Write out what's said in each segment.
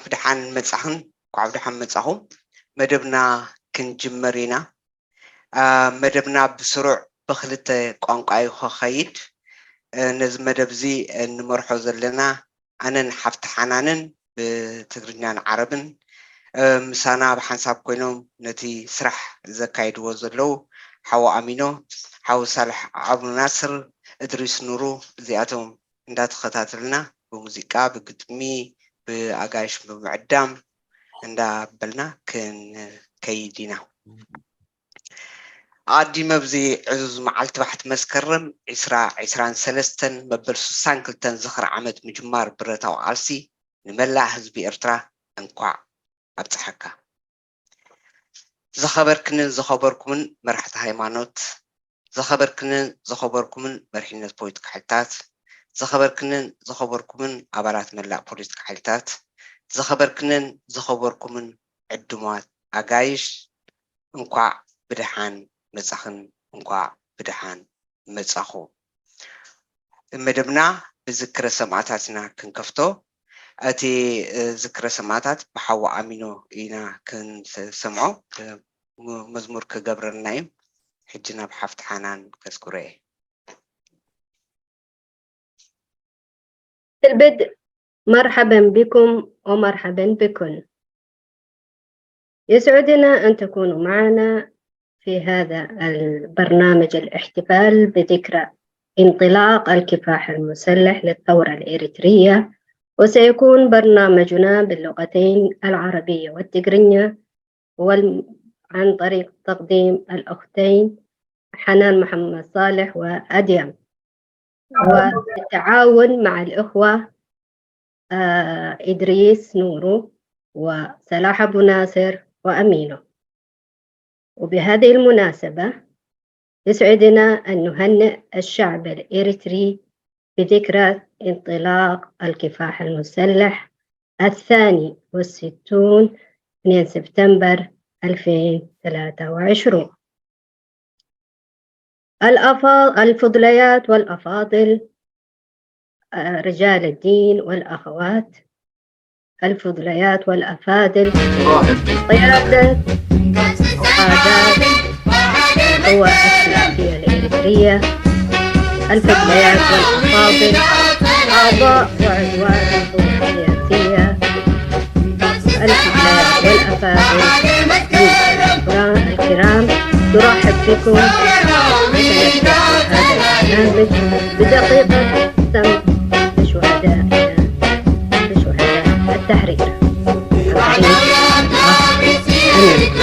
ብድሓን መጻኽን፣ እንኳዕ ብድሓን መጻኹም። መደብና ክንጅምር ኢና። አ፣ መደብና ብስሩዕ ብኽልተ ቋንቋ እዩ ክኸይድ። እ፣ ነዚ መደብ እዚ እንመርሖ ዘለና ኣነን ሓፍቲ ሓናንን ብትግርኛን ዓረብን፣ እ፣ ምሳና ብሓንሳብ ኮይኖም ነቲ ስራሕ ዘካይድዎ ዘለዉ ሓው ኣሚኖ፣ ሓው ሳልሕ ዓብዱ ናስር፣ እድሪስ ኑሩ፣ እዚኣቶም እንዳተኸታተልና ብሙዚቃ፣ ብግጥሚ፣ ብኣጋይሽ ብምዕዳም እንዳበልና ክንከይድ ኢና። ኣቐዲመ ኣብዚ ዕዙዝ መዓልቲ ባሕቲ መስከረም ዒስራ ዒስራን ሰለስተን መበል ሱሳን ክልተን ዝኽሪ ዓመት ምጅማር ብረታዊ ቃልሲ ንመላእ ህዝቢ ኤርትራ እንኳዕ ኣብጽሓካ። ዝኸበርክንን ዝኸበርኩምን መራሕቲ ሃይማኖት፣ ዝኸበርክንን ዝኸበርኩምን መሪሕነት ፖለቲካ ሓይልታት፣ ዝኸበርክንን ዝኸበርኩምን ኣባላት መላእ ፖለቲካ ሓይልታት፣ ዝኸበርክንን ዝኸበርኩምን ዕዱማት ኣጋይሽ፣ እንኳዕ ብደሓን መጻኽን እንኳዕ ብደሓን መጻኹ። መደብና ብዝክረ ሰማእታት ኢና ክንከፍቶ። እቲ፣ እ፣ ዝክረ ሰማእታት ብሓው ኣሚኖ ኢና ክንሰምዖ። እ፣ ም-፣ መዝሙር ክገብረልና እዩ። ሕጂ ናብ ሓፍቲ ሓናን ከስኩረ እየ። في البدء مرحبا بكم ومرحبا بكن. يسعدنا أن تكونوا معنا في هذا البرنامج الاحتفال بذكرى انطلاق الكفاح المسلح للثورة الإريترية، وسيكون برنامجنا باللغتين العربية والتقرينية وال-، عن طريق تقديم الأختين حنان محمد صالح وأديم، وبالتعاون مع الإخوة، آه، إدريس نورو وصلاح أبو ناصر وأمينو. وبهذه المناسبة يسعدنا أن نهنئ الشعب الإريتري بذكرى انطلاق الكفاح المسلح الثاني والستون من سبتمبر ألفين وثلاثة وعشرين. الأفا-، الفضليات والأفاضل، آه، رجال الدين والأخوات، الفضليات والأفاضل، قيادة وقادات القوى السياسية الإريترية، الفضليات والأفاضل، أعضاء وعضوات القوى السياسية، الفضليات والأفاضل، الكرام، الكرام، نرحب بكم في هذا البرنامج بدقيقة سمع لشهدائنا، لشهداء التحرير. عن طريق الأخ أمين.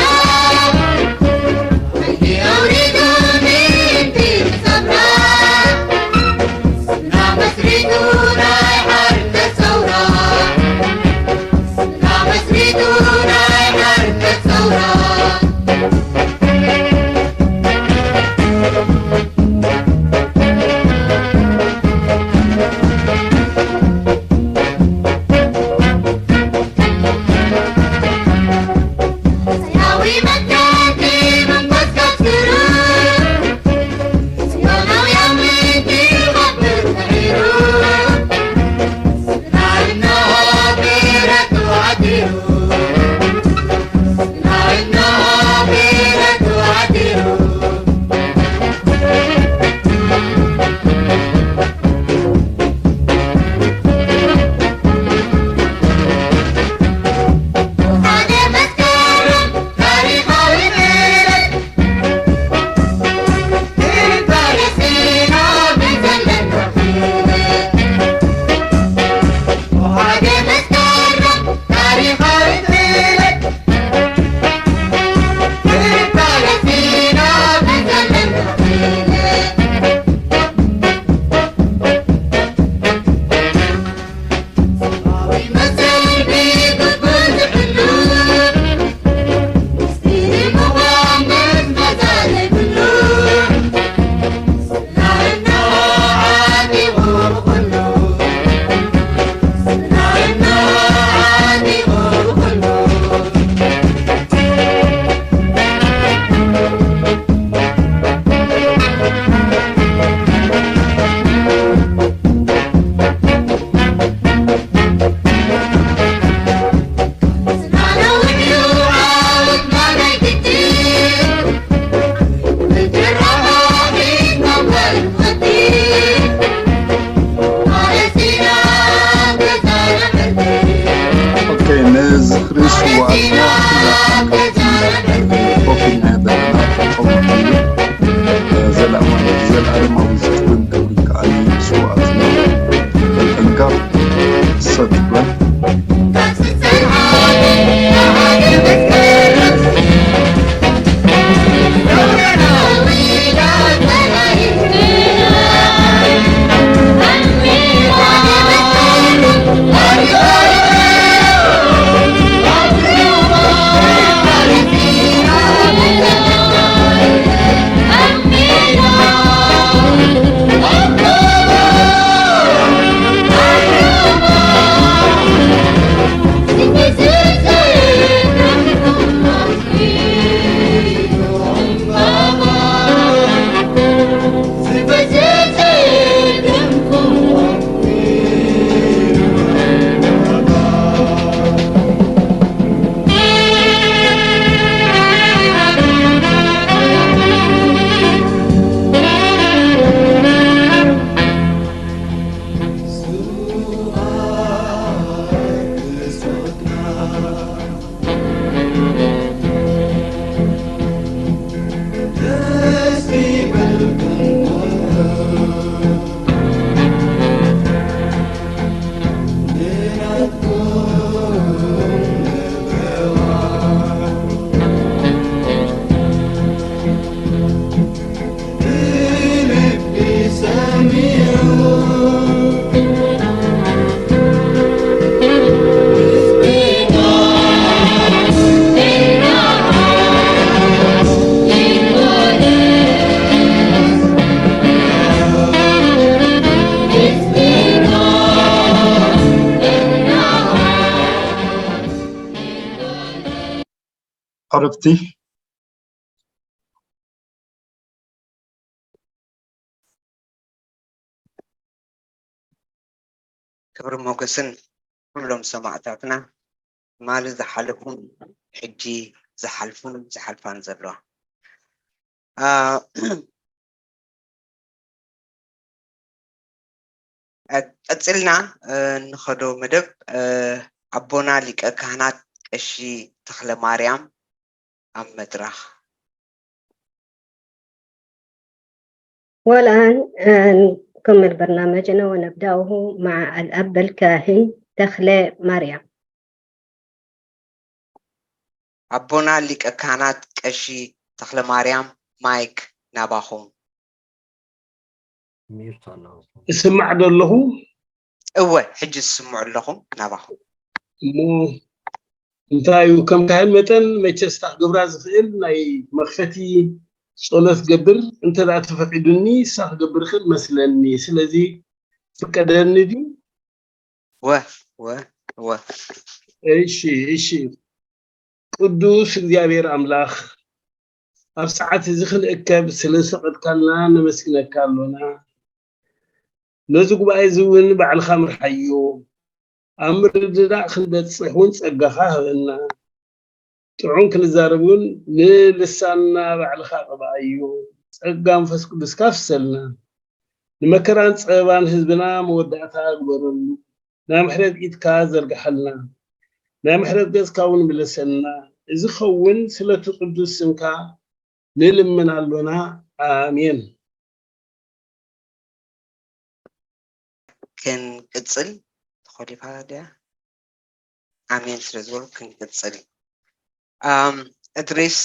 ረፍቲ ክብሪ ሞገስን ኩሎም ሰማዕታትና ማሊ ዝሓለፉን ሕጂ ዝሓልፉን ዝሓልፋን ዘለዋ ቀፂልና እንኸዶ መደብ ኣቦና ሊቀ ካህናት ቀሺ ተኽለ ማርያም ኣብ መድረኽ والآن نكمل برنامجنا ونبدأه مع الأب الكاهن تخلي مريم ኣቦና ሊቀ ካህናት ቀሺ ተኽለ ማርያም ማይክ ናባኹም እስማዕ ዶ ኣለኹ? እወ ሕጂ ዝስምዑ ኣለኹም ናባኹም እሞ እንታይ እዩ ከም ካህን መጠን መቸስ ክገብራ ዝኽእል ናይ መኽፈቲ ጸሎት ገብር እንተ ደኣ ተፈቒዱኒ እሳ ክገብር ይኽእል መስለኒ። ስለዚ ፍቀደኒ ድዩ? ወ ወ ወ እሺ እሺ። ቅዱስ እግዚኣብሔር ኣምላኽ ኣብ ሰዓት እዚ ክንእከብ ስለ ዝፈቐድካልና ነመስግነካ ኣሎና። ነዚ ጉባኤ እዚ እውን ባዕልኻ ምርሓዮ። ኣብ ምርድዳእ ክንበፅሕ እውን ፀጋኻ ሃበና። ጥዑም ክንዛረብ እውን ንልሳንና ባዕልኻ ቅብኣዮ። ፀጋ መንፈስ ቅዱስካ ፍሰልና። ንመከራን ፀበባን ህዝብና መወዳእታ ግበረሉ። ናይ ምሕረት ኢድካ ዘርግሓልና። ናይ ምሕረት ገፅካ እውን ምለሰልና። እዚ ኸውን ስለቲ ቅዱስ ስምካ ንልምን ኣሎና። ኣሜን። ክንቅፅል ተኾሊፋ ድያ? ኣሜን ስለ ዝበሉ ክንቅፅል። እድሪስ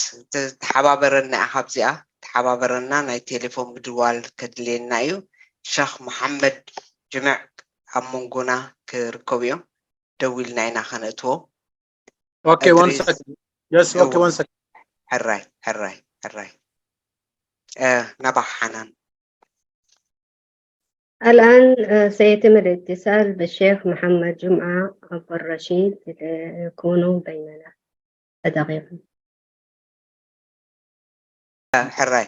ተሓባበረና ኢኻ ኣብዚኣ ተሓባበረና። ናይ ቴሌፎን ምድዋል ከድልየና እዩ። ሸኽ መሓመድ ጅምዕ ኣብ መንጎና ክርከቡ እዮም። ደው ኢልና ኢና ከነእትዎም። Okay, one second. Yes, okay, one second. ሕራይ ሕራይ ሕራይ ናባኻ ሓናን الآن سيتم الاتصال بالشيخ محمد جمعة أبو الرشيد ليكونوا بيننا. أدقيقا. ሕራይ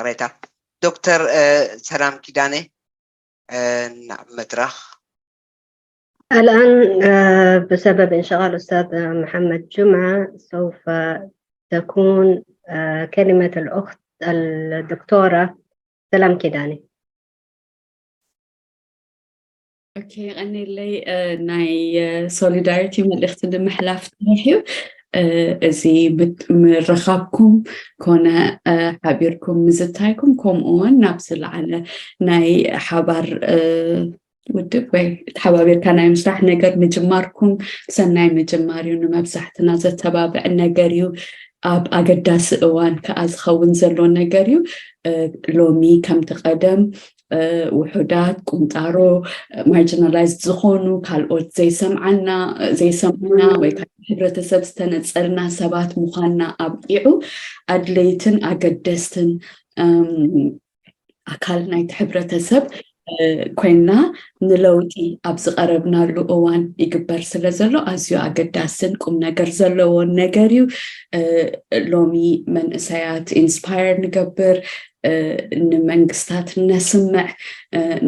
ሬታ ዶክተር ሰላም ኪዳነ ናብ መድረኽ الآن بسبب انشغال أستاذ محمد جمعة سوف تكون كلمة الأخت الدكتورة سلام كيداني. ኦኬ ቀኒለይ ናይ ሶሊዳሪቲ መልእክቲ ንምሕላፍ ጥራሕ እዩ። እዚ ምርኻብኩም ኮነ ሓቢርኩም ምዝታይኩም ከምኡ እውን ናብ ዝለዓለ ናይ ሓባር ውድብ ወይ ተሓባቢርካ ናይ ምስራሕ ነገር ምጅማርኩም ሰናይ ምጅማር እዩ። ንመብዛሕትና ዘተባብዕ ነገር እዩ። ኣብ ኣገዳሲ እዋን ከዓ ዝኸውን ዘሎ ነገር እዩ። ሎሚ ከምቲ ቀደም ውሑዳት ቁንጣሮ ማርጂናላይዝድ ዝኾኑ ካልኦት ዘይሰምዓና ዘይሰምዑና ወይ ካብ ሕብረተሰብ ዝተነፀልና ሰባት ምዃንና ኣብቂዑ ኣድለይትን ኣገደስትን ኣካል ናይቲ ሕብረተሰብ ኮይና ንለውጢ ኣብ ዝቐረብናሉ እዋን ይግበር ስለ ዘሎ ኣዝዩ ኣገዳስን ቁም ነገር ዘለዎን ነገር እዩ። ሎሚ መንእሰያት ኢንስፓየር ንገብር፣ ንመንግስታት ነስምዕ፣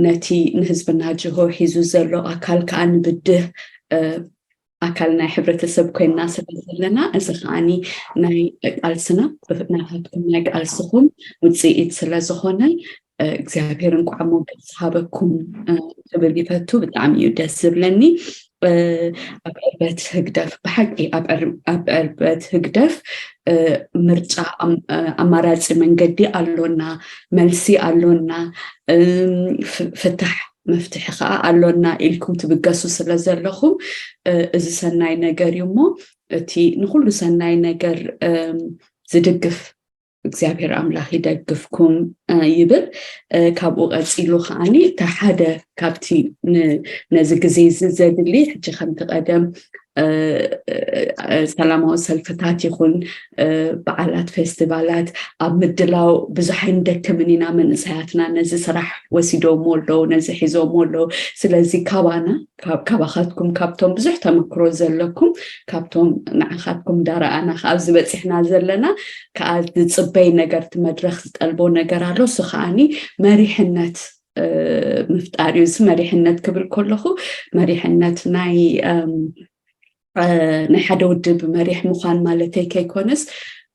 ነቲ ንህዝብና ጅሆ ሒዙ ዘሎ ኣካል ከዓ ንብድህ ኣካል ናይ ሕብረተሰብ ኮይና ስለ ዘለና እዚ ከዓኒ ናይ ቃልስና ናታትኩም ናይ ቃልስኹም ውፅኢት ስለ ዝኾነ እግዚኣብሔር እንቋዕ ሞገስ ሃበኩም ክብል ይፈቱ። ብጣዕሚ እዩ ደስ ዝብለኒ። ኣብ ዕርበት ህግደፍ ብሓቂ ኣብ ዕርበት ህግደፍ ምርጫ ኣማራፂ መንገዲ ኣሎና፣ መልሲ ኣሎና፣ ፍታሕ መፍትሒ ከዓ ኣሎና ኢልኩም ትብገሱ ስለ ዘለኹም እዚ ሰናይ ነገር እዩ እሞ እቲ ንኩሉ ሰናይ ነገር ዝድግፍ እግዚኣብሔር ኣምላኽ ይደግፍኩም ይብል። ካብኡ ቀፂሉ ከዓኒ እቲ ሓደ ካብቲ ነዚ ግዜ እዚ ዘድሊ ሕጂ ከምቲ ቀደም ሰላማዊ ሰልፍታት ይኹን በዓላት፣ ፌስቲቫላት ኣብ ምድላው ብዙሕ ኣይንደክምን ኢና። መንእሰያትና ነዚ ስራሕ ወሲዶሞ ኣለዉ፣ ነዚ ሒዞሞ ኣለዉ። ስለዚ ካባና፣ ካባኻትኩም፣ ካብቶም ብዙሕ ተመክሮ ዘለኩም፣ ካብቶም ንዓኻትኩም እንዳረኣና ከኣ ኣብዚ በፂሕና ዘለና ከኣ ዝፅበይ ነገር፣ እቲ መድረኽ ዝጠልቦ ነገር ኣሎ። እሱ ከኣኒ መሪሕነት ምፍጣር እዩ። እዚ መሪሕነት ክብል ከለኹ መሪሕነት ናይ ናይ ሓደ ውድብ መሪሕ ምዃን ማለተይ ከይኮነስ፣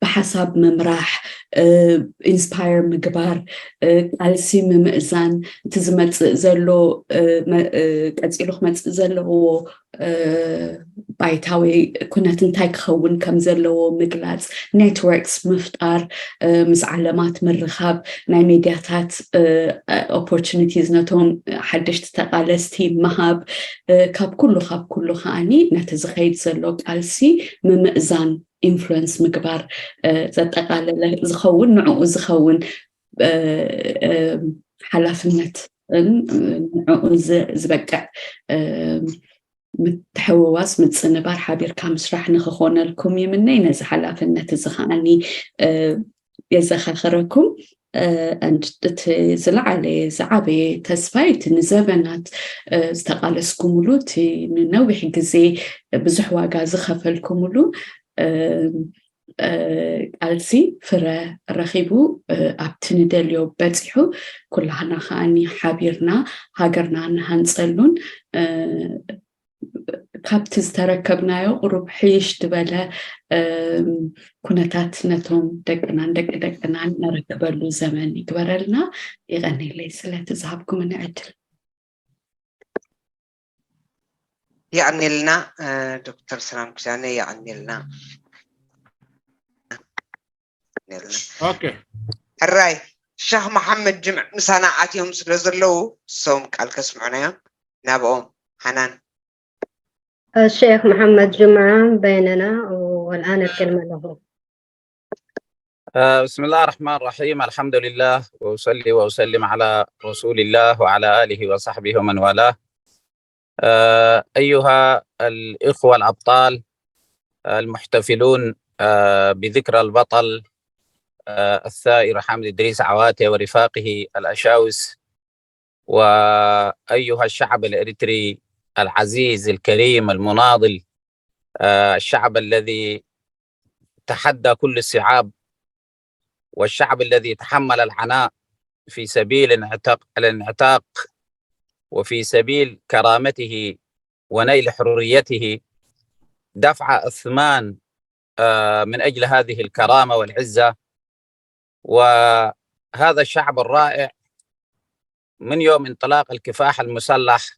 ብሓሳብ ምምራሕ፣ ኢንስፓየር ምግባር፣ ቃልሲ ምምእዛን፣ እቲ ዝመፅእ ዘሎ፣ ቀፂሉ ክመፅእ ዘለዎ ባይታዊ ኩነት እንታይ ክኸውን ከም ዘለዎ ምግላፅ፣ ኔትወርክስ ምፍጣር፣ ምስ ዓለማት ምርኻብ፣ ናይ ሜድያታት ኦፖርቹኒቲስ ነቶም ሓደሽቲ ተቓለስቲ ምሃብ፣ ካብ ኩሉ ካብ ኩሉ ከዓኒ ነቲ ዝኸይድ ዘሎ ቃልሲ ምምእዛን፣ ኢንፍሉንስ ምግባር ዘጠቓለለ ዝኸውን፣ ንዕኡ ዝኸውን ሓላፍነት ንዕኡ ዝበቅዕ ምትሕውዋስ፣ ምጽንባር፣ ሓቢርካ ምስራሕ ንኽኾነልኩም ይምነይ። ነዚ ሓላፍነት እዚ ከዓኒ የዘኻኽረኩም። እቲ ዝለዓለ ዝዓበየ ተስፋይ እቲ ንዘበናት ዝተቓለስኩምሉ፣ እቲ ንነዊሕ ግዜ ብዙሕ ዋጋ ዝኸፈልኩምሉ ቃልሲ ፍረ ረኺቡ ኣብቲ ንደልዮ በፂሑ፣ ኩላህና ከዓኒ ሓቢርና ሃገርና ንሃንፀሉን ካብቲ ዝተረከብናዮ ቁሩብ ሕይሽ ዝበለ ኩነታት ነቶም ደቅናን ደቂ ደቅናን ነረክበሉ ዘመን ይግበረልና። ይቐኒለይ ስለቲ ዝሃብኩምኒ ዕድል። የቐኒልና ዶክተር ሰላም ክዳነ፣ የቐኒልና። ሕራይ ሸኽ መሓመድ ጅምዕ ምሳና ኣትዮም ስለ ዘለዉ እሶም ቃል ከስምዑና እዮም። ናብኦም። ሓናን። الشيخ محمد جمعة بيننا، والآن الكلمة له. بسم الله الرحمن الرحيم. الحمد لله، وأصلي وأسلم على رسول الله وعلى آله وصحبه ومن والاه. أيها الإخوة الأبطال المحتفلون بذكرى البطل الثائر حامد إدريس عواتي ورفاقه الأشاوس، وأيها الشعب الإريتري العزيز الكريم المناضل، الشعب الذي تحدى كل الصعاب، والشعب الذي تحمل العناء في سبيل الانعتاق وفي سبيل كرامته ونيل حريته، دفع أثمان من أجل هذه الكرامة والعزة. وهذا الشعب الرائع من يوم انطلاق الكفاح المسلح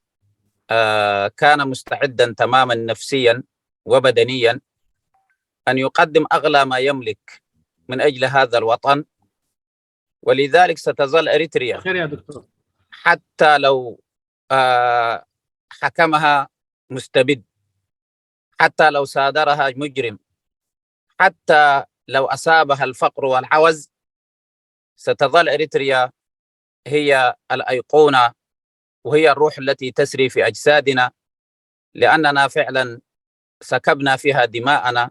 كان مستعدا تماما نفسيا وبدنيا أن يقدم أغلى ما يملك من أجل هذا الوطن. ولذلك ستظل إريتريا خير يا دكتور. حتى لو حكمها مستبد، حتى لو صادرها مجرم، حتى لو أصابها الفقر والعوز، ستظل إريتريا هي الأيقونة وهي الروح التي تسري في أجسادنا، لأننا فعلا سكبنا فيها دماءنا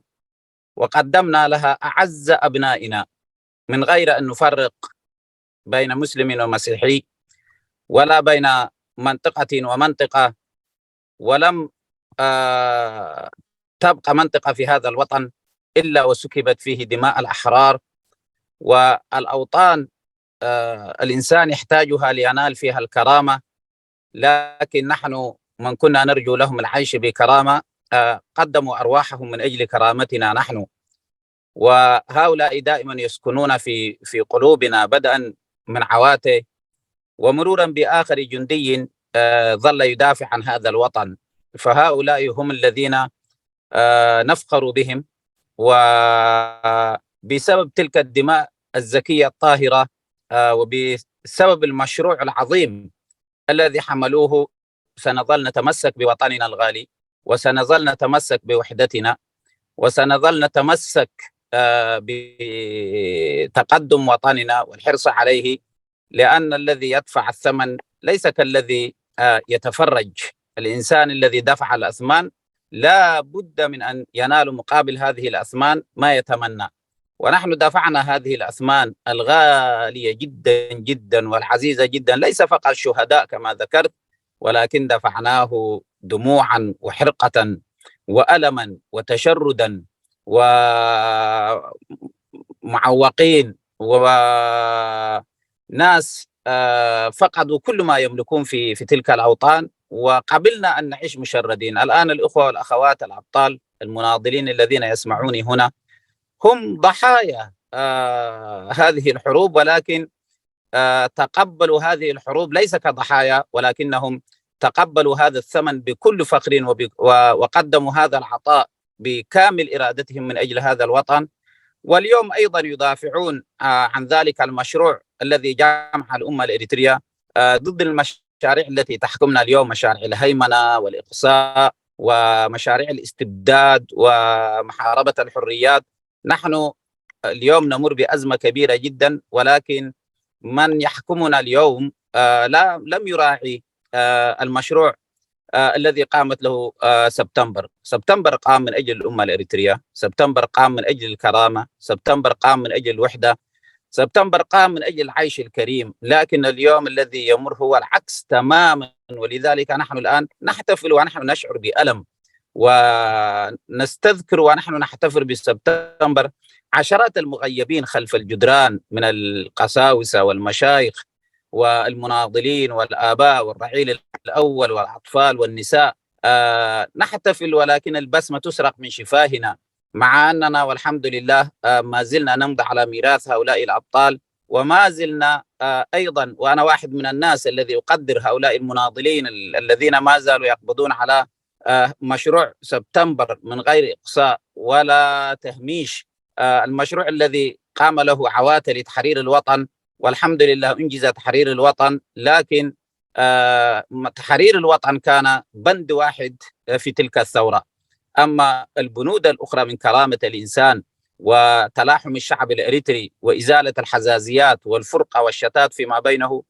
وقدمنا لها أعز أبنائنا من غير أن نفرق بين مسلم ومسيحي ولا بين منطقة ومنطقة، ولم تبق منطقة في هذا الوطن إلا وسكبت فيه دماء الأحرار والأوطان الإنسان يحتاجها لينال فيها الكرامة، لكن نحن من كنا نرجو لهم العيش بكرامة قدموا أرواحهم من أجل كرامتنا نحن. وهؤلاء دائما يسكنون في في قلوبنا، بدءا من عواتي ومرورا بآخر جندي ظل يدافع عن هذا الوطن. فهؤلاء هم الذين نفخر بهم، وبسبب تلك الدماء الزكية الطاهرة وبسبب المشروع العظيم الذي حملوه سنظل نتمسك بوطننا الغالي، وسنظل نتمسك بوحدتنا، وسنظل نتمسك بتقدم وطننا والحرص عليه، لأن الذي يدفع الثمن ليس كالذي يتفرج. الإنسان الذي دفع الأثمان لا بد من أن ينالوا مقابل هذه الأثمان ما يتمنى. ونحن دفعنا هذه الأثمان الغالية جدا جدا والعزيزة جدا، ليس فقط شهداء كما ذكرت، ولكن دفعناه دموعا وحرقة وألما وتشردا ومعوقين وناس آه، فقدوا كل ما يملكون في في تلك الأوطان، وقبلنا أن نعيش مشردين. الآن الأخوة والأخوات الأبطال المناضلين الذين يسمعوني هنا هم ضحايا آه، هذه الحروب، ولكن آه، تقبلوا هذه الحروب ليس كضحايا، ولكنهم تقبلوا هذا الثمن بكل فخر وب- و- وقدموا هذا العطاء بكامل إرادتهم من أجل هذا الوطن. واليوم أيضا يدافعون آه، عن ذلك المشروع الذي جمع الأمة الإريترية آه، ضد المشاريع التي تحكمنا اليوم، مشاريع الهيمنة والإقصاء ومشاريع الاستبداد ومحاربة الحريات. نحن اليوم نمر بأزمة كبيرة جدا، ولكن من يحكمنا اليوم آه، لا لم يراعي آه، المشروع آه، الذي قامت له آه، سبتمبر. سبتمبر قام من أجل الأمة الإريترية، سبتمبر قام من أجل الكرامة، سبتمبر قام من أجل الوحدة، سبتمبر قام من أجل العيش الكريم. لكن اليوم الذي يمر هو العكس تماما، ولذلك نحن الآن نحتفل ونحن نشعر بألم ونستذكر ونحن نحتفل بسبتمبر عشرات المغيبين خلف الجدران من القساوسة والمشايخ والمناضلين والآباء والرعيل الأول والأطفال والنساء. آه نحتفل ولكن البسمة تسرق من شفاهنا، مع أننا والحمد لله آه ما زلنا نمضي على ميراث هؤلاء الأبطال، وما زلنا آه أيضا، وأنا واحد من الناس الذي أقدر هؤلاء المناضلين ال- الذين ما زالوا يقبضون على آه مشروع سبتمبر من غير إقصاء ولا تهميش. آه المشروع الذي قام له عواتل لتحرير الوطن، والحمد لله أنجز تحرير الوطن، لكن آه، تحرير الوطن كان بند واحد في تلك الثورة. أما البنود الأخرى من كرامة الإنسان وتلاحم الشعب الإريتري وإزالة الحزازيات والفرقة والشتات فيما بينه،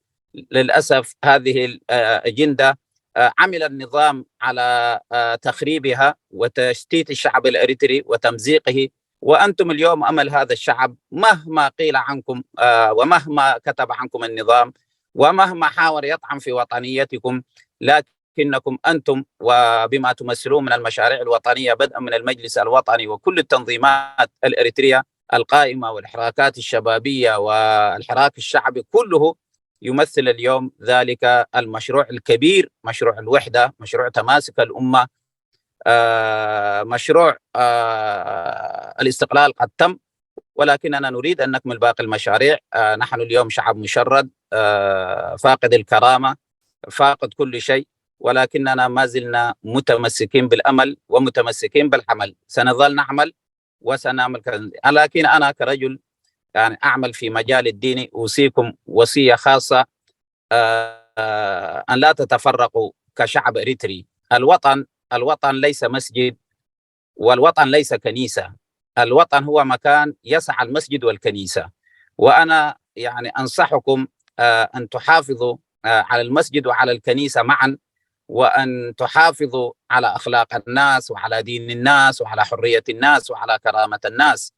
للأسف هذه الأجندة آه، عمل النظام على آه، تخريبها وتشتيت الشعب الإريتري وتمزيقه. وأنتم اليوم أمل هذا الشعب، مهما قيل عنكم آه، ومهما كتب عنكم النظام ومهما حاول يطعن في وطنيتكم، لكنكم أنتم وبما تمثلون من المشاريع الوطنية، بدءا من المجلس الوطني وكل التنظيمات الإريترية القائمة والحراكات الشبابية والحراك الشعبي، كله يمثل اليوم ذلك المشروع الكبير، مشروع الوحدة، مشروع تماسك الأمة، آه، مشروع آه، الاستقلال قد تم، ولكننا نريد أن نكمل باقي المشاريع. آه، نحن اليوم شعب مشرد، آه، فاقد الكرامة، فاقد كل شيء، ولكننا ما زلنا متمسكين بالأمل ومتمسكين بالعمل. سنظل نعمل وسنعمل كذا. لكن أنا كرجل يعني أعمل في مجال الديني، أوصيكم وصية خاصة آه، أن لا تتفرقوا كشعب إريتري. الوطن، الوطن ليس مسجد، والوطن ليس كنيسة. الوطن هو مكان يسع المسجد والكنيسة. وأنا يعني أنصحكم آه، أن تحافظوا آه، على المسجد وعلى الكنيسة معا، وأن تحافظوا على أخلاق الناس وعلى دين الناس وعلى حرية الناس وعلى كرامة الناس.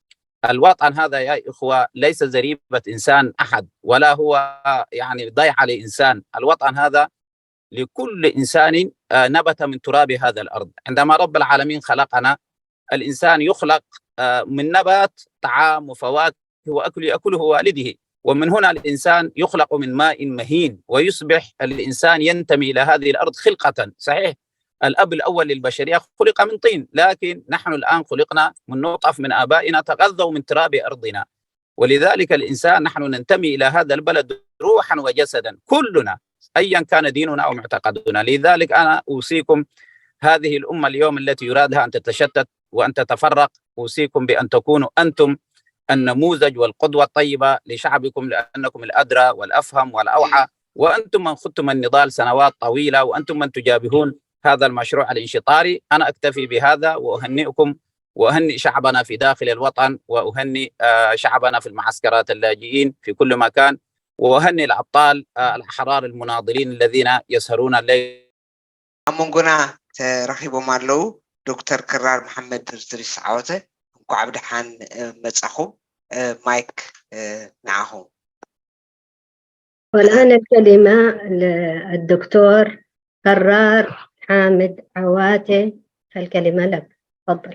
الوطن هذا يا إخوة ليس زريبة إنسان أحد، ولا هو يعني ضيعة لإنسان. الوطن هذا لكل إنسان آه، نبت من تراب هذا الأرض. عندما رب العالمين خلقنا، الإنسان يخلق آه، من نبات، طعام وفواكه وأكل يأكله والده، ومن هنا الإنسان يخلق من ماء مهين ويصبح الإنسان ينتمي إلى هذه الأرض خلقة. صحيح، الأب الأول للبشرية خلق من طين، لكن نحن الآن خلقنا من نطف من آبائنا، تغذوا من تراب أرضنا. ولذلك الإنسان، نحن ننتمي إلى هذا البلد روحا وجسدا كلنا، أيا كان ديننا أو معتقدنا. لذلك أنا أوصيكم، هذه الأمة اليوم التي يراد لها أن تتشتت وأن تتفرق، أوصيكم بأن تكونوا أنتم النموذج والقدوة الطيبة لشعبكم، لأنكم الأدرى والأفهم والأوعى، وأنتم من خضتم النضال سنوات طويلة، وأنتم من تجابهون هذا المشروع الانشطاري. أنا أكتفي بهذا وأهنئكم وأهنئ شعبنا في داخل الوطن، وأهنئ آه، شعبنا في المعسكرات اللاجئين في كل مكان، وأهنئ الأبطال آه، الأحرار المناضلين الذين يسهرون الليل. ኣብ መንጎና ተረኺቦም ኣለዉ። ዶክተር ክራር መሓመድ እድሪስ ዓወተ፣ እንኳዕ ብደሓን መጻኹም። ማይክ ንዓኹም። والآن الكلمة للدكتور كرار حامد عواتي، الكلمة لك، تفضل.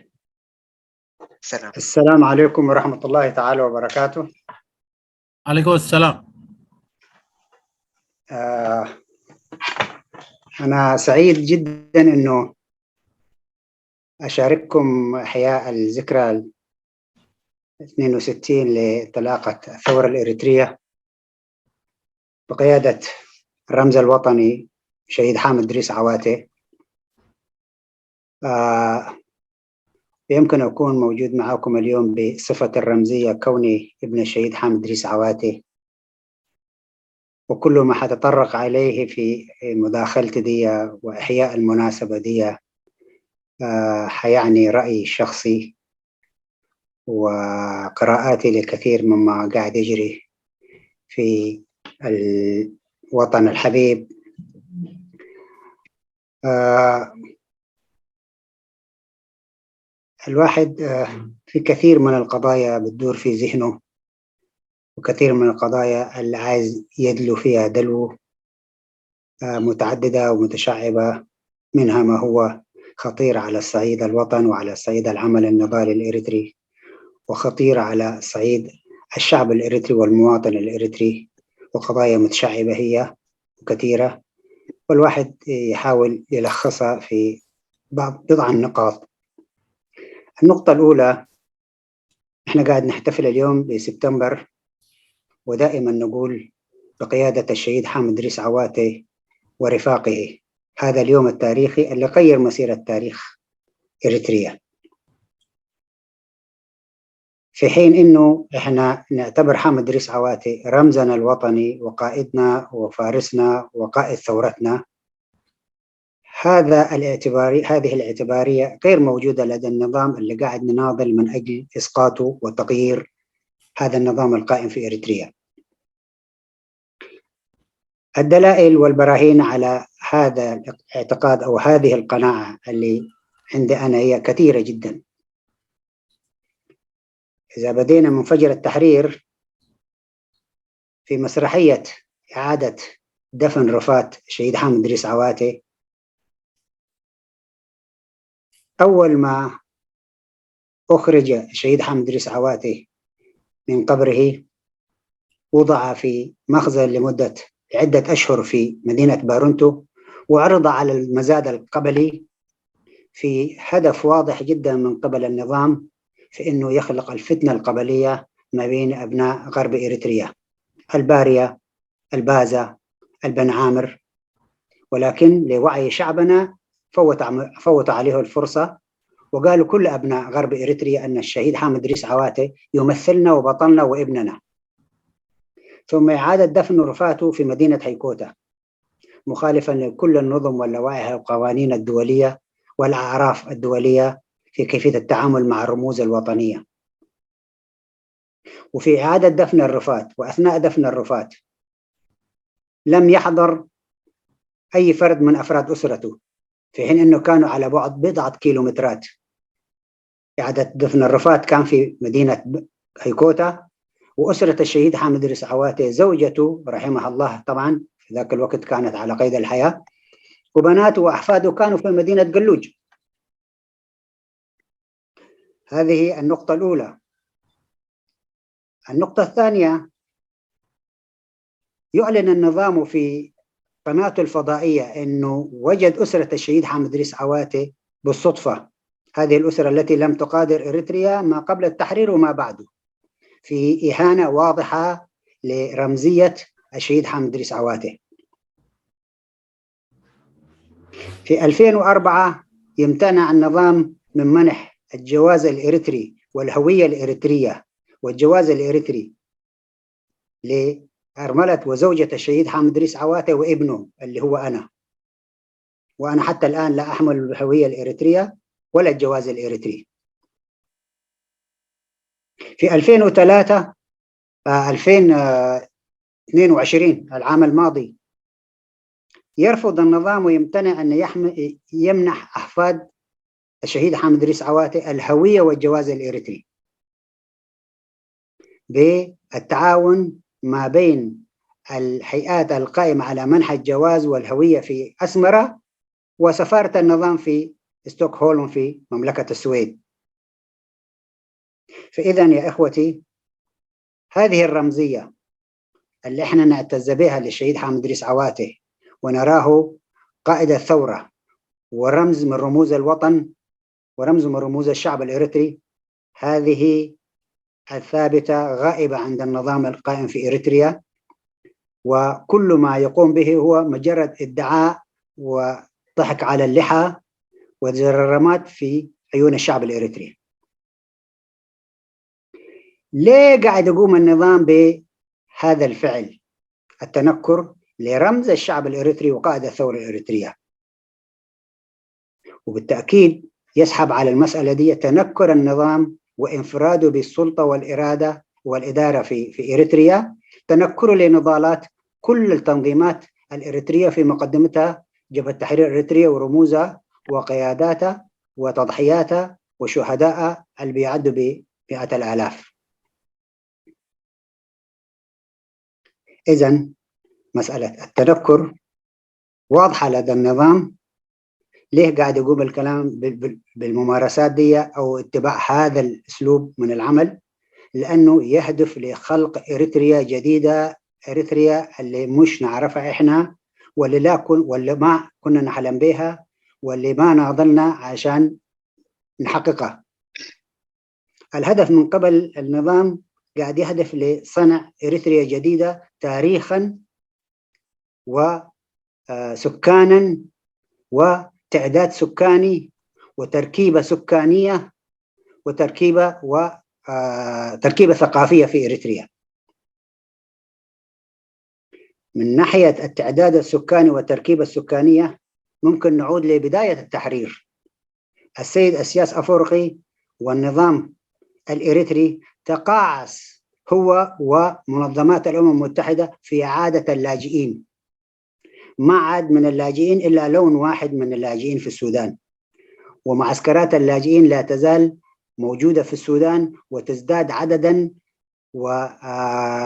ሰላም السلام عليكم ورحمة الله تعالى وبركاته. عليكم السلام. آه، أنا سعيد جدا إنه أشارككم إحياء الذكرى اثنين وستين لانطلاقة الثورة الإريترية بقيادة الرمز الوطني شهيد حامد إدريس عواتي. آه، يمكن أكون موجود معكم اليوم بصفة الرمزية كوني ابن الشهيد حامد إدريس عواتي، وكل ما حتطرق عليه في مداخلتي دي وإحياء المناسبة دي، آه، حيعني رأيي الشخصي وقراءاتي لكثير مما قاعد يجري في الوطن الحبيب. آه، الواحد، آه، في كثير من القضايا بتدور في ذهنه، وكثير من القضايا اللي عايز يدلو فيها دلو، آه، متعددة ومتشعبة، منها ما هو خطير على الصعيد الوطن وعلى صعيد العمل النضالي الإريتري، وخطير على صعيد الشعب الإريتري والمواطن الإريتري، وقضايا متشعبة هي وكثيرة، والواحد يحاول يلخصها في بعض، بضع نقاط. النقطة الأولى، إحنا قاعد نحتفل اليوم بسبتمبر، ودائما نقول بقيادة الشهيد حامد إدريس عواتي ورفاقه، هذا اليوم التاريخي اللي غير مسيرة تاريخ إريتريا. في حين إنه إحنا نعتبر حامد إدريس عواتي رمزنا الوطني وقائدنا وفارسنا وقائد ثورتنا، هذا الاعتباري هذه الاعتبارية غير موجودة لدى النظام اللي قاعد نناضل من أجل إسقاطه وتغيير هذا النظام القائم في إريتريا. الدلائل والبراهين على هذا الاعتقاد أو هذه القناعة اللي عندي أنا هي كثيرة جدا. إذا بدينا من فجر التحرير في مسرحية إعادة دفن رفات الشهيد حامد إدريس عواتي، أول ما أخرج الشهيد حامد إدريس عواتي من قبره، وضع في مخزن لمدة عدة أشهر في مدينة بارونتو، وعرض على المزاد القبلي في هدف واضح جدا من قبل النظام في إنه يخلق الفتنة القبلية ما بين أبناء غرب إريتريا، البارية، البازة، البن عامر، ولكن لوعي شعبنا فوت عم- فوت عليه الفرصة، وقالوا كل أبناء غرب إريتريا أن الشهيد حامد إدريس عواتي يمثلنا وبطلنا وابننا. ثم إعادة دفن رفاته في مدينة هيكوتا، مخالفا لكل النظم واللوائح والقوانين الدولية والأعراف الدولية في كيفية التعامل مع الرموز الوطنية. وفي إعادة دفن الرفات، وأثناء دفن الرفات لم يحضر أي فرد من أفراد أسرته، في حين أنه كانوا على بعد بضعة كيلومترات. إعادة دفن الرفات كان في مدينة ب- هيكوتا، وأسرة الشهيد حامد إدريس عواتي، زوجته رحمها الله طبعا في ذاك الوقت كانت على قيد الحياة، وبناته وأحفاده كانوا في مدينة قلوج. هذه النقطة الأولى. النقطة الثانية، يعلن النظام في قناته الفضائية أنه وجد أسرة الشهيد حامد إدريس عواتي بالصدفة، هذه الأسرة التي لم تقادر إريتريا ما قبل التحرير وما بعده، في إهانة واضحة لرمزية الشهيد حامد إدريس عواتي. في ألفين وأربعة يمتنع النظام من منح الجواز الإريتري والهوية الإريترية والجواز الإريتري لأرملة وزوجة الشهيد حامد إدريس عواتي وابنه اللي هو أنا، وأنا حتى الآن لا أحمل الهوية الإريترية ولا الجواز الإريتري. في ألفين وثلاثة، آه، ألفين واثنين وعشرين، العام الماضي، يرفض النظام ويمتنع أن يحم- يمنح أحفاد الشهيد حامد إدريس عواتي الهوية والجواز الإريتري بالتعاون ما بين الهيئات القائمة على منح الجواز والهوية في أسمرة وسفارة النظام في ستوكهولم في مملكة السويد. فإذا يا إخوتي، هذه الرمزية اللي إحنا نعتز بها للشهيد حامد إدريس عواتي، ونراه قائد الثورة ورمز من رموز الوطن ورمز من رموز الشعب الإريتري، هذه الثابتة غائبة عند النظام القائم في إريتريا، وكل ما يقوم به هو مجرد ادعاء وضحك على اللحى وزررمات في عيون الشعب الإريتري. ليه قاعد يقوم النظام بهذا الفعل، التنكر لرمز الشعب الإريتري وقائد الثورة الإريترية؟ وبالتأكيد يسحب على المسألة دي تنكر النظام وانفراده بالسلطة والإرادة والإدارة في، في إريتريا، تنكره لنضالات كل التنظيمات الإريترية، في مقدمتها جبهة تحرير إريتريا ورموزها وقياداتها وتضحياتها وشهدائها اللي بيعدوا بمئات الآلاف. إذن مسألة التنكر واضحة لدى النظام. ليه قاعد يقوم الكلام بال-، بال-، بالممارسات دي أو اتباع هذا الأسلوب من العمل؟ لأنه يهدف لخلق إريتريا جديدة، إريتريا اللي مش نعرفها إحنا، واللي لا كن-، واللي ما كنا نحلم بها، واللي ما ناضلنا عشان نحققها. الهدف من قبل النظام قاعد يهدف لصنع إريتريا جديدة تاريخا وسكانا وتعداد سكاني وتركيبة سكانية وتركيبة و، آه، تركيبة ثقافية في إريتريا. من ناحية التعداد السكاني والتركيبة السكانية، ممكن نعود لبداية التحرير. السيد إسياس أفورقي والنظام الإريتري تقاعس هو ومنظمات الأمم المتحدة في إعادة اللاجئين. ما عاد من اللاجئين إلا لون واحد من اللاجئين في السودان، ومعسكرات اللاجئين لا تزال موجودة في السودان وتزداد عددا وتعدادا.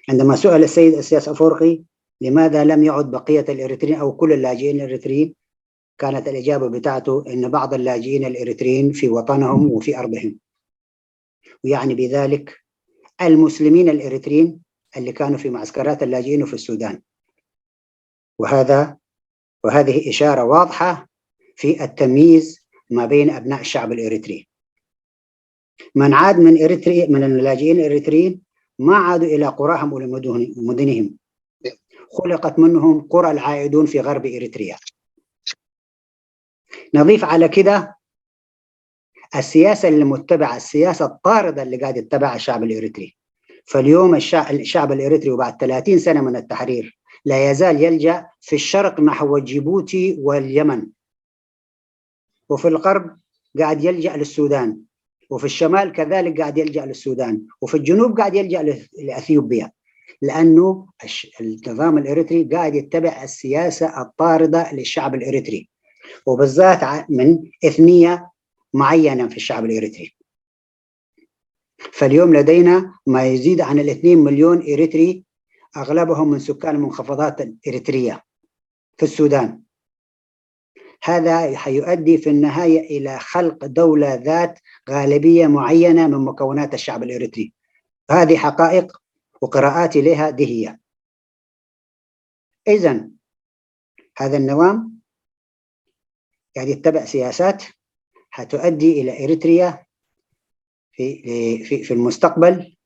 عندما سئل السيد إسياس أفورقي لماذا لم يعد بقية الإريتريين أو كل اللاجئين الإريتريين، كانت الإجابة بتاعته إن بعض اللاجئين الإريتريين في وطنهم وفي أرضهم، ويعني بذلك المسلمين الإريتريين اللي كانوا في معسكرات اللاجئين وفي السودان. وهذا، وهذه إشارة واضحة في التمييز ما بين أبناء الشعب الإريتري. من عاد من إريتريا، من اللاجئين الإريتريين، ما عادوا إلى قراهم ولمدنهم. خلقت منهم قرى العائدون في غرب إريتريا. نضيف على كده السياسة اللي متبعة، السياسة الطاردة اللي قاعد يتبعها الشعب الإريتري. فاليوم الشع-، الشعب الإريتري وبعد ثلاثين سنة من التحرير لا يزال يلجأ في الشرق نحو جيبوتي واليمن، وفي الغرب قاعد يلجأ للسودان، وفي الشمال كذلك قاعد يلجأ للسودان، وفي الجنوب قاعد يلجأ ل-، لأثيوبيا، لأنه الش-، النظام الإريتري قاعد يتبع السياسة الطاردة للشعب الإريتري، وبالذات ع-، من إثنية معينة في الشعب الإريتري. فاليوم لدينا ما يزيد عن الاثنين مليون إريتري، أغلبهم من سكان المنخفضات الإريترية في السودان. هذا حيؤدي في النهاية إلى خلق دولة ذات غالبية معينة من مكونات الشعب الإريتري. هذه حقائق وقراءاتي لها دي هي. إذن هذا النظام قاعد يتبع سياسات حتؤدي إلى إريتريا في، في، في المستقبل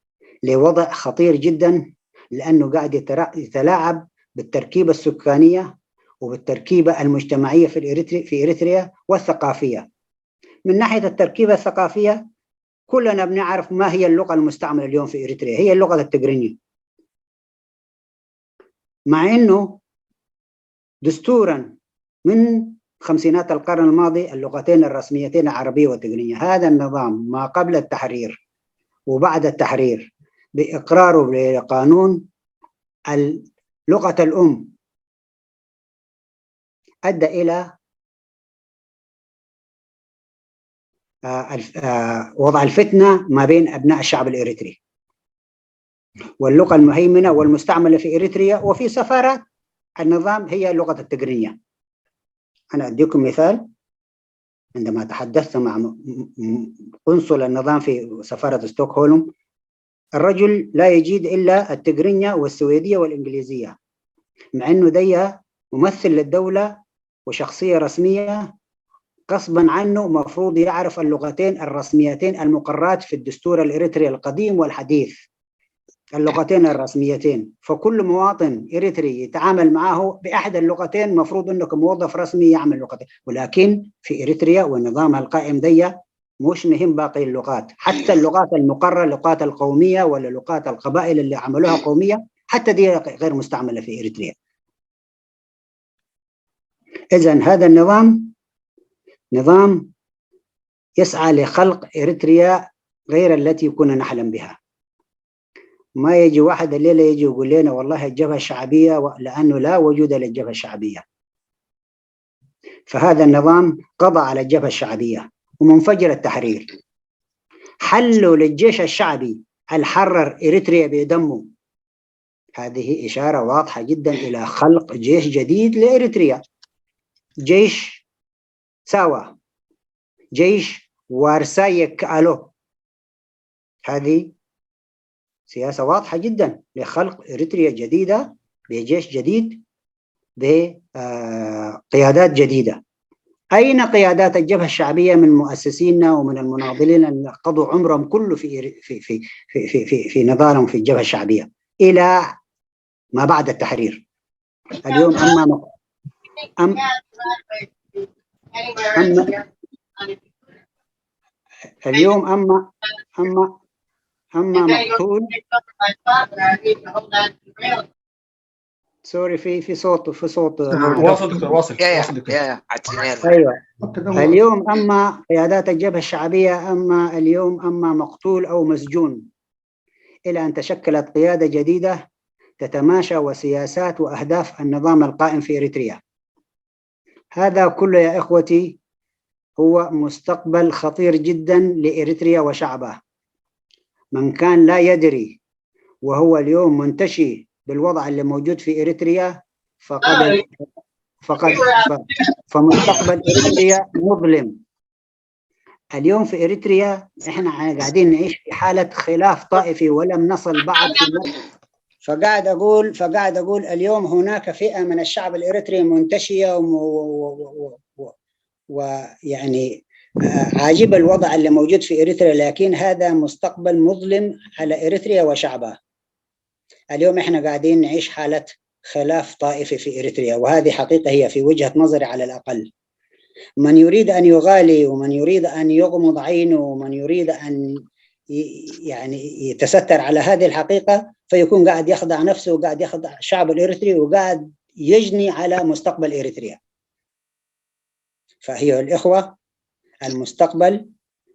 لوضع خطير جدًا، لأنه قاعد يترا-، يتلاعب بالتركيبة السكانية وبالتركيبة المجتمعية في الإريتري-، في إريتريا والثقافية. من ناحية التركيبة الثقافية، كلنا بنعرف ما هي اللغة المستعملة اليوم في إريتريا، هي اللغة التجرينية. مع إنه دستورًا من خمسينات القرن الماضي اللغتين الرسميتين العربية والتجرينية. هذا النظام ما قبل التحرير وبعد التحرير بإقراره لقانون اللغة الأم أدى إلى آه، الف- آه، وضع الفتنة ما بين أبناء الشعب الإريتري. واللغة المهيمنة والمستعملة في إريتريا وفي سفارات النظام هي لغة التجرينية. أنا أديكم مثال. عندما تحدثت مع م- م- م- قنصل النظام في سفارة ستوكهولم، الرجل لا يجيد إلا التجرينية والسويدية والإنجليزية، مع إنه دي ممثل للدولة وشخصية رسمية. غصبا عنه مفروض يعرف اللغتين الرسميتين المقررات في الدستور الإريتري القديم والحديث، اللغتين الرسميتين. فكل مواطن إريتري يتعامل معه بأحد اللغتين مفروض إنه كموظف رسمي يعمل لغتين، ولكن في إريتريا ونظامها القائم دي مش مهم باقي اللغات، حتى اللغات المقررة، اللغات القومية ولا لغات القبائل اللي عملوها قومية، حتى دي غير مستعملة في إريتريا. إذن هذا النظام نظام يسعى لخلق إريتريا غير التي كنا نحلم بها. ما يجي واحد الليلة يجي يقول لنا والله الجبهة الشعبية و- لأنه لا وجود للجبهة الشعبية. فهذا النظام قضى على الجبهة الشعبية ومنفجر التحرير. حلوا للجيش الشعبي الحرر إريتريا بدمه. هذه إشارة واضحة جدا إلى خلق جيش جديد لإريتريا، جيش ساوا، جيش وارساي كالو. هذه سياسة واضحة جدا لخلق إريتريا جديدة بجيش جديد، بقيادات جديدة. أين قيادات الجبهة الشعبية من مؤسسينا ومن المناضلين اللي قضوا عمرهم كله في في في في في, في, في نضالهم في الجبهة الشعبية إلى ما بعد التحرير؟ اليوم أما مق- أم أما اليوم أما أما أما مقتول. سوري، في في صوت في صوت واصل دكتور، واصل يا يا واصل دكتور. يا يا عتيان. ايوه. اليوم اما قيادات الجبهه الشعبيه، اما اليوم اما مقتول او مسجون، الى ان تشكلت قياده جديده تتماشى وسياسات واهداف النظام القائم في اريتريا. هذا كله يا اخوتي هو مستقبل خطير جدا لاريتريا وشعبها. من كان لا يدري وهو اليوم منتشي بالوضع اللي موجود في اريتريا، فقد فقد ف- فمستقبل اريتريا مظلم. اليوم في اريتريا احنا قاعدين نعيش في حاله خلاف طائفي، ولم نصل بعد في الم- فقاعد اقول فقاعد اقول اليوم هناك فئه من الشعب الاريتري منتشيه وم- و- و- و- و- و- ويعني آه، عاجب الوضع اللي موجود في اريتريا، لكن هذا مستقبل مظلم على اريتريا وشعبها. اليوم احنا قاعدين نعيش حاله خلاف طائفي في اريتريا، وهذه حقيقه هي في وجهه نظري على الاقل. من يريد ان يغالي ومن يريد ان يغمض عينه ومن يريد ان ي- يعني يتستر على هذه الحقيقه، فيكون قاعد يخدع نفسه وقاعد يخدع الشعب الاريتري وقاعد يجني على مستقبل اريتريا. فهي الاخوه، المستقبل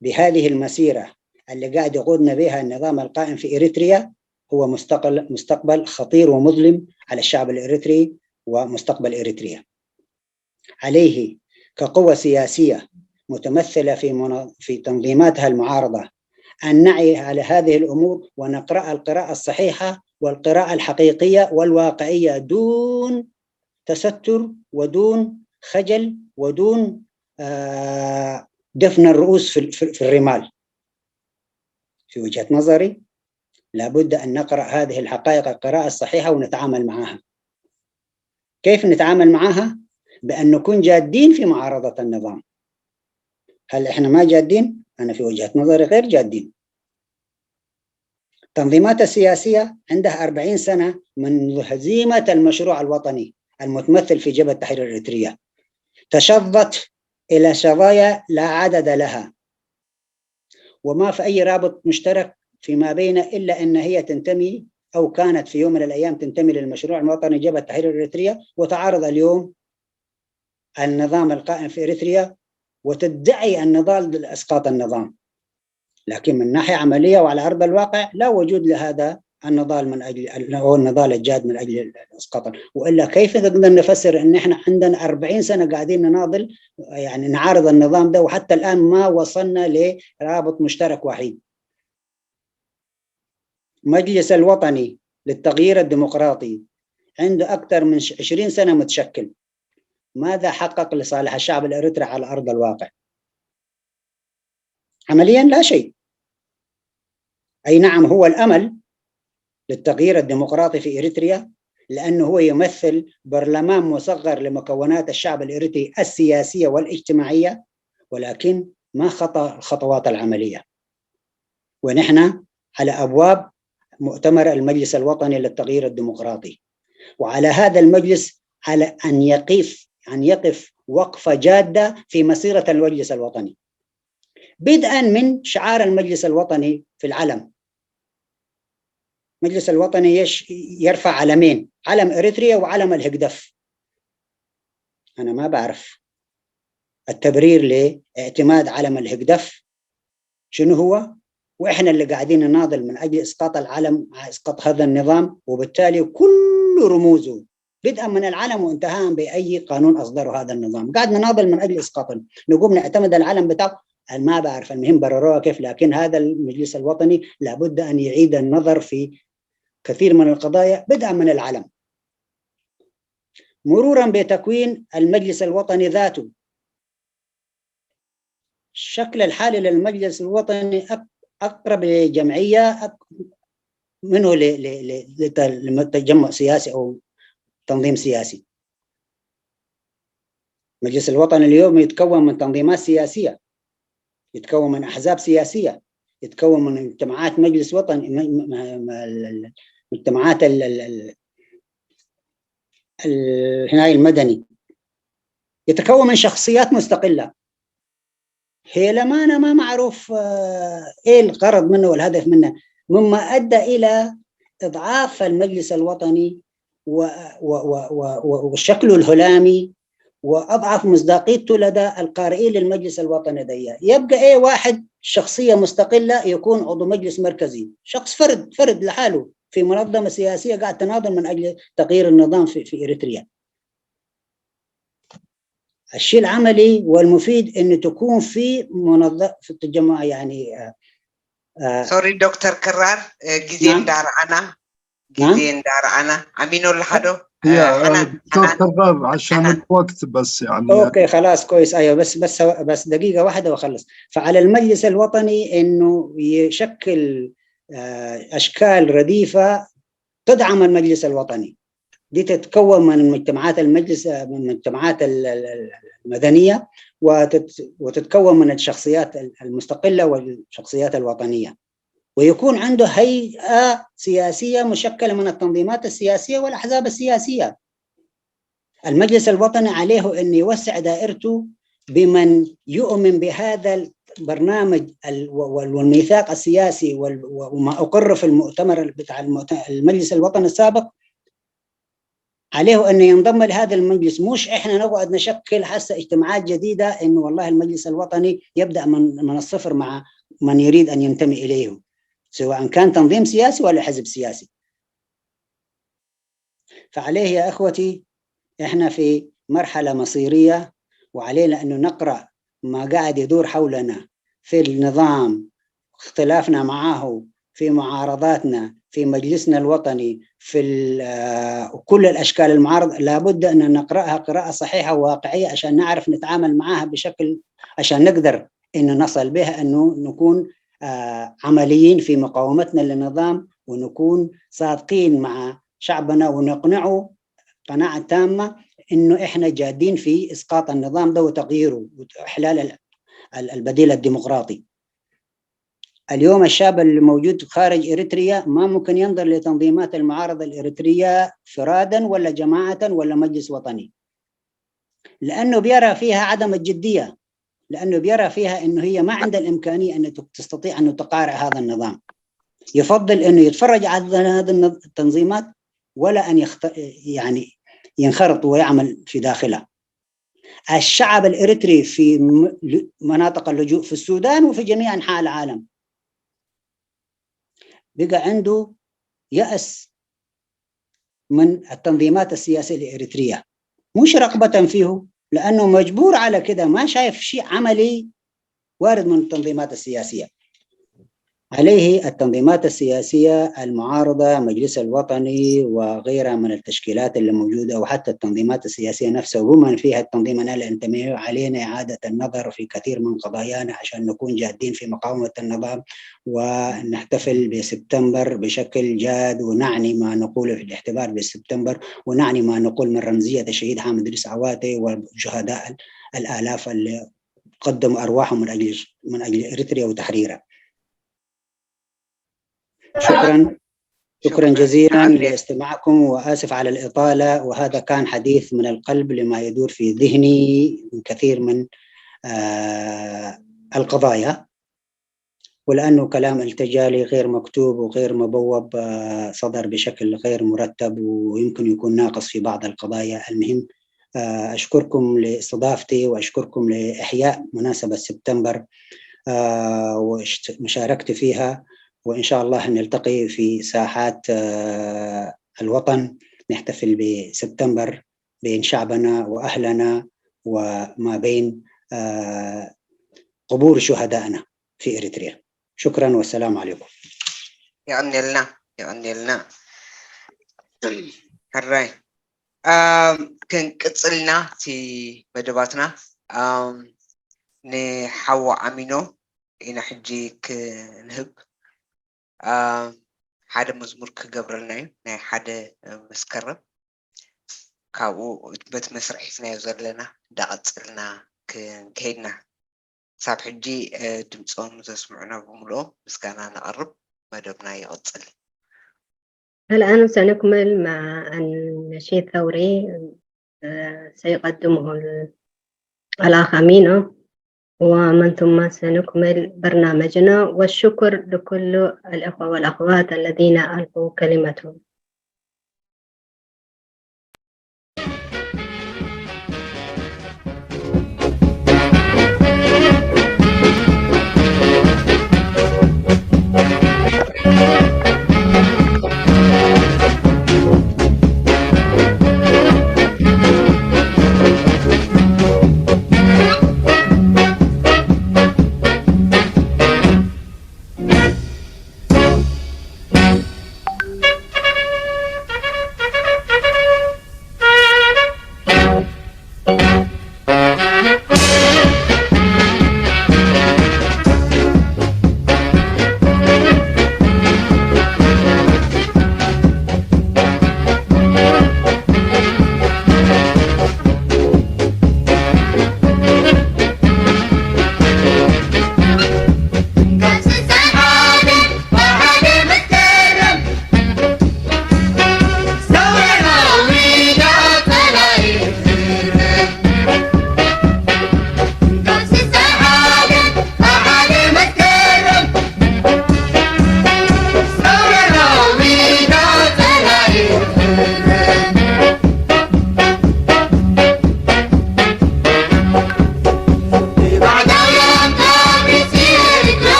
بهذه المسيره اللي قاعد يقودنا بها النظام القائم في اريتريا هو مستقبل مستقبل خطير ومظلم على الشعب الاريتري ومستقبل اريتريا. عليه كقوة سياسية متمثلة في منا- في تنظيماتها المعارضة أن نعي على هذه الأمور ونقرأ القراءة الصحيحة والقراءة الحقيقية والواقعية دون تستر ودون خجل ودون آه، دفن الرؤوس في في- في الرمال. في وجهة نظري لابد أن نقرأ هذه الحقائق القراءة الصحيحة ونتعامل معها. كيف نتعامل معها؟ بأن نكون جادين في معارضة النظام. هل إحنا ما جادين؟ أنا في وجهة نظري غير جادين. التنظيمات السياسية عندها أربعين سنة من هزيمة المشروع الوطني المتمثل في جبهة تحرير إريتريا، تشظت إلى شظايا لا عدد لها، وما في أي رابط مشترك فيما بين إلا أن هي تنتمي أو كانت في يوم من الأيام تنتمي للمشروع الوطني جبهة تحرير إريتريا، وتعارض اليوم النظام القائم في إريتريا وتدعي النضال لإسقاط النظام. لكن من ناحية عملية وعلى أرض الواقع لا وجود لهذا النضال من أجل، هو النضال الجاد من أجل إسقاطه. وإلا كيف نقدر نفسر إن إحنا عندنا أربعين سنة قاعدين نناضل، يعني نعارض النظام ده، وحتى الآن ما وصلنا لرابط مشترك وحيد؟ مجلس الوطني للتغيير الديمقراطي عنده أكثر من عشرين سنة متشكل، ماذا حقق لصالح الشعب الإريتري على أرض الواقع؟ عمليا لا شيء. أي نعم، هو الأمل للتغيير الديمقراطي في إريتريا، لأنه هو يمثل برلمان مصغر لمكونات الشعب الإريتري السياسية والاجتماعية، ولكن ما خطى الخطوات العملية. ونحن على أبواب مؤتمر المجلس الوطني للتغيير الديمقراطي، وعلى هذا المجلس على أن يقف، أن يقف وقفة جادة في مسيرة المجلس الوطني، بدءا من شعار المجلس الوطني في العلم. المجلس الوطني يش-، يرفع علمين، علم إريتريا وعلم الهجدف. أنا ما بعرف التبرير لاعتماد علم الهجدف شنو هو، وإحنا اللي قاعدين نناضل من أجل إسقاط العلم، إسقاط هذا النظام، وبالتالي كل رموزه بدءا من العلم وانتهاء بأي قانون أصدره هذا النظام، قاعد نناضل من أجل إسقاطه، نقوم نعتمد العلم بتاعه. أنا ما بعرف، المهم برروها كيف، لكن هذا المجلس الوطني لابد أن يعيد النظر في كثير من القضايا، بدءا من العلم، مرورا بتكوين المجلس الوطني ذاته. الشكل الحالي للمجلس الوطني أق-، أقرب لجمعية أق-، منه ل-، ل-، ل-، لت-، لتجمع سياسي أو تنظيم سياسي. المجلس الوطني اليوم يتكون من تنظيمات سياسية، يتكون من أحزاب سياسية، يتكون من مجتمعات مجلس وطني، م-، م-، م-، ال-، ال-، مجتمعات ال-، ال-، ال-، الحماية المدني، يتكون من شخصيات مستقلة. هي لما أنا ما معروف، آه، إيه الغرض منه والهدف منه، مما أدى إلى إضعاف المجلس الوطني و-، و-، و-، و-، و-، وشكله الهلامي، وأضعف مصداقيته لدى القارئين للمجلس الوطني ده. يبقى إيه واحد شخصية مستقلة يكون عضو مجلس مركزي، شخص فرد، فرد لحاله في منظمة سياسية قاعد تناضل من أجل تغيير النظام في، في إريتريا. الشيء العملي والمفيد إنه تكون في منظمة، في التجمع، يعني، آه، آه، سوري دكتور كرار، آه، جزين نعم. دار أنا نعم. جزين دار أنا أمينو لحدو. يا آه، حنان، آه، دكتور حنان. كرار، عشان حنان. الوقت بس، يعني. اوكي، خلاص، كويس. ايوه، بس بس بس دقيقه واحده واخلص. فعلى المجلس الوطني انه يشكل، آه، اشكال رديفه تدعم المجلس الوطني. دي تتكون من مجتمعات المجلس، آه، من مجتمعات ال-، ال-، ال-، المدنيه، وتت-، وتتكون من الشخصيات المستقله والشخصيات الوطنيه، ويكون عنده هيئه سياسيه مشكله من التنظيمات السياسيه والاحزاب السياسيه. المجلس الوطني عليه أن يوسع دائرته بمن يؤمن بهذا البرنامج ال-، وال-، والميثاق السياسي وال-، وما أقر في المؤتمر بتاع المؤت-، المجلس الوطني السابق. عليه أن ينضم لهذا المجلس، مش إحنا نقعد نشكل هسه اجتماعات جديدة إنه والله المجلس الوطني يبدأ من، من الصفر مع من يريد أن ينتمي إليه، سواء كان تنظيم سياسي ولا حزب سياسي. فعليه يا أخوتي، إحنا في مرحلة مصيرية، وعلينا أنه نقرأ ما قاعد يدور حولنا في النظام، اختلافنا معه في معارضاتنا في مجلسنا الوطني، في ال-، آه، كل الأشكال المعارضة، لابد أن نقرأها قراءة صحيحة وواقعية عشان نعرف نتعامل معها بشكل، عشان نقدر إنه نصل بها أنه نكون، آه، عمليين في مقاومتنا للنظام، ونكون صادقين مع شعبنا ونقنعه قناعة تامة إنه إحنا جادين في إسقاط النظام ده وتغييره وإحلال ال-، ال-، البديل الديمقراطي. اليوم الشاب اللي موجود خارج إريتريا ما ممكن ينظر لتنظيمات المعارضة الإريترية فرادا ولا جماعة ولا مجلس وطني، لأنه بيرى فيها عدم الجدية، لأنه بيرى فيها إنه هي ما عندها الإمكانية أن تك-، تستطيع أن تقارع هذا النظام. يفضل إنه يتفرج على هذه النظ-، التنظيمات ولا أن يخت-، يعني ينخرط ويعمل في داخلها. الشعب الإريتري في م-، ل-، مناطق اللجوء في السودان وفي جميع أنحاء العالم بقى عنده يأس من التنظيمات السياسية الإريترية، مش رغبة فيه، لأنه مجبور على كده، ما شايف شيء عملي وارد من التنظيمات السياسية. عليه التنظيمات السياسية المعارضة، مجلس الوطني وغيرها من التشكيلات اللي موجودة، وحتى التنظيمات السياسية نفسها ومن فيها التنظيم أنا اللي أنتمي إليه، علينا إعادة النظر في كثير من قضايانا عشان نكون جادين في مقاومة النظام، ونحتفل بسبتمبر بشكل جاد، ونعني ما نقوله في الاحتفال بسبتمبر، ونعني ما نقول من رمزية الشهيد حامد إدريس عواتي والشهداء الآلاف اللي قدموا أرواحهم من أجل، من أجل إريتريا وتحريرها. شكرا، شكرا جزيلا لاستماعكم، وآسف على الإطالة، وهذا كان حديث من القلب لما يدور في ذهني من كثير من آه القضايا، ولأنه كلام التجالي غير مكتوب وغير مبوب، آه صدر بشكل غير مرتب، ويمكن يكون ناقص في بعض القضايا. المهم، آه أشكركم لاستضافتي، وأشكركم لإحياء مناسبة سبتمبر آه ومشاركتي فيها، وإن شاء الله نلتقي في ساحات آه الوطن، نحتفل بسبتمبر بين شعبنا وأهلنا، وما بين آه قبور شهدائنا في إريتريا. شكرا والسلام عليكم. የቐንየልና፣ የቐንየልና። ሕራይ፣ ኣም፣ ክንቅጽልና እቲ መደባትና፣ ኣም፣ ንሓዋ ኣሚኖ ኢና ሕጂ ክንህብ። ኣም፣ ሓደ መዝሙር ክገብረልና እዩ፣ ናይ ሓደ መስከረም። ካብኡ በቲ መስርሕ ሒዝናዮ ዘለና እንዳቐጽልና ክንከይድና። ክሳብ ሕጂ ድምጾም ዘስምዑና ብምልኦም ምስጋና ነቕርብ። መደብና ይቕጽል። هل أنا سنكمل مع النشيد الثوري سيقدمه الأخ أمينو، ومن ثم سنكمل برنامجنا، والشكر لكل الإخوة والأخوات الذين ألقوا كلمتهم.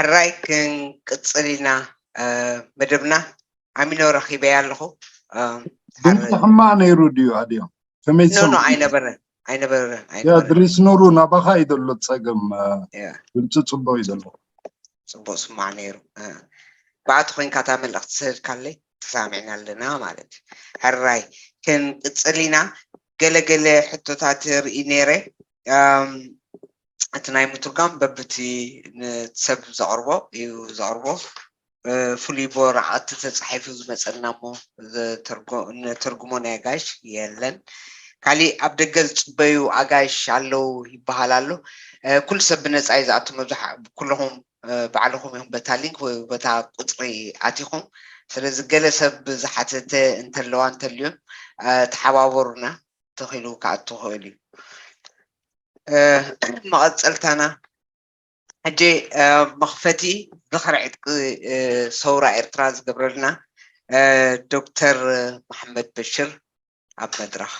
ሕራይ ክንቅፅል ኢና መደብና። ኣሚኖ ረኺበያ ኣለኹ። ድምፂ ሕማቕ ነይሩ ድዩ? ኣድዮም ከመይ ኖ ኖ ኣይነበረን ኣይነበረን። ድሪስ ኑሩ፣ ናባኻ እዩ ዘሎ ፀገም። ድምፂ ፅቡቅ እዩ ዘሎ። ፅቡቅ ስማዕ ነይሩ። ብኣቲ ኮይንካ እታ መልእክቲ ሰድካለይ ተሳሚዕና ኣለና ማለት እዩ። ሕራይ ክንቅፅል ኢና። ገለገለ ሕቶታት ርኢ ነይረ። እቲ ናይ ምትርጓም በብቲ ሰብ ዘቕርቦ እዩ ዘቕርቦ። ፍሉይ ብወረቐት ተፃሒፉ ዝመፀና እሞ ንተርጉሞ ናይ ኣጋይሽ የለን። ካሊእ ኣብ ደገ ዝፅበዩ ኣጋይሽ ኣለዉ ይበሃል ኣሎ። ኩሉ ሰብ ብነፃ እዩ ዝኣቱ። መብዛሕ ኩለኹም ባዕልኹም ኢኹም በታ ሊንክ ወይ በታ ቁፅሪ ኣቲኹም። ስለዚ ገለ ሰብ ዝሓተተ እንተለዋ እንተልዮም ተሓባበሩና። ተኺሉ ክኣቱ ክእል እዩ። መቐፀልታና ሕጂ መኽፈቲ ዝኽሪ ዕጥቂ ሰውራ ኤርትራ ዝገብረልና ዶክተር መሓመድ በሽር ኣብ መድረኽ።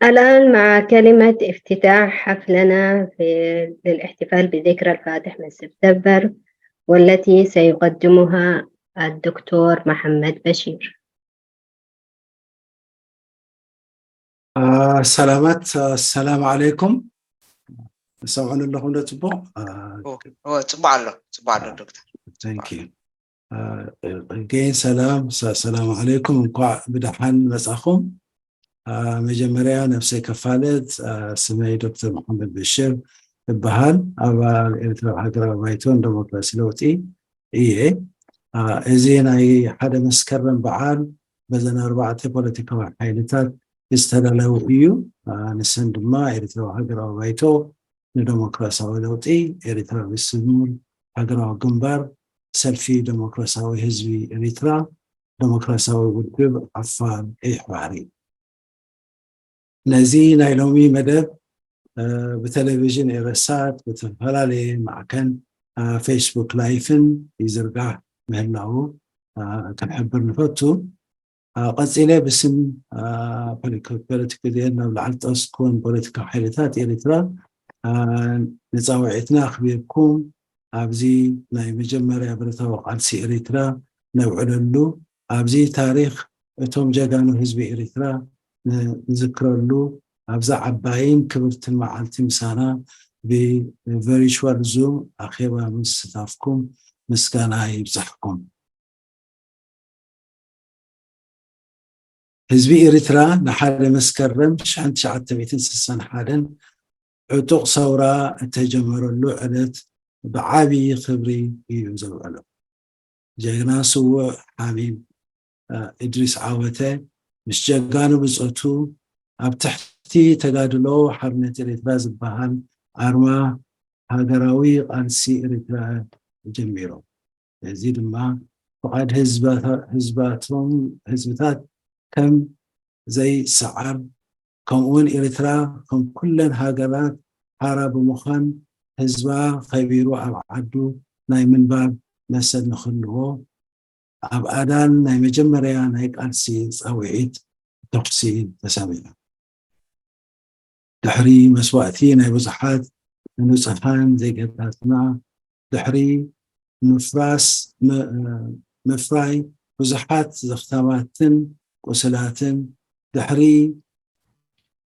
الآن مع كلمة افتتاح حفلنا في للاحتفال بذكرى الفاتح من سبتمبر، والتي سيقدمها الدكتور محمد بشير. ሰላማት፣ ሰላም ዓለይኩም። ሰምዑን ኣለኹም ዶ? ፅቡቅ። ፅቡቅ ኣሎ፣ ፅቡቅ ኣሎ ዶክተር። ገይን ሰላም፣ ሰላም ዓለይኩም፣ እንኳዕ ብደሓን መፃኹም። መጀመርያ ነብሰይ ከፋልጥ፣ ስመይ ዶክተር መሓመድ በሽር እበሃል። ኣባል ኤርትራዊ ሃገራዊ ባይቶን ዴሞክራሲ ለውጢ እየ። እዚ ናይ ሓደ መስከረም በዓል በዘን ኣርባዕተ ፖለቲካዊ ሓይልታት ዝተዳለወ እዩ። ንሰን ድማ ኤርትራዊ ሃገራዊ ባይቶ ንደሞክራሲያዊ ለውጢ፣ ኤርትራ ብስሙር፣ ሃገራዊ ግንባር፣ ሰልፊ ደሞክራሲያዊ ህዝቢ ኤርትራ፣ ደሞክራሲያዊ ውድብ ዓፋር ኤሕባር እዩ። ነዚ ናይ ሎሚ መደብ ብቴሌቪዥን ኤረሳት ብተፈላለየ ማዕከን ፌስቡክ ላይፍን ይዝርጋሕ ምህላዉ ክንሕብር ንፈቱ። ቀፂለ ብስም ፖለቲክዜን ናብ ላዕሊ ጠስኩን ፖለቲካ ሓይልታት ኤርትራ ንፃውዒትና ኣኽቢርኩም ኣብዚ ናይ መጀመርያ ብረታዊ ቃልሲ ኤርትራ ነብዕለሉ፣ ኣብዚ ታሪኽ እቶም ጀጋኑ ህዝቢ ኤርትራ ንዝክረሉ፣ ኣብዛ ዓባይን ክብርትን መዓልቲ ምሳና ብቨርቹዋል ዙም ኣኼባ ምስታፍኩም ምስጋና ይብጻሕኩም። ህዝቢ ኤርትራ ንሓደ መስከረም ሽሕን ትሽዓተ ሚእትን ስሳን ሓደን ዕጡቕ ሰውራ እተጀመረሉ ዕለት ብዓቢ ክብሪ እዩ ዘውዕሎ። ጀግና ስዉእ ሓሚም እድሪስ ዓወተ ምስ ጀጋኑ ብጾቱ ኣብ ትሕቲ ተጋድሎ ሓርነት ኤርትራ ዝበሃል ኣርማ ሃገራዊ ቃልሲ ኤርትራ ጀሚሮም። እዚ ድማ ፍቓድ ህዝባቶም ህዝብታት ከም ዘይሰዓር፣ ከምኡውን ኤርትራ ከም ኩለን ሃገራት ሓራ ብምዃን ህዝባ ከቢሩ ኣብ ዓዱ ናይ ምንባር መሰል ንክህልዎ ኣብ ኣዳን ናይ መጀመርያ ናይ ቃልሲ ጻውዒት ተኹሲ ተሰሚዑ። ድሕሪ መስዋእቲ ናይ ብዙሓት ንጹሃን ዜጋታትና፣ ድሕሪ ምፍራስ ምፍራይ ብዙሓት ዘኽታማትን ቁስላትን፣ ድሕሪ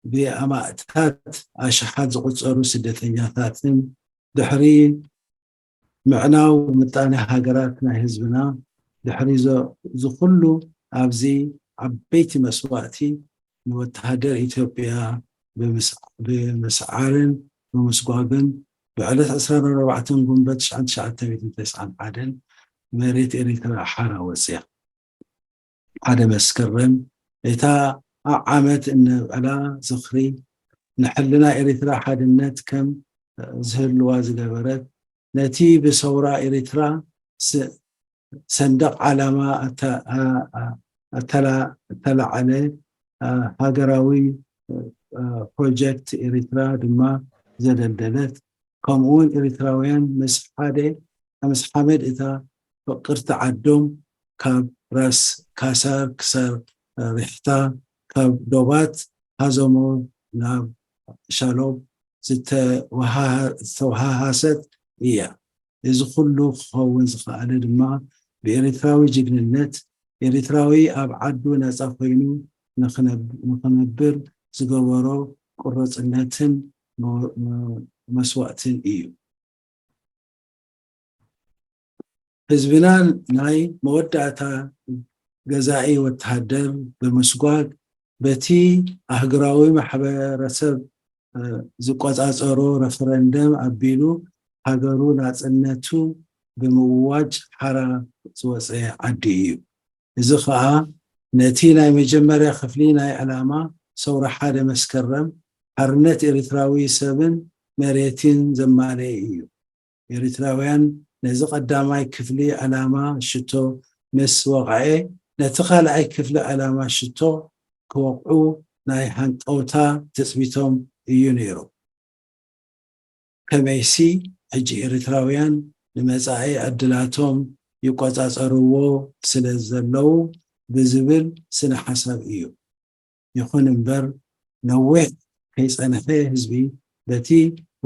ብኣማእታት ኣሽሓት ዝቑጸሩ ስደተኛታትን፣ ድሕሪ ምዕናው ምጣኔ ሃገራት ናይ ህዝብና፣ ድሕሪ እዚ ኩሉ ኣብዚ ዓበይቲ መስዋእቲ ንወተሃደር ኢትዮጵያ ብምስዓርን ብምስጓግን ብዕለት ዕስራን ኣርባዕተን ጉንበት ሽሕን ትሽዓተ ሚእትን ተስዓን ሓደን መሬት ኤሪትራ ሓራ ወፅያ። ሓደ መስከረም እታ ዓዓመት እነብዕላ ዝኽሪ ንሕልና ኤሪትራ ሓድነት ከም ዝህልዋ ዝገበረት ነቲ ብሰውራ ኤሪትራ ሰንደቕ ዓላማ እተላዕለ ሃገራዊ ፕሮጀክት ኤሪትራ ድማ ዘደልደለት፣ ከምኡውን ኤሪትራውያን ምስ ሓደ ምስ ሓመድ እታ ፍቅርቲ ዓዶም ካብ ራስ ካሳር ክሳር ሪሕታ ካብ ዶባት ሃዘሞ ናብ ሻሎም ዝተወሃሃሰት እያ። እዚ ኩሉ ክኸውን ዝኸኣለ ድማ ብኤርትራዊ ጅግንነት፣ ኤርትራዊ ኣብ ዓዱ ነጻ ኮይኑ ንኽነብ-፣ ንኽነብር ዝገበሮ ቁርጽነትን መ-፣ መ-፣ መስዋእትን እዩ። ህዝብና ናይ መወዳእታ ገዛኢ ወተሃደር ብምስጓግ፣ በቲ ኣህጉራዊ ማሕበረሰብ፣ እ፣ ዝቆጻጸሮ ረፈረንደም ኣቢሉ ሃገሩ ናጽነቱ ብምእዋጅ ሓራ ዝወጸ ዓዲ እዩ። እዚ ኸኣ ነቲ ናይ መጀመርያ ክፍሊ ናይ ዕላማ ሰውራ ሓደ መስከረም ሓርነት ኤርትራዊ ሰብን መሬትን ዘማልአ እዩ። ኤርትራውያን ነዚ ቀዳማይ ክፍሊ ዕላማ ሽቶ ምስ ወቕዐ፣ ነቲ ካልኣይ ክፍሊ ዕላማ ሽቶ ክወቕዑ ናይ ሃንቀውታ ትጽቢቶም እዩ ነይሩ። ከመይሲ፣ ሕጂ ኤርትራውያን ንመጻኢ ዕድላቶም ይቆጻጸርዎ ስለ ዘለዉ ብዝብል ስነ ሓሳብ እዩ። ይኹን እምበር፣ ነዊሕ ከይጸንሐ ህዝቢ በቲ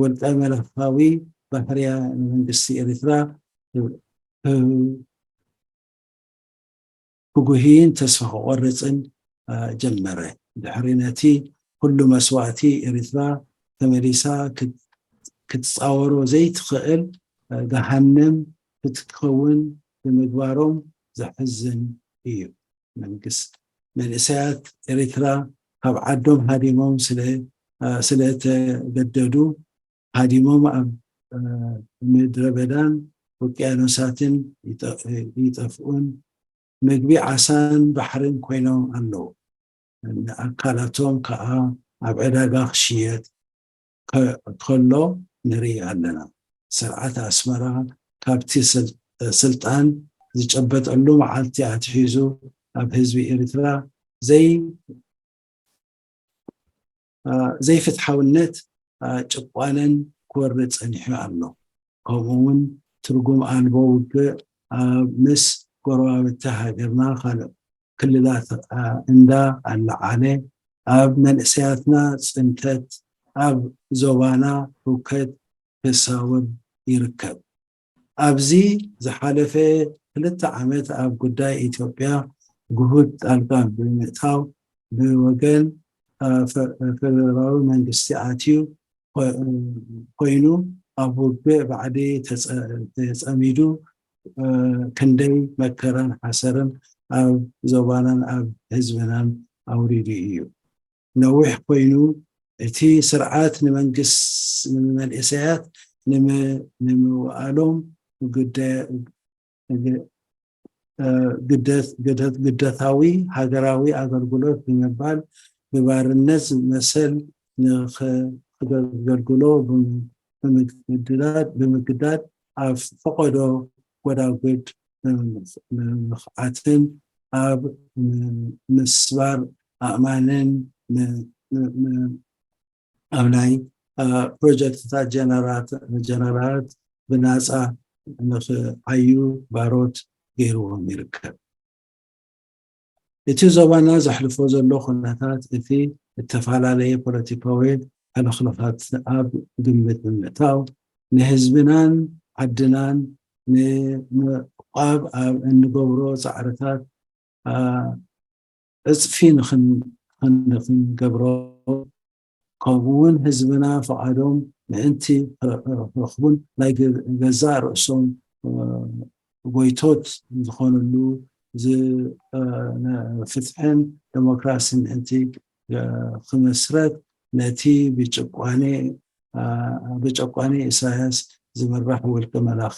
ውልቀ መለኻዊ ባህርያ ንመንግስቲ ኤርትራ ክ-፣ ክ-፣ ክጉህይን ተስፋ ክቖርጽን፣ አ፣ ጀመረ። ድሕሪ ነቲ ኩሉ መስዋእቲ፣ ኤርትራ ተመሊሳ ክት-፣ ክትጻወሮ ዘይትኽእል፣ አ፣ ገሃነም ክትከውን ብምግባሮም ዘሕዝን እዩ። መንግስት፣ መንእሰያት ኤርትራ ካብ ዓዶም ሃዲሞም ስለ፣ አ፣ ስለተገደዱ፣ ሃዲሞም ኣብ፣ እ፣ ምድረ በዳን ውቅያኖሳትን ይጠ-፣ ይጠፍኡን፣ ምግቢ ዓሳን ባሕርን ኮይኖም ኣለዉ። ኣካላቶም ከኣ ኣብ ዕዳጋ ክሽየጥ ከ-፣ ከሎ ንርኢ ኣለና። ስርዓት ኣስመራ ካብቲ ስል-፣ ስልጣን ዝጨበጠሉ መዓልቲ ኣትሒዙ ኣብ ህዝቢ ኤርትራ ዘይ-፣ እ፣ ዘይፍትሓውነት፣ እ፣ ጭቋነን ክወርድ ጸኒሑ ኣሎ። ከምኡ እውን ትርጉም ኣልቦ ውግእ ኣብ ምስ ጎረባብቲ ሃገርና ካልእ ክልላት፣ እ፣ እንዳ ኣለዓለ ኣብ መንእሰያትና ጽንተት፣ ኣብ ዞባና ህውከት ከሳውር ይርከብ። ኣብዚ ዝሓለፈ ክልተ ዓመት ኣብ ጉዳይ ኢትዮጵያ ግሁድ ጣልቃ ብምእታው ብወገን፣ አ፣ ፈ-፣ ፈደራላዊ መንግስቲ ኣትዩ ኮ-፣ ኮይኑ ኣብ ውግእ ባዕዲ ተጸ-፣ ተጸሚዱ፣ አ፣ ክንደይ መከራን ሓሰርን ኣብ ዞባናን ኣብ ህዝብናን ኣውሪዱ እዩ። ነዊሕ ኮይኑ፣ እቲ ስርዓት ንመንግስ-፣ ንመንእሰያት ንመ-፣ ንምውኣሎም ግደ-፣ ግ-፣ እ፣ ግደ-፣ ግደ-፣ ግደታዊ ሃገራዊ ኣገልግሎት ብምባል ብባርነት ዝመሰል ንኸ-፣ ከገልግሎ ብም-፣ ብምግዳድ፣ ብምግዳድ ኣብ ፈቐዶ ጎዳጉድ ብምኽ-፣ ብምኽዓትን ኣብ ም-፣ ምስባር ኣእማንን ም-፣ ም-፣ ም-፣ ኣብ ናይ፣ እ፣ ፕሮጀክትታት ጀነራት-፣ ጀነራላት ብናጻ ንኽዓዩ ባሮት ገይርዎም ይርከብ። እቲ ዞባና ዘሕልፎ ዘሎ ኩነታት፣ እቲ እተፈላለየ ፖለቲካዊ ሕልኽላኻት ኣብ ግምት ብምእታው፣ ንህዝብናን ዓድናን ንምዕቋብ ኣብ እንገብሮ ጻዕርታት፣ አ፣ ዕጽፊ ንኽን-፣ ንኽንገብሮ፣ ከምኡ እውን ህዝብና ፍቓዶም ምእንቲ ክረኽቡን ናይ ገ-፣ ገዛእ ርእሶም፣ እ፣ ጎይቶት ዝኾኑሉ ዝ-፣ እ፣ ነ-፣ ፍትሕን ዴሞክራሲን ምእንቲ፣ እ፣ ክመስረት፣ ነቲ ብጭቋኔ፣ እ፣ ብጨቋኒ ኢሳያስ ዝምራሕ ውልቀ መላኺ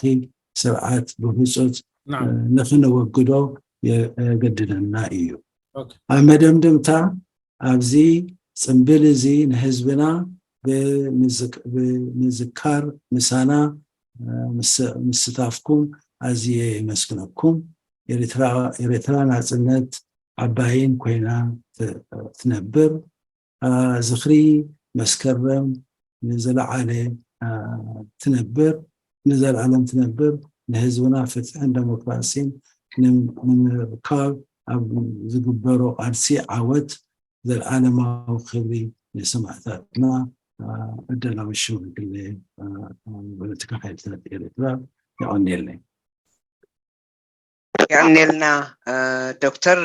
ስርዓት ብህጹጽ፣ ናም። እ፣ ንኽነወግዶ የገድደና እዩ። ኦኬ። ኣብ መደምደምታ፣ ኣብዚ ጽምብል እዚ ንህዝብና ብምዝክ-፣ ብምዝካር ምሳና፣ እ፣ ምስ-፣ ምስታፍኩም ኣዝየ የመስግነኩም። ኤርትራ፣ ኤርትራ ናጽነት ዓባይን ኮይና ት-፣ ትነብር። እ፣ ዝኽሪ መስከረም ንዝለዓለ፣ እ፣ ትነብር፣ ንዘለዓለም ትነብር። ንህዝብና ፍትሕን ደሞክራሲን ንም-፣ ንምርካብ ኣብ ዝግበሮ ቃልሲ ዓወት፣ ዘለዓለማዊ ክብሪ ንሰማእታትና። እ፣ ዕደናዊ ሽማግለ፣ እ፣ ፖለቲካ ሓይልታት ኤርትራ፣ የቐንየለይ። የቐንየልና ዶክተር።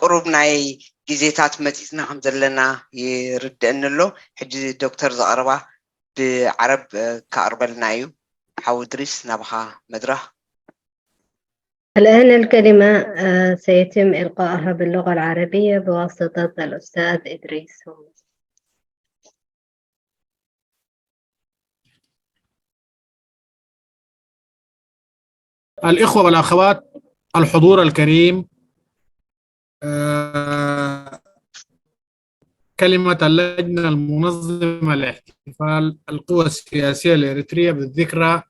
ቁሩብ ናይ ግዜታት መፂፅና ከም ዘለና ይርድአኒ ኣሎ። ሕጂ ዶክተር ዘቕርባ ብዓረብ ከቕርበልና እዩ። ሓው እድሪስ ናብኻ መድረኽ። الآن الكلمة سيتم إلقاءها باللغة العربية بواسطة الأستاذ إدريس. الإخوة والأخوات، الحضور الكريم، آه، كلمة اللجنة المنظمة لاحتفال القوى السياسية الإريترية بالذكرى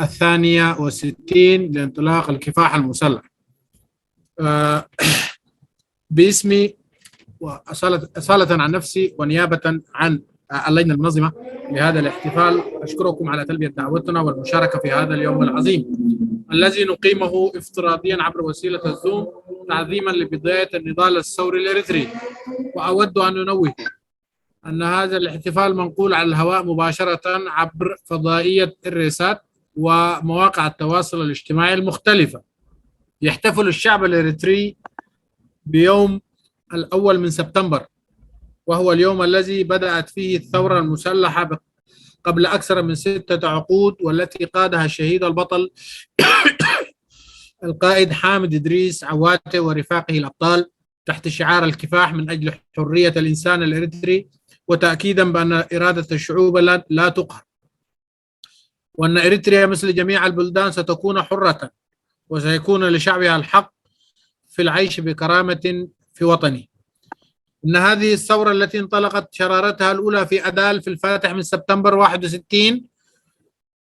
الثانية والستين لانطلاق الكفاح المسلح. آه، باسمي وأصالة أصالة عن نفسي ونيابة عن اللجنة المنظمة لهذا الاحتفال، أشكركم على تلبية دعوتنا والمشاركة في هذا اليوم العظيم الذي نقيمه افتراضيا عبر وسيلة الزوم تعظيما لبداية النضال الثوري الإريتري. وأود أن أنوه أن هذا الاحتفال منقول على الهواء مباشرة عبر فضائية الريسات ومواقع التواصل الاجتماعي المختلفة. يحتفل الشعب الإريتري بيوم الأول من سبتمبر، وهو اليوم الذي بدأت فيه الثورة المسلحة قبل أكثر من ستة عقود، والتي قادها الشهيد البطل القائد حامد إدريس عواتي ورفاقه الأبطال تحت شعار الكفاح من أجل حرية الإنسان الإريتري وتأكيدا بأن إرادة الشعوب لا تقهر، وأن إريتريا مثل جميع البلدان ستكون حرة وسيكون لشعبها الحق في العيش بكرامة في وطنه. إن هذه الثورة التي انطلقت شرارتها الأولى في أدال في الفاتح من سبتمبر واحد وستين،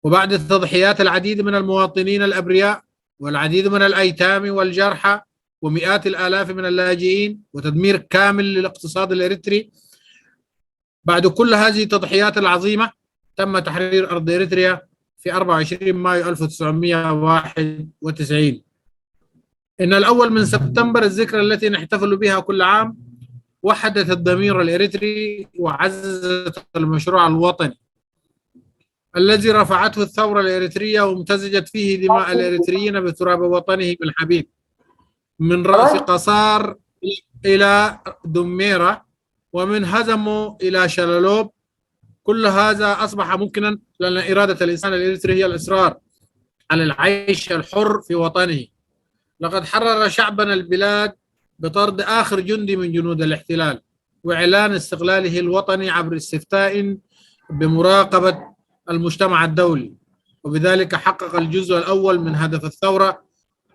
وبعد التضحيات العديد من المواطنين الأبرياء والعديد من الأيتام والجرحى ومئات الآلاف من اللاجئين وتدمير كامل للاقتصاد الإريتري، بعد كل هذه التضحيات العظيمة تم تحرير أرض إريتريا في أربعة وعشرين مايو ألف وتسعمية وواحد وتسعين. إن الأول من سبتمبر، الذكرى التي نحتفل بها كل عام، وحدت الضمير الإريتري وعززت المشروع الوطني الذي رفعته الثورة الإريترية وامتزجت فيه دماء الإريتريين بتراب وطنهم الحبيب، من رأس قصار إلى دميرة، ومن هزمو إلى شلالوب. كل هذا أصبح ممكنا لأن إرادة الإنسان الإريتري هي الإصرار على العيش الحر في وطنه. لقد حرر شعبنا البلاد بطرد آخر جندي من جنود الاحتلال وإعلان استقلاله الوطني عبر استفتاء بمراقبة المجتمع الدولي، وبذلك حقق الجزء الأول من هدف الثورة،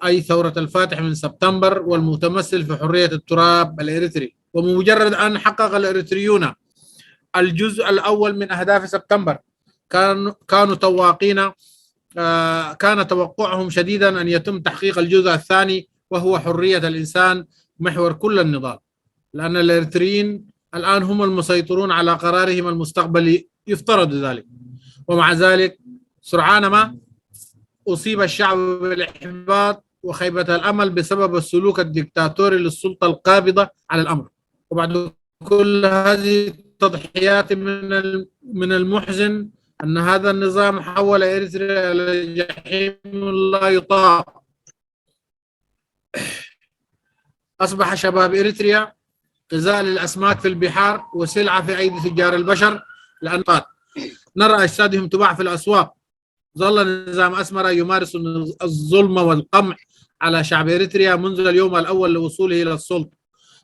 أي ثورة الفاتح من سبتمبر، والمتمثل في حرية التراب الإريتري. ومجرد أن حقق الإريتريون الجزء الأول من أهداف سبتمبر، كان كانوا تواقين آه، كان توقعهم شديدا أن يتم تحقيق الجزء الثاني، وهو حرية الإنسان محور كل النضال، لأن الإريتريين الآن هم المسيطرون على قرارهم المستقبلي، يفترض ذلك. ومع ذلك، سرعان ما أصيب الشعب بالإحباط وخيبة الأمل بسبب السلوك الدكتاتوري للسلطة القابضة على الأمر. وبعد كل هذه التضحيات، من من المحزن أن هذا النظام حول إريتريا إلى جحيم لا يطاق. أصبح شباب إريتريا غذاء للأسماك في البحار وسلعة في أيدي تجار البشر، لأن نرى أجسادهم تباع في الأسواق. ظل نظام أسمرة يمارس الظلم والقمع على شعب إريتريا منذ اليوم الأول لوصوله إلى السلطة،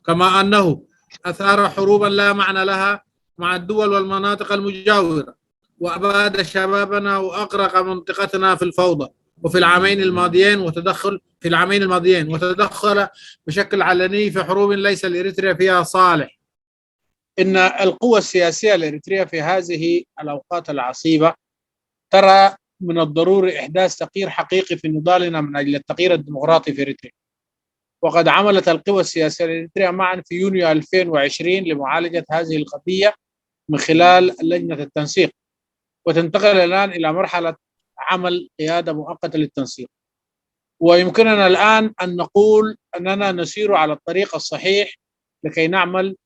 كما أنه أثار حروبا لا معنى لها مع الدول والمناطق المجاورة، وأباد شبابنا وأغرق منطقتنا في الفوضى. وفي العامين الماضيين وتدخل في العامين الماضيين وتدخل بشكل علني في حروب ليس لإريتريا فيها صالح. إن القوى السياسية الإريترية في هذه الأوقات العصيبة ترى من الضروري إحداث تغيير حقيقي في نضالنا من أجل التغيير الديمقراطي في إريتريا. وقد عملت القوى السياسية الإريترية معا في يونيو ألفين وعشرين لمعالجة هذه القضية من خلال لجنة التنسيق، وتنتقل الآن إلى مرحلة عمل قيادة مؤقتة للتنسيق. ويمكننا الآن أن نقول أننا نسير على الطريق الصحيح لكي نعمل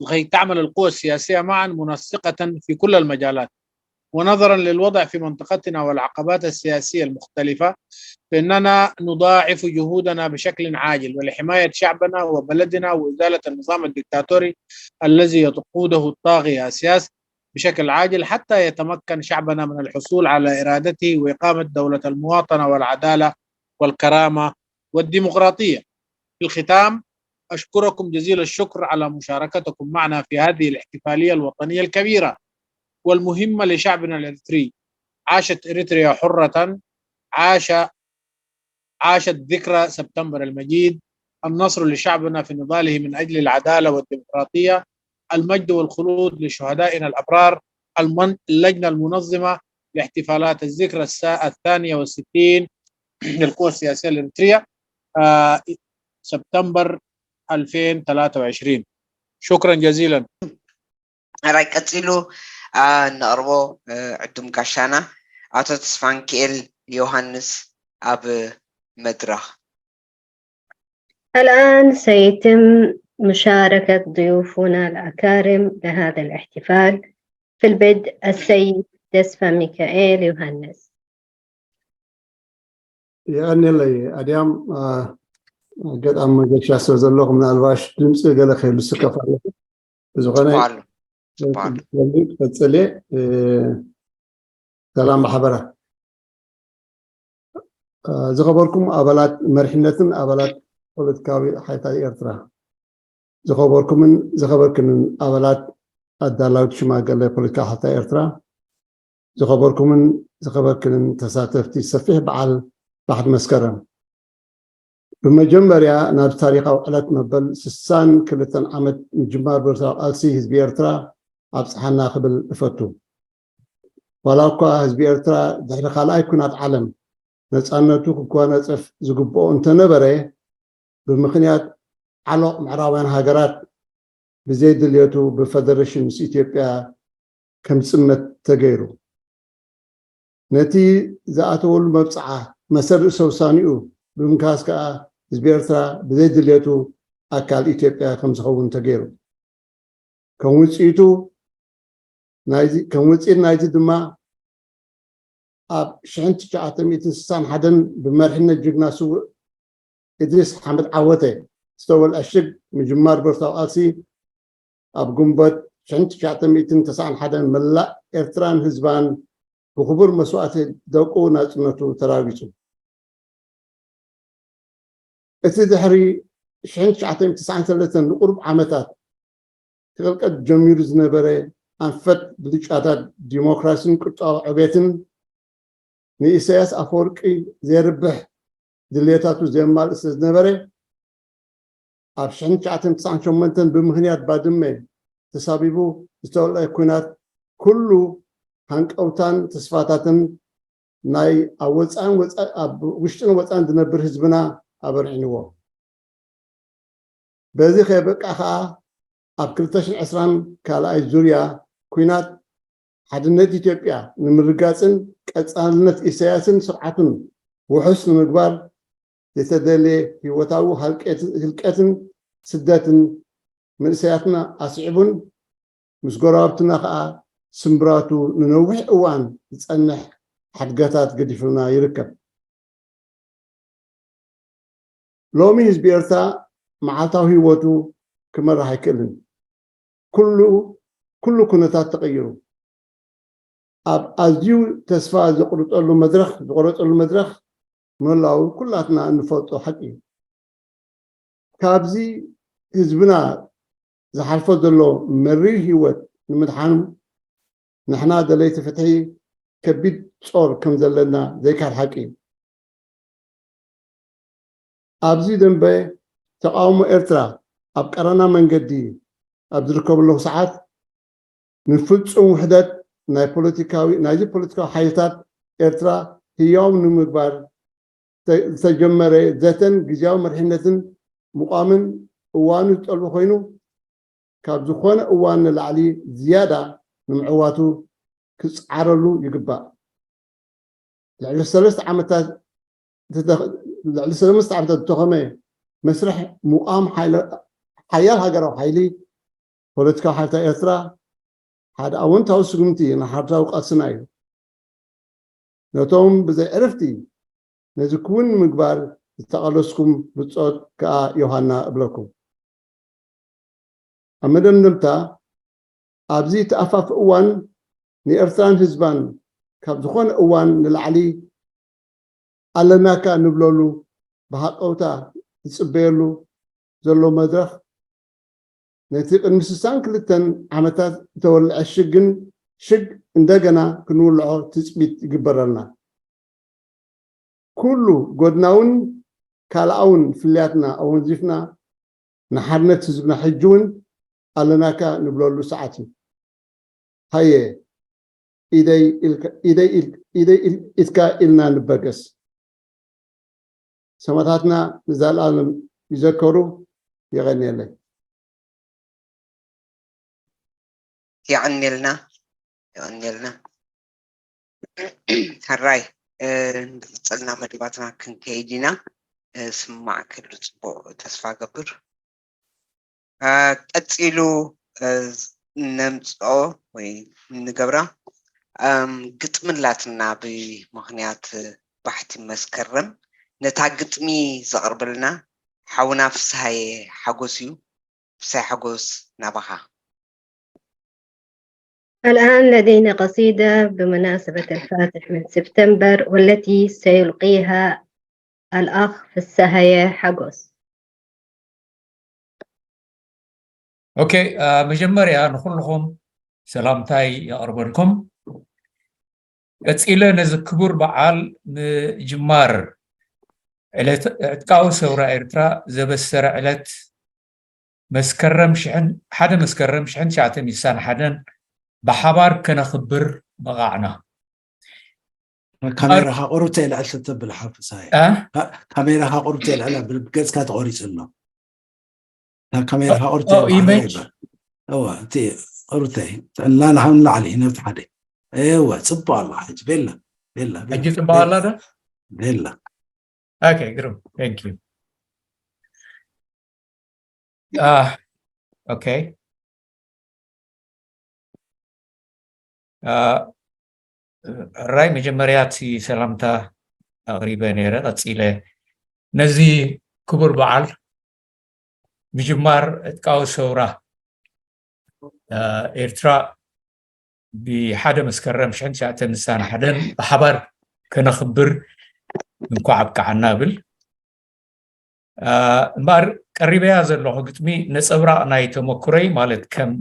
لكي تعمل القوى السياسية معا منسقة في كل المجالات. ونظرا للوضع في منطقتنا والعقبات السياسية المختلفة، فإننا نضاعف جهودنا بشكل عاجل ولحماية شعبنا وبلدنا وإزالة النظام الدكتاتوري الذي يقوده الطاغية السياسي بشكل عاجل، حتى يتمكن شعبنا من الحصول على إرادته وإقامة دولة المواطنة والعدالة والكرامة والديمقراطية. في الختام، أشكركم جزيل الشكر على مشاركتكم معنا في هذه الاحتفالية الوطنية الكبيرة والمهمة لشعبنا الإريتري. عاشت إريتريا حرة، عاش عاشت ذكرى سبتمبر المجيد. النصر لشعبنا في نضاله من أجل العدالة والديمقراطية. المجد والخلود لشهدائنا الأبرار. المن- اللجنة المنظمة لاحتفالات الذكرى السا- الثانية والستين للقوى السياسية الإريترية، آه، سبتمبر ألفين وثلاثة وعشرين. شكرا جزيلا. ራይ ቀፂሉ ነቕርቦ ዕዱም ጋሻና ኣቶ ተስፋንክኤል ዮሃንስ ኣብ መድረኽ። الآن سيتم مشاركة ضيوفنا الأكارم لهذا الاحتفال. في البدء السيد تسفى ميكائيل يوهانس. የቐንየለይ ኣድያም። ኣጋጣሚ መገሻ ስለ ዘለኹ ምናልባሽ ድምፂ ገለ ከይሉ ስከፍ ኣለኹ። ብዝኾነ ጽቡቕ ኣሎ። ጽቡቕ ኣሎ። ቀፅል። ሰላም ብሓበራ። ዝኸበርኩም ኣባላት መሪሕነትን ኣባላት ፖለቲካዊ ሓይልታት ኤርትራ፣ ዝኸበርኩምን ዝኸበርክንን ኣባላት ኣዳላዊት ሽማግለ ፖለቲካዊ ሓይልታት ኤርትራ፣ ዝኸበርኩምን ዝኸበርክንን ተሳተፍቲ ሰፊሕ በዓል ባሕቲ መስከረም፣ ብመጀመርያ ናብዚ ታሪኻዊ ዕለት መበል ስሳን ክልተን ዓመት ምጅማር ብረታዊ ቃልሲ ህዝቢ ኤርትራ ኣብጽሓና ክብል እፈቱ። ዋላ እኳ ህዝቢ ኤርትራ ድሕሪ ካልኣይ ኲናት ዓለም ነጻነቱ ክጓነጽፍ ዝግብኦ እንተነበረ፣ ብምኽንያት ዓሎቕ ምዕራባውያን ሃገራት ብዘይ ድልየቱ ብፈደረሽን ምስ ኢትዮጵያ ከም ዝጽመት ተገይሩ። ነቲ ዝኣተወሉ መብጽዓ መሰል ርእሰ ውሳኔኡ ብምንካስ ከኣ ህዝቢ ኤርትራ ብዘይ ድልየቱ ኣካል ኢትዮጵያ ከም ዝኸውን ተገይሩ። ከም ውጽኢቱ ናይዚ ከም ውጽኢት ናይዚ ድማ ኣብ ሽሕን ትሽዓተ ሚእትን ስሳን ሓደን ብመሪሕነት ጅግና ስዉእ እድሪስ ሓመድ ዓወተ ዝተወልዐ ሽግ ምጅማር ብረታዊ ቃልሲ ኣብ ግንቦት ሽሕን ትሽዓተ ሚእትን ተስዓን ሓደን መላእ ኤርትራን ህዝባን ብክቡር መስዋእቲ ደቁ ናጽነቱ ተራጊጹ። እቲ ድሕሪ ሽሕን ትሽዓተ ሚእትን ተስዓን ሰለስተን ንቁሩብ ዓመታት ክቕልቀል ጀሚሩ ዝነበረ ኣንፈት ብልጫታት ዲሞክራሲን ቁጠባዊ ዕቤትን ንኢሳያስ ኣፈወርቂ ዘየርብሕ ድልየታቱ ዘየማልእ ስለ ዝነበረ፣ ኣብ ሽሕን ትሽዓተ ሚእትን ተስዓን ሸሞንተን ብምኽንያት ባድመ ተሳቢቡ ዝተወልዐ ኲናት ኩሉ ሃንቀውታን ተስፋታትን ናይ ኣብ ወጻእን ወጻ- ኣብ ውሽጥን ወጻእን ዝነብር ህዝብና ኣበርዒንዎ። በዚ ከየበቃ ከኣ ኣብ ክልተ ሽሕን ዕስራን ካልኣይ ዙርያ ኲናት ሓድነት ኢትዮጵያ ንምርጋጽን ቀጻልነት ኢሳያስን ስርዓቱን ውሑስ ንምግባር ዝተደልየ ህይወታዊ ሃልቀት- ህልቀትን ስደትን መንእሰያትና ኣስዒቡን ምስ ጎረባብትና ከኣ ስምብራቱ ንነዊሕ እዋን ዝጸንሕ ሓድጋታት ገዲፉልና ይርከብ። ሎሚ ህዝቢ ኤርትራ መዓልታዊ ህይወቱ ክመርሕ ኣይክእልን። ኩሉ ኩሉ ኩነታት ተቐይሩ። ኣብ ኣዝዩ ተስፋ ዘቑርጠሉ መድረኽ ዝቆረጠሉ መድረኽ ምህላው ኩላትና እንፈልጦ ሓቂ እዩ። ካብዚ ህዝብና ዝሓልፎ ዘሎ መሪር ህይወት ንምድሓኑ ንሕና ደለይቲ ፍትሒ ከቢድ ጾር ከም ዘለና ዘይካድ ሓቂ እዩ። ኣብዚ ደንበ ተቓውሞ ኤርትራ ኣብ ቀረና መንገዲ ኣብ ዝርከበሉ ሰዓት ንፍጹም ውሕደት ናይ ፖለቲካዊ ናይዚ ፖለቲካዊ ሓይልታት ኤርትራ ህያው ንምግባር ዝተጀመረ ዘተን ግዝያዊ መሪሕነትን ምቋምን እዋኑ ዝጠልቦ ኮይኑ ካብ ዝኾነ እዋን ንላዕሊ ዝያዳ ንምዕዋቱ ክጸዓረሉ ይግባእ። ልዕሊ ሰለስተ ዓመታት ልዕሊ ሰለስተ ዓመታት ዝተኾመ መስርሕ ምቋም ሓያል ሃገራዊ ሓይሊ ፖለቲካዊ ሓይልታት ኤርትራ ሓደ ኣወንታዊ ስጉምቲ ንሓርታዊ ቃልስና እዩ። ነቶም ብዘይ ዕርፍቲ ነዚ ክውን ንምግባር ዝተቐለስኩም ብጾት ከኣ ዮሃና እብለኩም። ኣብ መደምደምታ፣ ኣብዚ ተኣፋፊ እዋን ንኤርትራን ህዝባን ካብ ዝኾነ እዋን ንላዕሊ ኣለናካ ንብለሉ ብሃቀውታ ዝጽበየሉ ዘሎ መድረኽ ነቲ ቅድሚ ስሳን ክልተን ዓመታት ዝተወልዐ ሽግን ሽግ እንደገና ክንውልዖ ትጽቢት ይግበረልና። ኩሉ ጎድናውን ካልኣውን ፍልያትና ኣወንዚፍና ንሓርነት ህዝብና ሕጂ እውን ኣለናካ ንብለሉ ሰዓት እዩ። ሃየ ኢደይ ኢልካ- ኢደይ ኢል- ኢደይ ኢል- ኢትካ ኢልና ንበገስ። ሰማእታትና ንዘለኣለም ይዘከሩ። የቐንየለይ። የቐንየልና። የቐንየልና። ሕራይ፣ እንድቕጽልና መደባትና ክንከይድ ኢና። ስማዕ ክህሉ ጽቡቕ ተስፋ ገብር። ቀጺሉ ነምጽኦ ወይ ንገብራ ግጥሚ ኣላትና ብምኽንያት ባሕቲ መስከረም። ነታ ግጥሚ ዘቕርበልና ሓውና ፍስሃየ ሓጎስ እዩ። ፍስሃየ ሓጎስ፣ ናባኻ። الآن لدينا قصيدة بمناسبة الفاتح من سبتمبر، والتي سيلقيها الأخ فسهية حقوس. ኦኬ፣ መጀመርያ ንኩልኹም ሰላምታይ የቕርበልኩም። ቀፂለ ነዚ ክቡር በዓል ምጅማር ዕለት ዕጥቃዊ ሰውራ ኤርትራ ዘበሰረ ዕለት መስከረም ሽሕን ሓደ መስከረም ሽሕን ትሽዓተ ሚእቲ ስሳን ሓደን ብሓባር ከነኽብር በቓዕና። ካሜራኻ ቁርብተ ይልዕል ተብል ሓፍሳይ። ካሜራኻ ቁርብተ ይልዕል ብል ገጽካ ተቆሪጹ ኣሎ። ካሜራኻ ቁርብተ ኢሜጅ እዋ እቲ ቁርብተ ጥዕና ንሓብ ንላዕሊ ነብቲ ሓደ እወ ጽቡቅ ኣሎ። ሕጂ ቤላ ቤላ ሕጂ ጽቡቅ ኣላ ዶ? ቤላ Okay, ግሩም። Thank you. Ah, okay. ራይ መጀመርያ እቲ ሰላምታ ኣቕሪበ ነይረ። ቀፂለ ነዚ ክቡር በዓል ምጅማር ዕጥቃዊ ሰውራ ኤርትራ ብሓደ መስከረም ሽሕን ትሽዓተ ስሳን ሓደን ብሓባር ከነኽብር እንኳዕ ኣብቅዓና እብል። እምበኣር ቀሪበያ ዘለኹ ግጥሚ ነፀብራቕ ናይ ተመክሮይ፣ ማለት ከም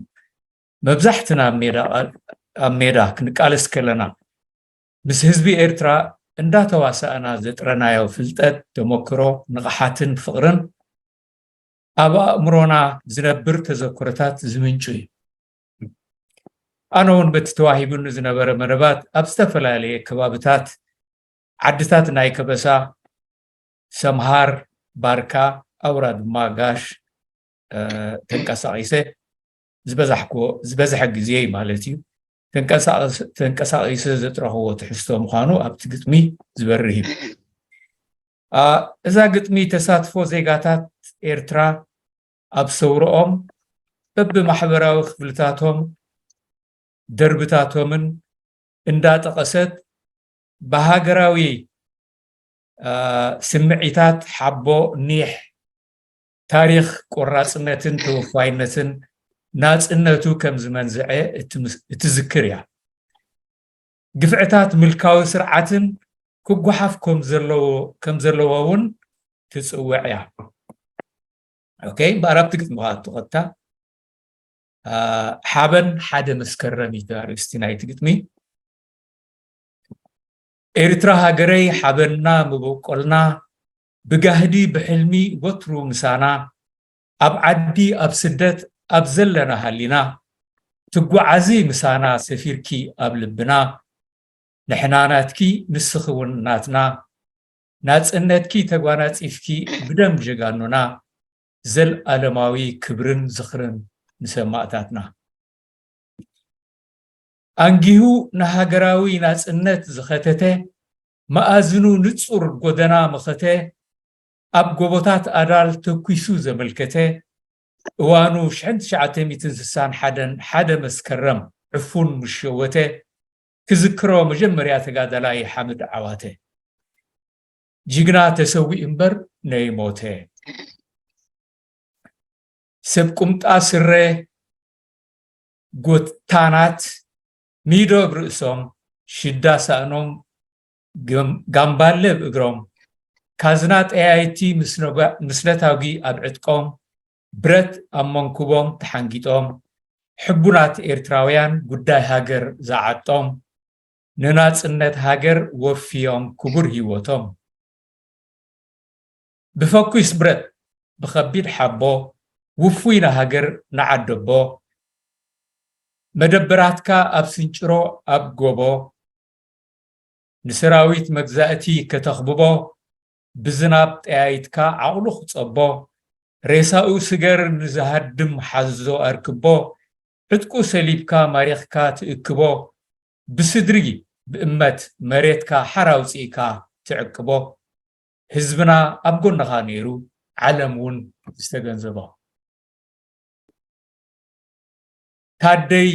መብዛሕትና ኣብ ሜዳ ክንቃለስ ከለና ምስ ህዝቢ ኤርትራ እንዳተዋሳእና ዘጥረናዮ ፍልጠት፣ ተመክሮ፣ ንቕሓትን ፍቕርን ኣብ ኣእምሮና ዝነብር ተዘክሮታት ዝምንጩ እዩ። ኣነ እውን በቲ ተዋሂቡኒ ዝነበረ መደባት ኣብ ዝተፈላለየ ከባብታት ዓድታት ናይ ከበሳ፣ ሰምሃር፣ ባርካ፣ ኣውራ ድማ ጋሽ ተንቀሳቒሰ ዝበዛሕክዎ ዝበዝሐ ግዜ ማለት እዩ ተንቀሳቒሰ ዘጥረኽዎ ትሕዝቶ ምዃኑ ኣብቲ ግጥሚ ዝበርህ እዩ። እዛ ግጥሚ ተሳትፎ ዜጋታት ኤርትራ ኣብ ሰውርኦም በብማሕበራዊ ክፍልታቶም ደርብታቶምን እንዳጠቐሰት ብሃገራዊ ስምዒታት ሓቦ፣ ኒሕ፣ ታሪኽ ቆራፅነትን ተወፋይነትን ናፅነቱ ከም ዝመንዝዐ እትዝክር እያ። ግፍዕታት ምልካዊ ስርዓትን ክጓሓፍ ከም ዘለዎ እውን ትፅውዕ እያ። ኦኬ፣ እምበኣር ኣብቲ ግጥሚ ከዓ ትቐጥታ ሓበን ሓደ መስከረም እዩ ኣርእስቲ ናይቲ ግጥሚ። ኤርትራ ሃገረይ ሓበንና መበቆልና ብጋህዲ ብሕልሚ ወትሩ ምሳና ኣብ ዓዲ ኣብ ስደት ኣብ ዘለና ሃሊና ትጓዓዚ ምሳና ሰፊርኪ ኣብ ልብና ንሕና ናትኪ ንስኺ እውን ናትና ናጽነትኪ ተጓናጺፍኪ ብደም ጀጋኑና ዘልኣለማዊ ክብርን ዝኽርን ንሰማእታትና። ኣንጊሁ ንሃገራዊ ናጽነት ዝኸተተ መኣዝኑ ንጹር ጎደና መኸተ ኣብ ጎቦታት ኣዳል ተኲሱ ዘመልከተ እዋኑ ሽሕን ትሽዓተ ሚእትን ስሳን ሓደን ሓደ መስከረም ዕፉን ምስ ሸወተ፣ ክዝክሮ መጀመርያ ተጋዳላይ ሓምድ ዓዋተ። ጅግና ተሰዊኡ እምበር ነይሞተ። ሰብ ቁምጣ ስረ ጎታናት፣ ሚዶ ኣብ ርእሶም፣ ሽዳ ሳእኖም፣ ጋምባለ ኣብ እግሮም፣ ካዝና ጠያይቲ ምስ ነታጒ ኣብ ዕጥቆም፣ ብረት ኣብ መንኩቦም ተሓንጊጦም፣ ሕቡናት ኤርትራውያን ጉዳይ ሃገር ዝዓጦም፣ ንናጽነት ሃገር ወፍዮም ክቡር ህይወቶም። ብፈኲስ ብረት፣ ብኸቢድ ሓቦ፣ ውፉይ ንሃገር ንዓደቦ፣ መደበራትካ ኣብ ስንጭሮ ኣብ ጎቦ፣ ንሰራዊት መግዛእቲ ከተኽብቦ፣ ብዝናብ ጠያይትካ ዓቕሉ ክጸቦ፣ ሬሳኡ ስገር ንዝሃድም ሓዞ ኣርክቦ፣ ዕጥቁ ሰሊብካ ማሪኽካ ትእክቦ፣ ብስድሪ ብእመት መሬትካ ሓራ ኣውጺእካ ትዕቅቦ፣ ህዝብና ኣብ ጎንኻ ነይሩ ዓለም እውን ዝተገንዘቦ። ታደይ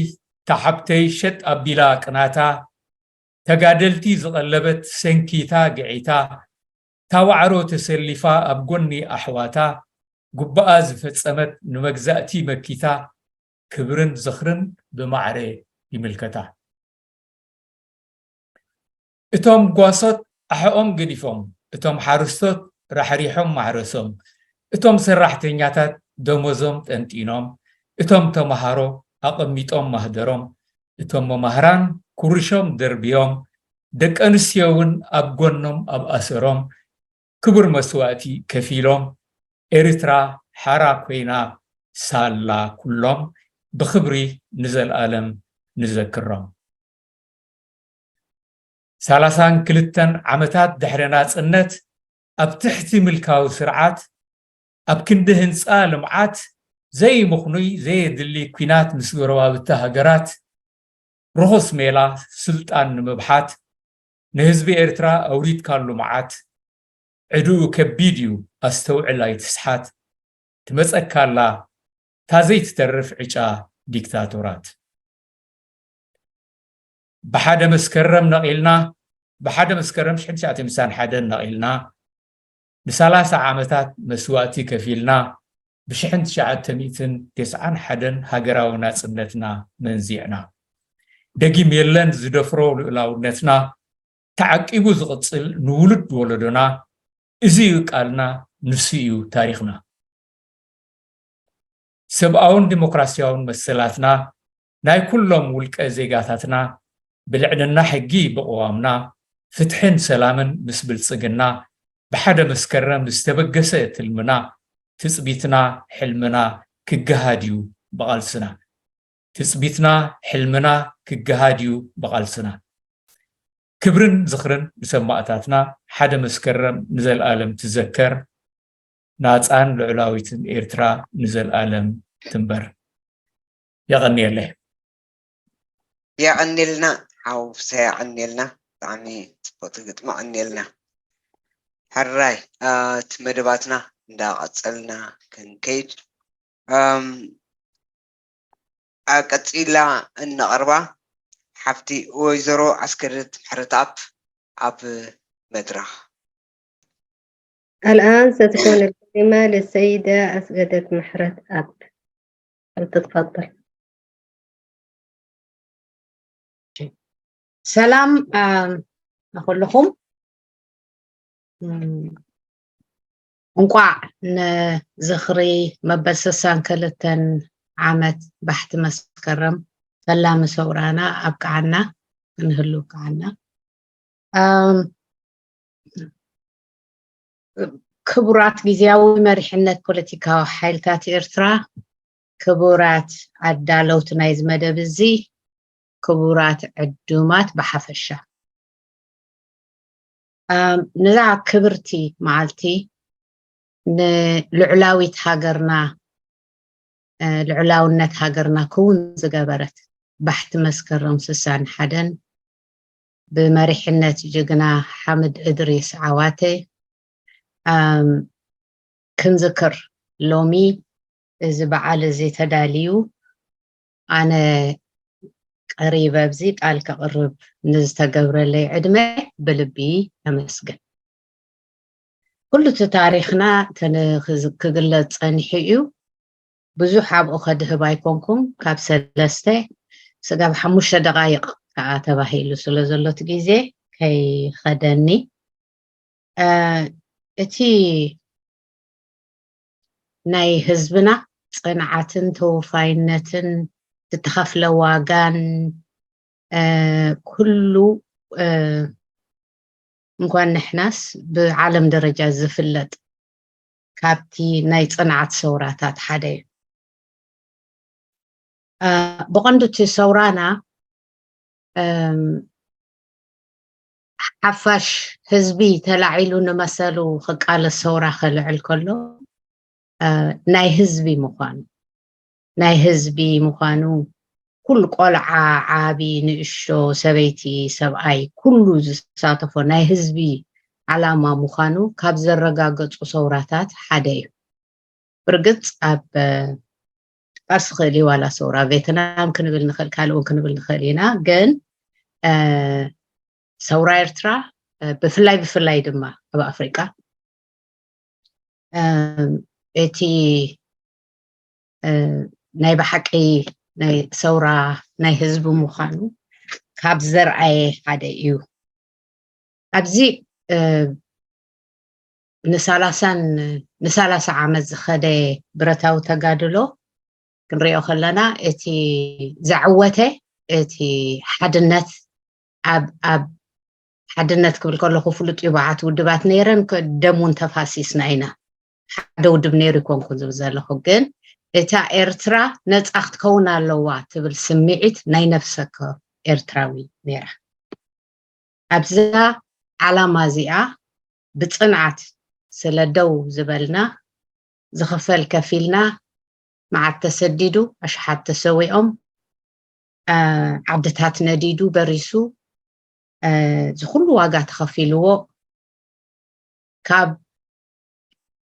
ታሓብተይ ሸጥ ኣቢላ ቅናታ፣ ተጋደልቲ ዝቐለበት ሰንኪታ ግዒታ፣ ታዋዕሮ ተሰሊፋ ኣብ ጎኒ ኣሕዋታ፣ ጉባኣ ዝፈጸመት ንመግዛእቲ መኪታ፣ ክብርን ዝኽርን ብማዕረ ይምልከታ። እቶም ጓሶት ኣሕኦም ገዲፎም፣ እቶም ሓረስቶት ራሕሪሖም ማሕረሶም፣ እቶም ሰራሕተኛታት ደሞዞም ጠንጢኖም፣ እቶም ተምሃሮ ኣቐሚጦም ማህደሮም፣ እቶም መማህራን ኩርሾም ደርብዮም፣ ደቂ ኣንስትዮ እውን ኣብ ጎኖም ኣብ ኣሰሮም ክቡር መስዋእቲ ከፊሎም፣ ኤርትራ ሓራ ኮይና ሳላ ኩሎም ብኽብሪ ንዘልኣለም ንዘክሮም። ሰላሳን ክልተን ዓመታት ድሕሪ ናጽነት፣ ኣብ ትሕቲ ምልካዊ ስርዓት፣ ኣብ ክንዲ ህንጻ ልምዓት፣ ዘይምኽኑይ ዘየድሊ ኲናት ምስ ጎረባብቲ ሃገራት፣ ርኹስ ሜላ ስልጣን ንምብሓት፣ ንህዝቢ ኤርትራ ኣውሪድካሉ መዓት፣ ዕድኡ ከቢድ እዩ ኣስተውዕል ኣይትስሓት፣ ትመጸካ ኣላ እታ ዘይትተርፍ ዕጫ ዲክታቶራት። ብሓደ መስከረም ነቒልና፣ ብሓደ መስከረም ሽሕን ትሽዓተ ሚእትን ሓደን ነቒልና፣ ንሰላሳ ዓመታት መስዋእቲ ከፊልና፣ ብሽሕን ትሽዓተ ሚእትን ተስዓን ሓደን ሃገራዊ ናጽነትና መንዚዕና። ደጊም የለን ዝደፍሮ ልኡላውነትና፣ ተዓቂቡ ዝቕጽል ንውሉድ ወለዶና፣ እዚ እዩ ቃልና፣ ንሱ እዩ ታሪኽና። ሰብኣውን ዲሞክራስያውን መሰላትና፣ ናይ ኩሎም ውልቀ ዜጋታትና፣ ብልዕልና ሕጊ ብቕዋምና፣ ፍትሕን ሰላምን ምስ ብልጽግና፣ ብሓደ መስከረም ዝተበገሰ ትልምና፣ ትጽቢትና፣ ሕልምና ክገሃድ እዩ ብቓልስና። ትጽቢትና፣ ሕልምና ክገሃድ እዩ ብቓልስና። ክብርን ዝኽርን ንሰማእታትና። ሓደ መስከረም ንዘልኣለም ትዘከር። ናጻን ልዑላዊትን ኤርትራ ንዘልኣለም ትንበር። የቐንየለይ። የቐንየልና ሓውሰ፣ የቐንየልና። ብጣዕሚ ጽቡቕ ግጥሚ፣ የቐንየልና። ሕራይ፣ እ፣ እቲ መደባትና እንዳቐጸልና ክንከይድ፣ እም፣ ኣ፣ ቀጺላ እነቕርባ ሓፍቲ ወይዘሮ ኣስገደት ምሕረተኣብ ኣብ መድረኽ። الآن ستكون الكلمة للسيدة أسقدت محرت أب. فلتتفضل. ሰላም፣ እ፣ ንኹልኹም። እም፣ እንቋዕ ንዝኽሪ መበል ስሳን ክልተን ዓመት ባሕቲ መስከረም ፈላሚ ሰውራና ኣብቅዓና፣ ክንህሉ ኣብቅዓና። እም፣ ክቡራት ግዝያዊ መሪሕነት ፖለቲካዊ ሓይልታት ኤርትራ፣ ክቡራት ኣዳለውቲ ናይዚ መደብ እዚ፣ ክቡራት ዕዱማት ብሓፈሻ። እም፣ ነዛ ክብርቲ መዓልቲ ንልዑላዊት ሃገርና፣ እ፣ ልዑላውነት ሃገርና ክውን ዝገበረት ባሕቲ መስከረም ስሳን ሓደን ብመሪሕነት ጅግና ሓምድ እድሪስ ዓዋተ፣ እም፣ ክንዝክር ሎሚ እዚ በዓል እዚ ተዳልዩ። ኣነ ቀሪበ ኣብዚ ቃል ከቕርብ ንዝተገብረለይ ዕድመ ብልቢ ኣመስግን። ኩሉ እቲ ታሪኽና ተን-፣ ክዝ-፣ ክግለጽ ጸኒሑ እዩ። ብዙሕ ኣብኡ ከድህብ ኣይኮንኩም። ካብ ሰለስተ ስጋብ ሓሙሽተ ደቓይቕ ከኣ ተባሂሉ ስለ ዘሎ እቲ ግዜ ከይኸደኒ፣ እ፣ እቲ ናይ ህዝብና ጽንዓትን ተወፋይነትን፣ ዝተኸፍለ ዋጋን፣ እ፣ ኩሉ፣ እ፣ እንኳን ንሕናስ ብዓለም ደረጃ ዝፍለጥ ካብቲ ናይ ጽንዓት ሰውራታት ሓደ እዩ። እ፣ ብቐንዱ እቲ ሰውራና፣ እም፣ ሓፋሽ ህዝቢ ተላዒሉ ንመሰሉ ክቃለስ ሰውራ ከልዕል ከሎ፣ እ፣ ናይ ህዝቢ ምዃኑ፣ ናይ ህዝቢ ምዃኑ፣ ኩሉ ቆልዓ፣ ዓቢ፣ ንእሽቶ፣ ሰበይቲ፣ ሰብኣይ፣ ኩሉ ዝሳተፎ ናይ ህዝቢ ዓላማ ምዃኑ ካብ ዘረጋገጹ ሰውራታት ሓደ እዩ። ብርግጽ ኣብ፣ እ፣ ቃልሲ ክእል እዩ፣ ዋላ ሰውራ ቬትናም ክንብል ንኽእል፣ ካልእ እውን ክንብል ንኽእል ኢና። ግን፣ እ፣ ሰውራ ኤርትራ፣ እ፣ ብፍላይ፣ ብፍላይ ድማ ኣብ ኣፍሪቃ፣ እ፣ እቲ፣ እ፣ ናይ ብሓቂ ናይ ሰውራ ናይ ህዝቢ ምዃኑ ካብ ዘርኣየ ሓደ እዩ። ኣብዚ፣ እ፣ ንሳላሳን ንሳላሳ ዓመት ዝኸደ ብረታዊ ተጋድሎ ክንሪኦ ከለና፣ እቲ ዘዕወተ፣ እቲ ሓድነት፣ ኣብ፣ ኣብ ሓድነት ክብል ከለኹ ፍሉጥ እዩ፣ ብዓት ውድባት ነይረን፣ ከ-፣ ደም እውን ተፋሲስና ኢና። ሓደ ውድብ ነይሩ ይኮንኩ ዝብል ዘለኹ፣ ግን እታ ኤርትራ ነጻ ክትከውን ኣለዋ ትብል ስምዒት ናይ ነፍሰ ወከፍ ኤርትራዊ ነይራ። ኣብዛ ዓላማ እዚኣ ብጽንዓት ስለ ደው ዝበልና፣ ዝኽፈል ከፊልና፣ መዓት ተሰዲዱ፣ ኣሽሓት ተሰዊኦም፣ እ፣ ዓድታት ነዲዱ፣ በሪሱ፣ እ፣ እዚ ኩሉ ዋጋ ተኸፊልዎ፣ ካብ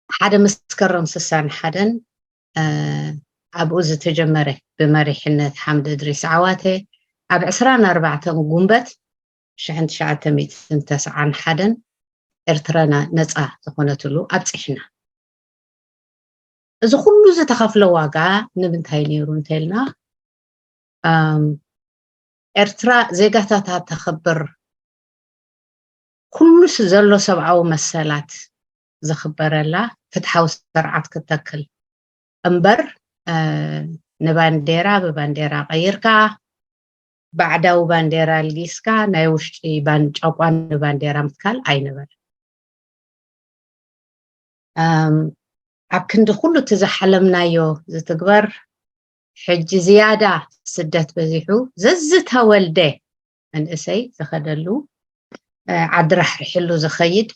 ሓደ መስከረም ስሳን ሓደን፣ እ፣ ኣብኡ ዝተጀመረ ብመሪሕነት ሓምድ እድሪስ ዓዋተ፣ ኣብ ዕስራን ኣርባዕተን ጉንበት ሽሕን ትሽዓተ ሚእትን ተስዓን ሓደን ኤርትራ ና-፣ ነጻ ዝኾነትሉ ኣብጺሕና። እዚ ኩሉ ዝተኸፍለ ዋጋ ንምንታይ ነይሩ እንተልና፣ ኣም፣ ኤርትራ ዜጋታታ ተኽብር፣ ኩሉ ስ-፣ ዘሎ ሰብኣዊ መሰላት ዝኽበረላ ፍትሓዊ ስርዓት ክትተክል እምበር፣ እ፣ ንባንዴራ ብባንዴራ ቀይርካ፣ ባዕዳዊ ባንዴራ ኣልጊስካ፣ ናይ ውሽጢ ባን-፣ ጨቋኒ ባንዴራ ምትካል ኣይነበረን። ኣም፣ ኣብ ክንዲ ኩሉ እቲ ዝሓለምናዮ ዝትግበር፣ ሕጂ ዝያዳ ስደት በዚሑ፣ ዘዝተወልደ መንእሰይ ዝኸደሉ፣ እ፣ ዓዲ ራሕሪሕሉ ዝኸይድ፣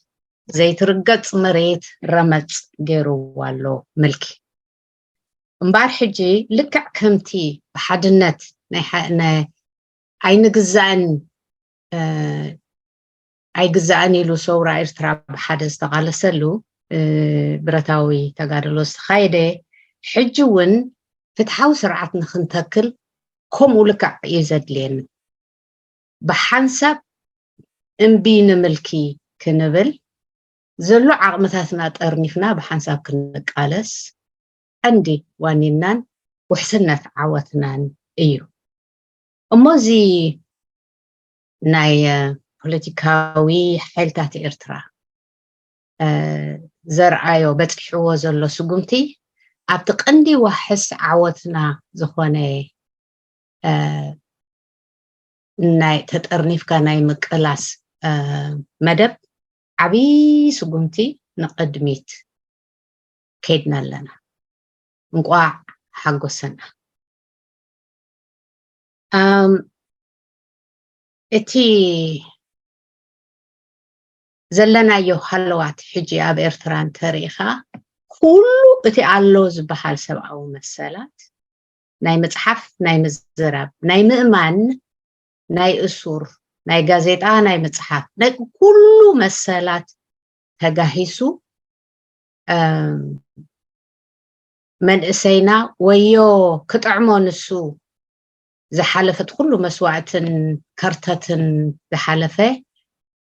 ዘይትርገጽ መሬት ረመጽ ገይርዋ ኣሎ ምልኪ። እምበኣር ሕጂ ልክዕ ከምቲ ብሓድነት ናይ ሓ-፣ ናይ ኣይንግዛእን፣ እ፣ ኣይግዛእን ኢሉ ሰውራ ኤርትራ ብሓደ ዝተቓለሰሉ፣ እ፣ ብረታዊ ተጋድሎ ዝተኻየደ፣ ሕጂ እውን ፍትሓዊ ስርዓት ንኽንተክል ከምኡ ልክዕ እዩ ዘድልየኒ። ብሓንሳብ እምቢ ንምልኪ ክንብል፣ ዘሎ ዓቕምታትና ጠርኒፍና ብሓንሳብ ክንቃለስ ቀንዲ ዋኒናን ውሕስነት ዓወትናን እዩ። እሞ እዚ ናይ፣ እ፣ ፖለቲካዊ ሓይልታት ኤርትራ፣ እ፣ ዘርኣዮ፣ በጺሕዎ ዘሎ ስጉምቲ፣ ኣብቲ ቀንዲ ዋሕስ ዓወትና ዝኾነ፣ እ፣ ናይ ተጠርኒፍካ ናይ ምቅላስ፣ እ፣ መደብ ዓብዪ ስጉምቲ ንቕድሚት ከይድና ኣለና። እንቋዕ ሓጎሰና። ኣም፣ እቲ ዘለናዮ ሃለዋት ሕጂ ኣብ ኤርትራ እንተሪኢኻ፣ ኩሉ እቲ ኣሎ ዝበሃል ሰብኣዊ መሰላት፣ ናይ ምጽሓፍ፣ ናይ ምዝራብ፣ ናይ ምእማን፣ ናይ እሱር፣ ናይ ጋዜጣ፣ ናይ ምጽሓፍ፣ ናይ ኩሉ መሰላት ተጋሂሱ፣ እም፣ መንእሰይና ወዮ ክጥዕሞ ንሱ ዝሓለፈት ኩሉ መስዋእትን ከርተትን ዝሓለፈ፣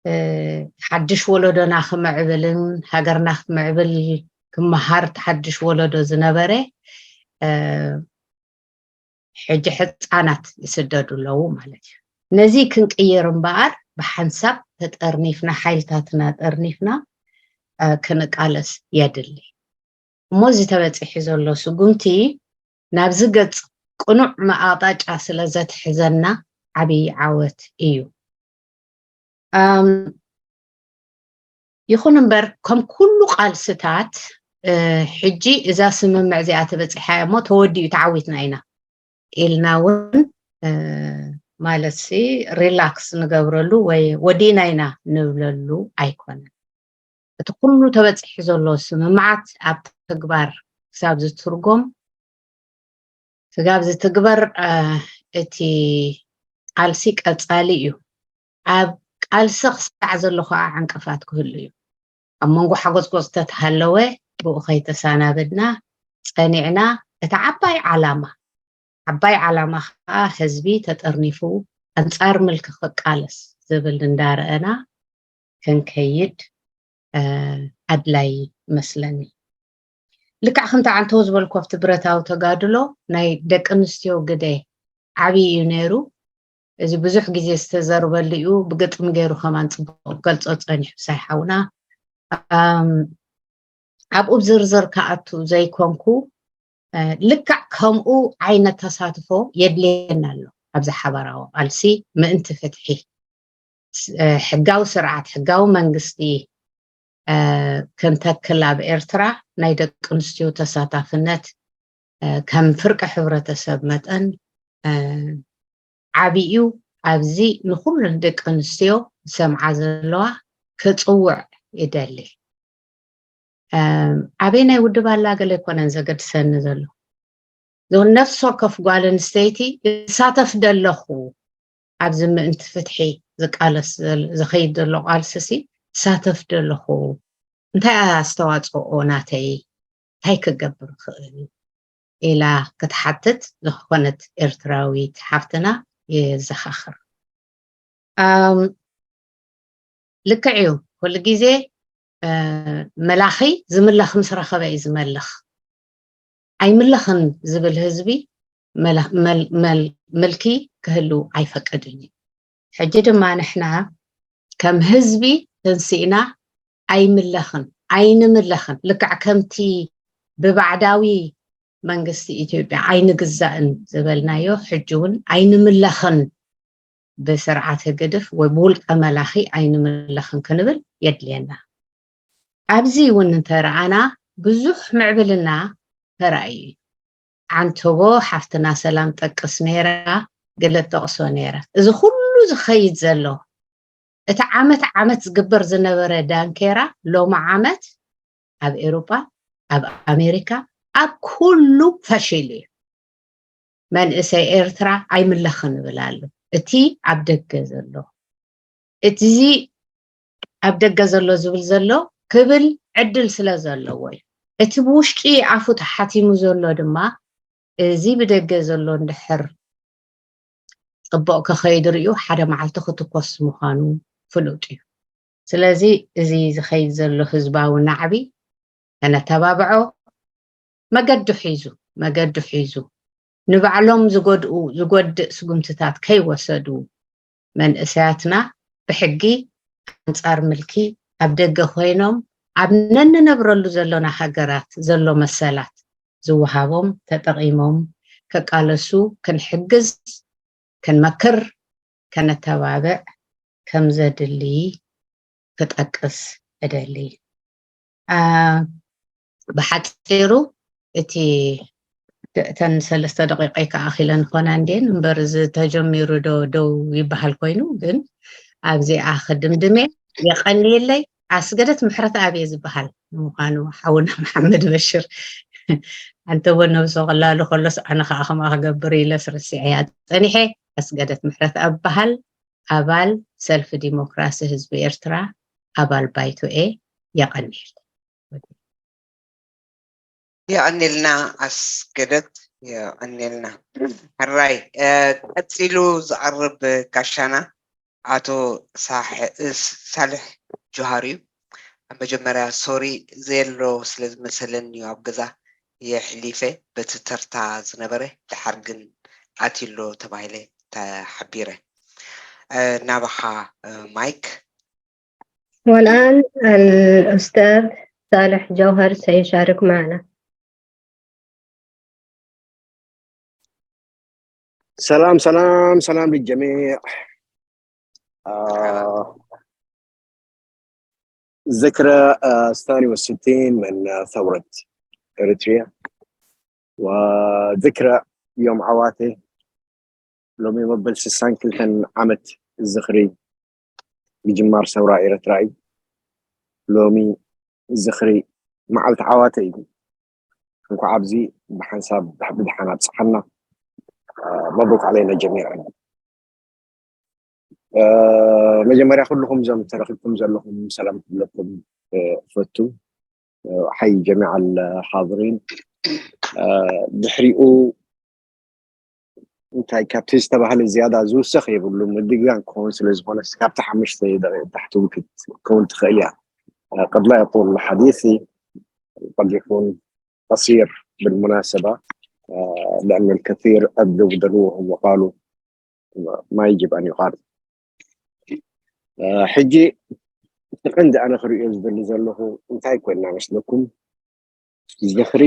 እ፣ ሓድሽ ወለዶና ክምዕብልን ሃገርና ክትምዕብል ክመሃር ሓድሽ ወለዶ ዝነበረ፣ እ፣ ሕጂ ሕፃናት ይስደዱ ኣለዉ ማለት እዩ። ነዚ ክንቅይር እምበኣር ብሓንሳብ ተጠርኒፍና፣ ሓይልታትና ጠርኒፍና፣ እ፣ ክንቃለስ የድሊ። እሞ እዚ ተበፂሑ ዘሎ ስጉምቲ ናብዚ ገፅ ቅኑዕ መኣጣጫ ስለ ዘትሕዘና ዓብዪ ዓወት እዩ። ኣም፣ ይኹን እምበር ከም ኩሉ ቃልስታት፣ እ፣ ሕጂ እዛ ስምምዕ እዚኣ ተበፂሓ እሞ ተወዲኡ ተዓዊትና ኢና ኢልና እውን፣ እ፣ ማለት ሲ ሪላክስ ንገብረሉ ወይ ወዲና ኢና ንብለሉ ኣይኮነን። እቲ ኩሉ ተበፂሑ ዘሎ ስምምዓት ኣብ ተግባር ክሳብ ዝትርጎም፣ ክሳብ ዝትግበር፣ እ፣ እቲ ቃልሲ ቀጻሊ እዩ። ኣብ ቃልሲ ክሳዕ ዘሎ ከዓ ዕንቅፋት ክህሉ እዩ። ኣብ መንጎ ሓጎጽጎጽ ተተሃለወ ብኡ ከይተሳናበድና ጸኒዕና፣ እቲ ዓባይ ዓላማ፣ ዓባይ ዓላማ ከዓ ህዝቢ ተጠርኒፉ ኣንጻር ምልኪ ክቃለስ ዝብል እንዳረኣና ክንከይድ፣ እ፣ ኣድላይ ይመስለኒ። ልክዕ ከምቲ ዓንተው ዝበልኮ ኣብቲ ብረታዊ ተጋድሎ ናይ ደቂ ኣንስትዮ ግደ ዓብዪ እዩ ነይሩ። እዚ ብዙሕ ግዜ ዝተዘርበሉ እዩ። ብግጥሚ ገይሩ ከማን ጽቡቕ ክገልጾ ጸኒሑ ሳይ ሓውና። ኣም፣ ኣብኡ ዝርዝር ክኣቱ ዘይኮንኩ፣ እ፣ ልክዕ ከምኡ ዓይነት ተሳትፎ የድልየና ኣሎ ኣብዚ ሓባራዊ ቃልሲ ምእንቲ ፍትሒ። ስ-፣ እ፣ ሕጋዊ ስርዓት፣ ሕጋዊ መንግስቲ፣ እ፣ ክንተክል ኣብ ኤርትራ ናይ ደቂ ኣንስትዮ ተሳታፍነት፣ እ፣ ከም ፍርቂ ሕብረተሰብ መጠን፣ እ፣ ዓብዩ ኣብዚ ንኩሉ ደቂ ኣንስትዮ ዝሰምዓ ዘለዋ ክጽውዕ ይደሊ። እ፣ ኣበይ ናይ ውድብ ኣላ ገለ ኣይኮነን ዘገድሰኒ ዘሎ። ዞን ነፍሲ ወከፍ ጓል ኣንስተይቲ እሳተፍ ደለኹ፣ ኣብዚ ምእንቲ ፍትሒ ዝቃለስ ዘል-፣ ዝኸይድ ዘሎ ቃልስሲ እሳተፍ ደለኹ፣ እንታይ ኣስተዋጽኦ ናተይ፣ እንታይ ክገብር ይኽእል ኢላ ክትሓትት ዝኾነት ኤርትራዊት ሓፍትና የዘኻኽር። ኣም፣ ልክዕ እዩ። ኩሉ ግዜ፣ እ፣ መላኺ ዝምለኽ ምስ ረኸበ እዩ ዝመልኽ። ኣይምለኽን ዝብል ህዝቢ መላ-፣ መል-፣ መል-፣ ምልኪ ክህሉ ኣይፈቅድን እዩ። ሕጂ ድማ ንሕና ከም ህዝቢ ተንሲእና ኣይምለኽን፣ ኣይንምለኽን፣ ልክዕ ከምቲ ብባዕዳዊ መንግስቲ ኢትዮጵያ ኣይንግዛእን ዝበልናዮ፣ ሕጂ እውን ኣይንምለኽን፣ ብስርዓት ህግድፍ ወይ ብውልቀ መላኺ ኣይንምለኽን ክንብል የድልየና። ኣብዚ እውን እንተረኣና ብዙሕ ምዕብልና ተራእዩ እዩ። ዓንተቦ ሓፍትና ሰላም ጠቅስ ነይራ፣ ገለ ጠቕሶ ነይራ። እዚ ኩሉ ዝኸይድ ዘሎ፣ እቲ ዓመት ዓመት ዝግበር ዝነበረ ዳንኬራ ሎሚ ዓመት ኣብ ኤውሮጳ፣ ኣብ ኣሜሪካ፣ ኣብ ኩሉ ፈሺሉ እዩ። መንእሰይ ኤርትራ ኣይምለኽን ይብል ኣሎ። እቲ ኣብ ደገ ዘሎ፣ እቲ ኣብ ደገ ዘሎ ዝብል ዘሎ ክብል ዕድል ስለ ዘለዎ እዩ። እቲ ብውሽጢ ኣፉ ተሓቲሙ ዘሎ ድማ፣ እዚ ብደገ ዘሎ እንድሕር ጽቡቕ ክኸይድ ርእዩ፣ ሓደ መዓልቲ ክትኮስ ምዃኑ ፍሉጥ እዩ። ስለዚ እዚ ዝኸይድ ዘሎ ህዝባዊ ናዕቢ ከነተባብዖ፣ መገዱ ሒዙ፣ መገዱ ሒዙ፣ ንባዕሎም ዝጎድኡ፣ ዝጎድእ ስጉምትታት ከይወሰዱ፣ መንእሰያትና ብሕጊ ኣንጻር ምልኪ ኣብ ደገ ኮይኖም ኣብ ነንነብረሉ ዘሎና ሃገራት ዘሎ መሰላት ዝወሃቦም ተጠቒሞም ከቃለሱ ክንሕግዝ፣ ክንመክር፣ ከነተባብዕ ከም ዘድሊ ክጠቅስ እደሊ። አ፣ ብሓጺሩ እቲ ደ-፣ እተን ሰለስተ ደቂቀ ይከኣኺለን ኾና እንዴን እምበር፣ እዚ ተጀሚሩ ዶ ደው ይበሃል ኮይኑ፣ ግን ኣብዚኣ ክድምድሜ። የቐንየለይ። ኣስገደት ምሕረት ኣብየ ዝበሃል ንምዃኑ ሓውና መሓመድ በሽር ኣንተቦ ነብሶ ክላሉ ከሎስ ኣነ ከዓ ከምኣ ክገብር ኢለስ ረሲዐያ ጸኒሐ። ኣስገደት ምሕረት ኣብ በሃል ኣባል ሰልፊ ዲሞክራሲ ህዝቢ ኤርትራ፣ ኣባል ባይቶኤ። የቐንየል። የቐንየልና ኣስገደት። የቐንየልና። ሕራይ ቀፂሉ ዝቐርብ ጋሻና ኣቶ ሳልሕ ጆሃር እዩ። ኣብ መጀመርያ ሶሪ ዘየሎ ስለ ዝመሰለኒ እዩ ኣብ ገዛ የሕሊፈ፣ በቲ ተርታ ዝነበረ፣ ደሓር ግን ኣትዩሎ ተባሂለ ተሓቢረ። ናባኻ ማይክ። والآن الأستاذ صالح جوهر سيشارك معنا. سلام سلام سلام للجميع. آه ذكرى آه الثاني والستين من آه ثورة إريتريا، وذكرى يوم عواتي ሎሚ መበል ስሳን ክልተን ዓመት ዝኽሪ ምጅማር ሰውራ ኤረትራ እዩ። ሎሚ ዝኽሪ መዓልቲ ዓዋተ እዩ። እንኳዕ ኣብዚ ብሓንሳብ ብድሓን ኣብፅሓና። መብሩክ ዓለይና ጀሚዕን። መጀመርያ ኩልኹም እዞም ተረኺብኩም ዘለኹም ሰላም ክብለኩም እፈቱ። ሓይ ጀሚዓ ሓضሪን። ድሕሪኡ እንታይ ካብቲ ዝተባህለ ዝያዳ ዝውሰኽ የብሉ። ምድግጋም ክኸውን ስለ ዝኾነ ካብቲ ሓሙሽተ ደቂቕ ታሕቲ እውን ክትከውን ትኽእል እያ። قد لا يطول حديثي، قد يكون قصير بالمناسبة، لأن الكثير أبدوا دلوهم وقالوا ما يجب أن يقال. ሕጂ እቲ ቀንዲ ኣነ ክርእዮ ዝደሊ ዘለኹ እንታይ ኮይና መስለኩም? ዝኽሪ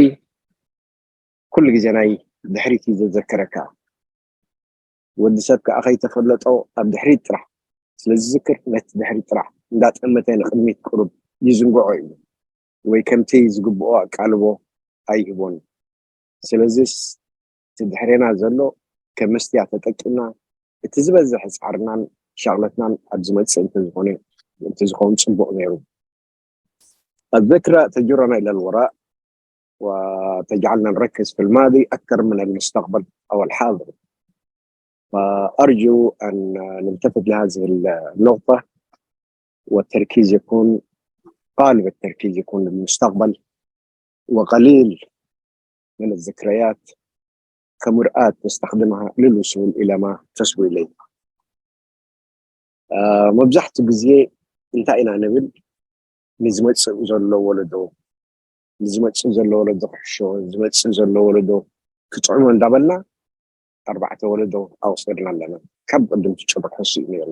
ኩሉ ግዜ ናይ ድሕሪት እዩ ዘዘክረካ። ወዲ ሰብ ከዓ ከይተፈለጦ ኣብ ድሕሪት ጥራሕ ስለ ዝዝክር፣ ነቲ ድሕሪት ጥራሕ እንዳጠመተ ንቕድሚት ቅሩብ ይዝንግዖ እዩ፣ ወይ ከምቲ ዝግብኦ ኣቃልቦ ኣይህቦን። ስለዚስ እቲ ድሕሬና ዘሎ ከም መስትያ ተጠቂምና እቲ ዝበዝሕ ፃዕርናን ሻቕለትናን ኣብ ዝመፅእ እንተዝኾነ እንተዝኸውን ፅቡቕ ነይሩ። الذكرى تجرنا إلى الوراء وتجعلنا نركز في الماضي أكثر من المستقبل أو الحاضر. فأرجو أن نلتفت لهذه النقطة، والتركيز يكون، غالب التركيز يكون للمستقبل، وقليل من الذكريات كمرآة تستخدمها للوصول إلى ما تسوي إليه. መብዛሕትኡ ግዜ እንታይ ኢና ንብል? ንዝመፅእ ዘሎ ወለዶ፣ ንዝመፅእ ዘሎ ወለዶ ክሕሾ፣ ዝመፅእ ዘሎ ወለዶ ክጥዕሞ እንዳበልና ኣርባዕተ ወለዶ ኣውፂእና ኣለና። ካብ ቅድም ትጭርሖ ስኡ ነይሩ።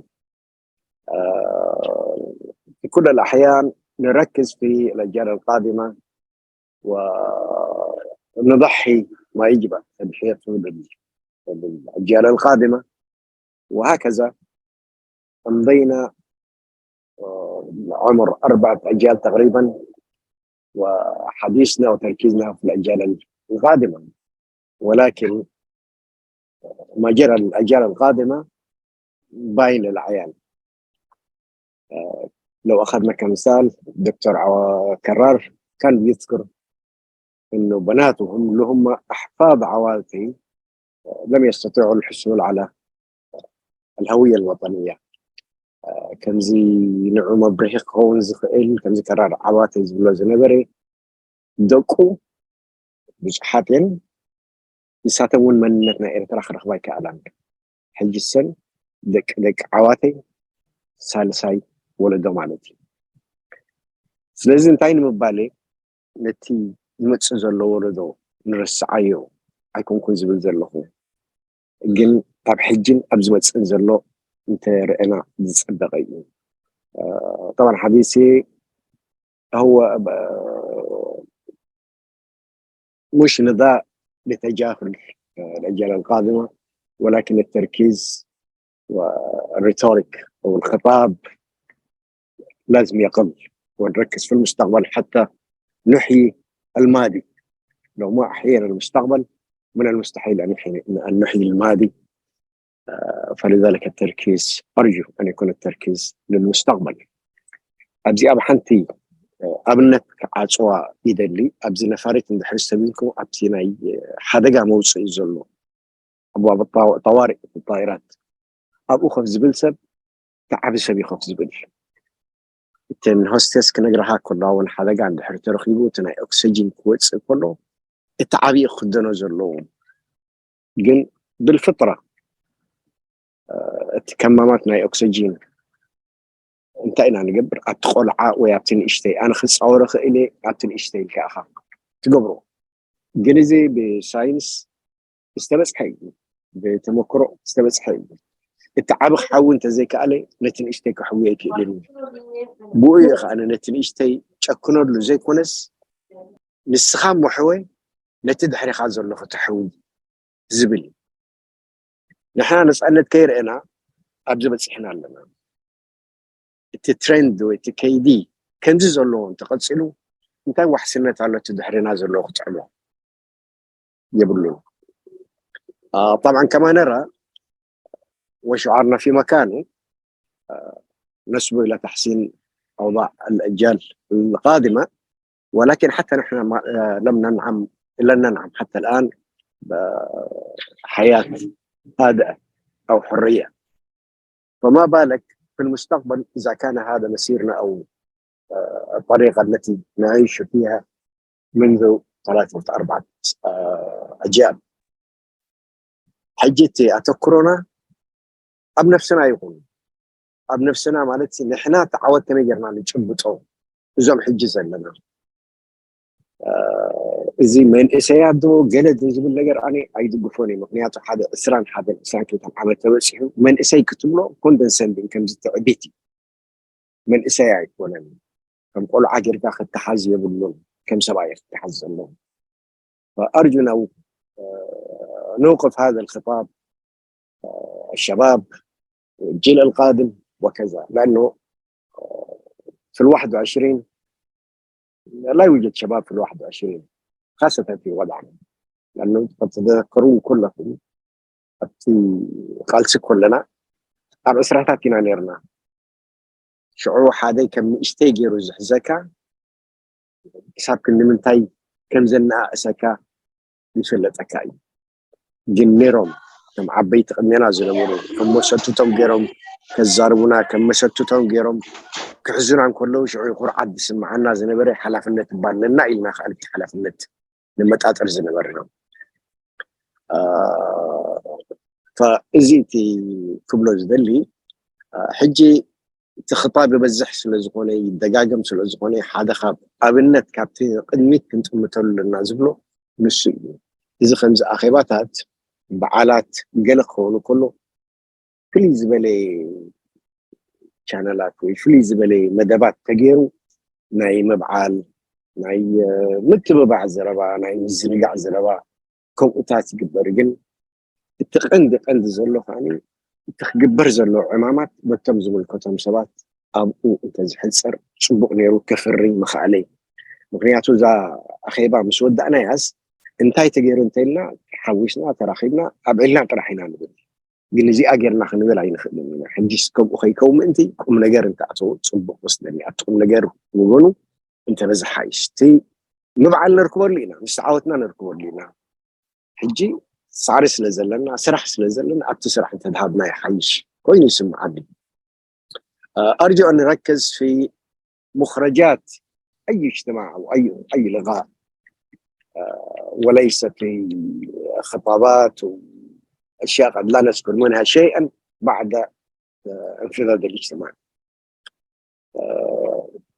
في كل الأحيان نركز في الأجيال القادمة ونضحي ما يجب تضحيته للأجيال القادمة، وهكذا أمضينا عمر أربعة أجيال تقريبا، وحديثنا وتركيزنا في الأجيال القادمة، ولكن ما جرى الأجيال القادمة باين للعيان. لو أخذنا كمثال دكتور كرار كان بيذكر إنه بناتهم اللي هم أحفاد عواتي لم يستطيعوا الحصول على الهوية الوطنية. ከምዚ ንዑ መብርሂ ክኸውን ዝኽእል ከምዚ ከራር ዓዋተ ዝብሎ ዝነበረ ደቁ ብዙሓት እዮም። ንሳቶም እውን መንነት ናይ ኤርትራ ክረኽባ ኣይከኣላን። ሕጂ ሰን ደቂ ደቂ ዓዋተይ ሳልሳይ ወለዶ ማለት እዩ። ስለዚ እንታይ ንምባል ነቲ ዝመፅእ ዘሎ ወለዶ ንረስዓዮ ኣይኮንኩን ዝብል ዘለኹ፣ ግን ኣብ ሕጅን ኣብ ዝመፅእን ዘሎ እንተረአና ዝፀበቐ እዩ። طبعا حديثي هو مش نداء لتجاهل الأجيال القادمة، ولكن التركيز والريتوريك أو الخطاب لازم يقل، ونركز في المستقبل حتى نحيي الماضي. لو ما أحيينا المستقبل، من المستحيل أن نحيي، أن نحيي الماضي. فلذلك التركيز، أرجو أن يكون التركيز للمستقبل. ኣብዚ ኣብ ሓንቲ ኣብነት ክዓፅዋ ይደሊ። ኣብዚ ነፋሪት እንድሕር ሰሚዕኩም ኣብቲ ናይ ሓደጋ መውፅኢ ዘሎ ኣቡዋብ ጠዋሪእ ጣይራት ኣብኡ ከፍ ዝብል ሰብ እቲ ዓቢ ሰብ እዩ ከፍ ዝብል። እተን ሆስተስ ክነግረኻ ከለዋ እውን ሓደጋ እንድሕር ተረኺቡ እቲ ናይ ኦክሲጅን ክወፅእ ከሎ እቲ ዓብዪ ክክደኖ ዘለዎ ግን ብልፍጥራ እቲ ከማማት ናይ ኦክስጂን እንታይ ኢና ንገብር? ኣብቲ ቆልዓ ወይ ኣብቲ ንእሽተይ፣ ኣነ ክፃወሮ ክእል እየ፣ ኣብቲ ንእሽተይ ኢልካ ኢኻ ትገብሮ። ግን እዚ ብሳይንስ ዝተበፅሐ እዩ፣ ብተመክሮ ዝተበፅሐ እዩ። እቲ ዓቢ ክሓዊ እንተዘይከኣለ ነቲ ንእሽተይ ክሕዊ ኣይክእልን እዩ። ብኡ እዩ ከዓ ነቲ ንእሽተይ ጨክነሉ ዘይኮነስ ንስኻ እሞ ሕወ ነቲ ድሕሪኻ ዘሎ ክተሕዊ ዝብል እዩ። ንሕና ነፃነት ከይረአና ኣብዚ በፂሕና ኣለና። እቲ ትሬንድ ወይ እቲ ከይዲ ከምዚ ዘለዎ እንተቐፂሉ እንታይ ዋሕስነት ኣሎ እቲ ድሕሪና ዘለዎ ክጥዕሞ? የብሉን። طبعا كما نرى وشعارنا في مكانه نسبه إلى تحسين أوضاع الأجيال القادمة، ولكن حتى نحن ما لم ننعم لن ننعم حتى الآن بحياة هادئة أو حرية، فما بالك في المستقبل إذا كان هذا مسيرنا أو الطريقة التي نعيش فيها منذ ثلاثة أربعة أجيال. ሕጂ እቲ ኣተኩሮና ኣብ ነፍስና ይኹን ኣብ ነፍስና ማለት ንሕና ተዓወት ከመይ ጌርና ንጭብጦ እዞም ሕጂ ዘለና እዚ መንእሰያት ዶ ገለ ዝብል ነገር ኣነ ኣይድግፎን እዩ። ምክንያቱ ሓደ ዕስራን ሓደን ዕስራን ክልተን ዓመት ተበፂሑ መንእሰይ ክትብሎ ኮንደንሰንዲን ከምዚ ትዕቢት እዩ። መንእሰይ ኣይኮነን። ከም ቆልዓ ጌርካ ክተሓዝ የብሉን። ከም ሰብኣይ ክተሓዝ ዘለዎ። فأرجو أن نوقف هذا الخطاب الشباب والجيل القادم وكذا، لأنه في الواحد وعشرين لا يوجد شباب في الواحد وعشرين، خاصة في وضعنا، لأنه قد تتذكرون كلكم أبتي قالسك كلنا أب إسراتاتنا نيرنا شعو حادي كم إشتي جيرو زحزكا ክሳብ ክንዲ ምንታይ ከም ዘነኣእሰካ ይፍለጠካ እዩ። ግን ነይሮም ከም ዓበይቲ ቅድሜና ዝነበሩ ከም መሰቱቶም ገይሮም ከዛርቡና ከም መሰቱቶም ገይሮም ክሕዙና እንከለዉ ሽዑ ኩርዓት ዝስምዓና ዝነበረ ሓላፍነት እባ ኣለና ኢልና ከዓ ነቲ ሓላፍነት ንመጣጠር ዝነበርና እዚ እቲ ክብሎ ዝደሊ ሕጂ እቲ ክጣብ ይበዝሕ ስለ ዝኾነ ይደጋገም ስለ ዝኾነ ሓደ ካብ ኣብነት ካብቲ ቅድሚት ክንጥምተሉ ኣለና ዝብሎ ንሱ እዩ። እዚ ከምዚ ኣኼባታት በዓላት ገለ ክኸውን ከሎ ፍልይ ዝበለ ቻነላት ወይ ፍልይ ዝበለ መደባት ተገይሩ ናይ ምብዓል ናይ ምትብባዕ ዘረባ ናይ ምዝንጋዕ ዘረባ ከምኡታት ይግበር። ግን እቲ ቀንዲ ቀንዲ ዘሎ ከዓኒ እቲ ክግበር ዘሎ ዕማማት በቶም ዝምልከቶም ሰባት ኣብኡ እንተዝሕፀር ፅቡቕ ነይሩ፣ ከፍሪ ምኽኣለ እዩ። ምክንያቱ እዛ ኣኼባ ምስ ወዳእናያስ እንታይ ተገይሩ እንተኢልና ሓዊስና ተራኺብና ኣብዒልና ጥራሕ ኢና ንብል። ግን እዚኣ ጌርና ክንብል ኣይንኽእልን ኢና። ሕጂስ ከምኡ ከይከው ምእንቲ ቁም ነገር እንተኣተዎ ፅቡቕ መስለኒ። ኣብቲ ቁም ነገር ወገኑ እንተበዝሓ ይስቲ ምብዓል ነርክበሉ ኢና፣ ምስ ተዓወትና ነርክበሉ ኢና። ሕጂ ሳዕሪ ስለ ዘለና ስራሕ ስለ ዘለና ኣብቲ ስራሕ እንተድሃብና ይሓይሽ ኮይኑ ይስምዓኒ። ኣርጆ ንረክዝ ፊ مخرجات أي اجتماع أو أي أي لقاء وليس في خطابات وأشياء قد لا نذكر منها شيئا بعد انفذاذ الاجتماع.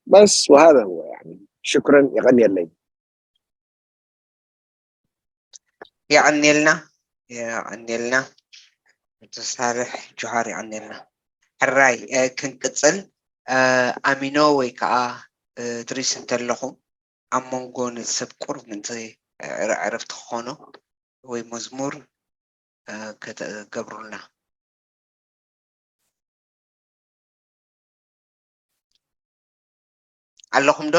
بس وهذا هو يعني شكرا يغني الليل. የቐንየልና የቐንየልና። ኣቶ ሳልሕ ጆሃር የቐንየልና። ሕራይ ክንቅፅል ኣሚኖ ወይ ከዓ ትሪስ እንተለኹም ኣብ መንጎ ነቲ ሰብ ቁሩብ ምእንቲ ዕረፍቲ ክኾኖ ወይ መዝሙር ከተገብሩልና። ኣለኹም ዶ?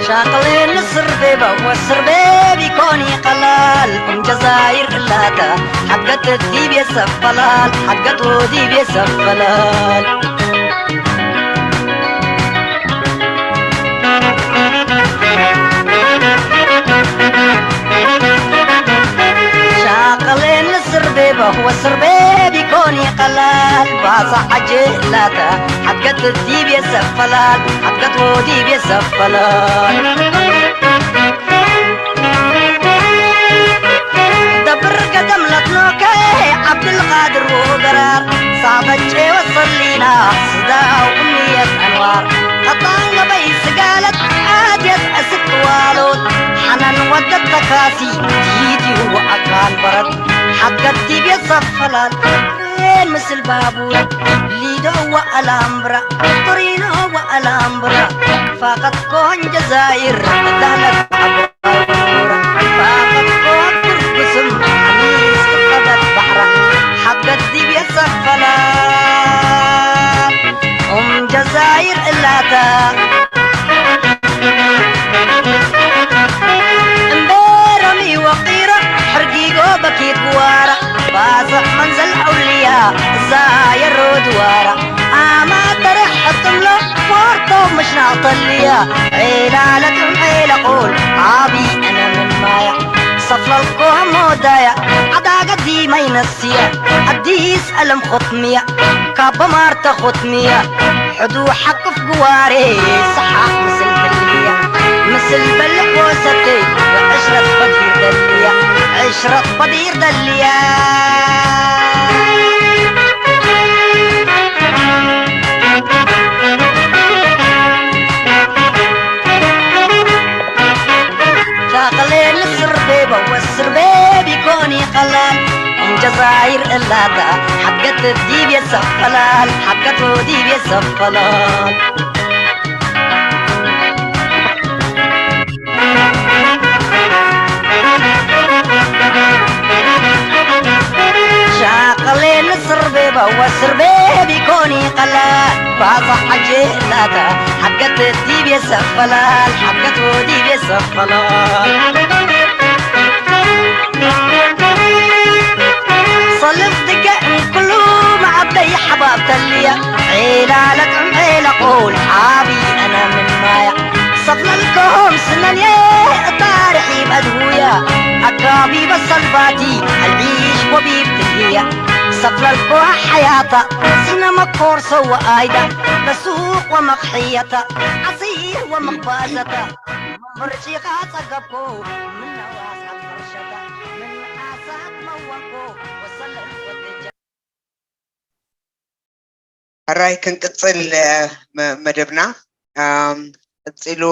ሻቅሌ ንስር ቤባ ወስር ቤብ ይኮን ይቀላል ቁም ጀዛይር እላታ ሓገት ዲብ የሰፈላል ሓገት ዲብ የሰፈላል ሻቀሌ ንስር ቤባ ወስር ቤብ ይኮን ይቀላል ባሳ ዓጀላታ ሓገት ዲብ የሰፈላል ሓገት ወዲብ የሰፈላል ደብር ገደም ለትኖከ ዓብድልቃድር ወገራር ሳበጨ ወሰሊና ስዳው እምየት ኣንዋር ቀጣን ገበይ ስጋለት ዓድየት ዕስብ ዋሎት ሓናን ወደት ተካሲ ዲትዩ ወኣካን በረት ሓገት ዲብ የሰፈላል ን ምስል ባቡር ሊዶ ወኣላምብራ ቶሪኖ ወኣላምብራ ፋቀት ኮን ጀዛይር ዳለት ዓቦራ ፋቀት ኮን ብስም ሚስ ቀበት ባሕራ ሓገት ዲብ የሰፈላ ኡም ጀዛይር እላታ እምበረሚ ወቂራ ሕርጊጎ በኪት ጉዋራ ባስሕ መንዘል ኣውልያ እዛ የሮ ድዋራ ኣማተረ ሕጥምሎ ፎርቶ ምሽናቕ ተልያ ዒላ ለቅም ዒላ ቁል ዓቢ እነ ምን ማያ ሰፍለልኮ ሞዳያ ዓዳገዲ ማይነስያ ኣዲስ ኣለም ኾትምያ ካብ በማርተ ኾትምያ ሕዱ ሓቅፍ ግዋሬ ሰሓቕ ምስል በልያ ምስል በልዕ ወሰተይ ዕሽረት በዲር ደልያ ዕሽረት በዲር ደልያ ሻቅሌ ንስርቤ በወስርቤ ቢኮኒ ቀላል እንጀዛይር እላታ ሓገት ዲብ የሰፈላል ሓገት ዲብ የሰፈላል ሻቅሌ ንስርቤ በወስርቤ ቢኮኒ ቀላል ባዛ ዓጀላታ ሓገት ዲብ የሰፈላል ሓገት ዲብ የሰፈላል ሰልፍ ድገ እንኩሉ መዓበይ ሓባብ ተልያ ዒላ ለጥዕም ዒላ ቁል ዓቢ ኣነ ምን ማያ ሰፍለልኮም ስነንየ እታ ርሒብ ኣድሁያ ኣካቢ በሰልባቲ ኣልዒሽ ወቢብ ትልያ ሰፍለልኮ ሓያታ ስነ መኮር ሰወኣይዳ በሱቕ ወመቕሕየታ ዓሲር ወመኽባዘታ ምርጪኻ ጸገብኩ ምነዋስ ኣብ ሕርሸታ ምን ዓሳብ መወንኩ ወሰለን ወደጃ ሕራይ ክንቅጽል መደብና ቀጺሉ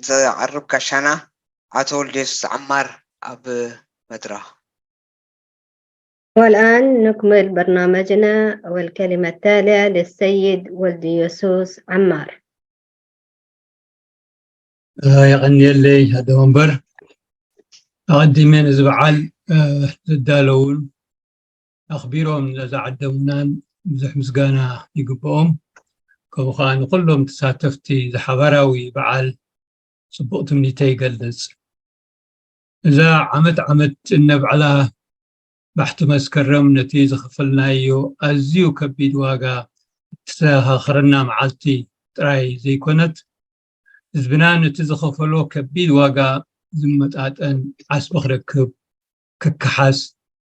ዘቕርብ ጋሻና ኣቶ ወልደየሱስ ዓማር ኣብ መድረኽ والآن نكمل برنامجنا والكلمة التالية للسيد ولد يسوس عمار የቐንየለይ ኣደ ወንበር ኣቐዲመ ነዚ በዓል ዝዳለውን ኣኽቢሮም ነዝዓደሙናን ብዙሕ ምስጋና ይግብኦም። ከምኡ ከዓ ንኩሎም ተሳተፍቲ እዚ ሓባራዊ በዓል ፅቡቕ ትምኒተይ ይገልፅ። እዛ ዓመት ዓመት እነብዕላ ባሕቲ መስከረም ነቲ ዝኸፈልናዮ ኣዝዩ ከቢድ ዋጋ እተዘኻኽረና መዓልቲ ጥራይ ዘይኮነት፣ ህዝብና ነቲ ዝኸፈሎ ከቢድ ዋጋ ዝመጣጠን ዓስቢ ክረክብ፣ ክከሓስ፣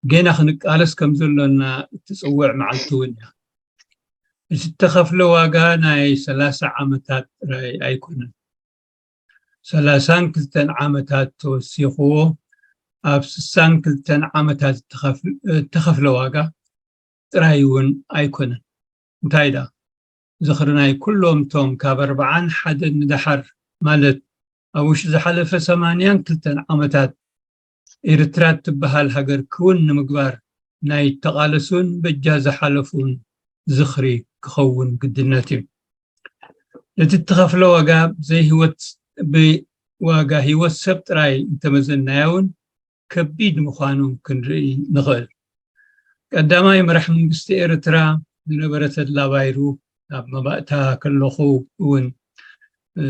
ጌና ክንቃለስ ከም ዘሎና እትጽውዕ መዓልቲ እውን እያ። እቲ እተኸፍለ ዋጋ ናይ ሰላሳ ዓመታት ጥራይ ኣይኮነን። ሰላሳን ክልተን ዓመታት ተወሲኽዎ ኣብ ስሳን ክልተን ዓመታት እተኸፍለ ዋጋ ጥራይ እውን ኣይኮነን። እንታይ ደኣ ዝኽሪ ናይ ኩሎም እቶም ካብ ኣርብዓን ሓደን ንደሓር ማለት ኣብ ውሽጢ ዝሓለፈ ሰማንያን ክልተን ዓመታት ኤርትራ እትበሃል ሃገር ክውን ንምግባር ናይ እተቓለሱን በጃ ዝሓለፉን ዝኽሪ ክኸውን ግድነት እዩ። ነቲ እተኸፍለ ዋጋ ብዘይ ህይወት ብዋጋ ህይወት ሰብ ጥራይ እንተመዘንናዮ እውን ከቢድ ምዃኑ ክንርኢ ንኽእል። ቀዳማይ መራሒ መንግስቲ ኤርትራ ዝነበረ ተድላ ባይሩ ኣብ መባእታ ከለኹ እውን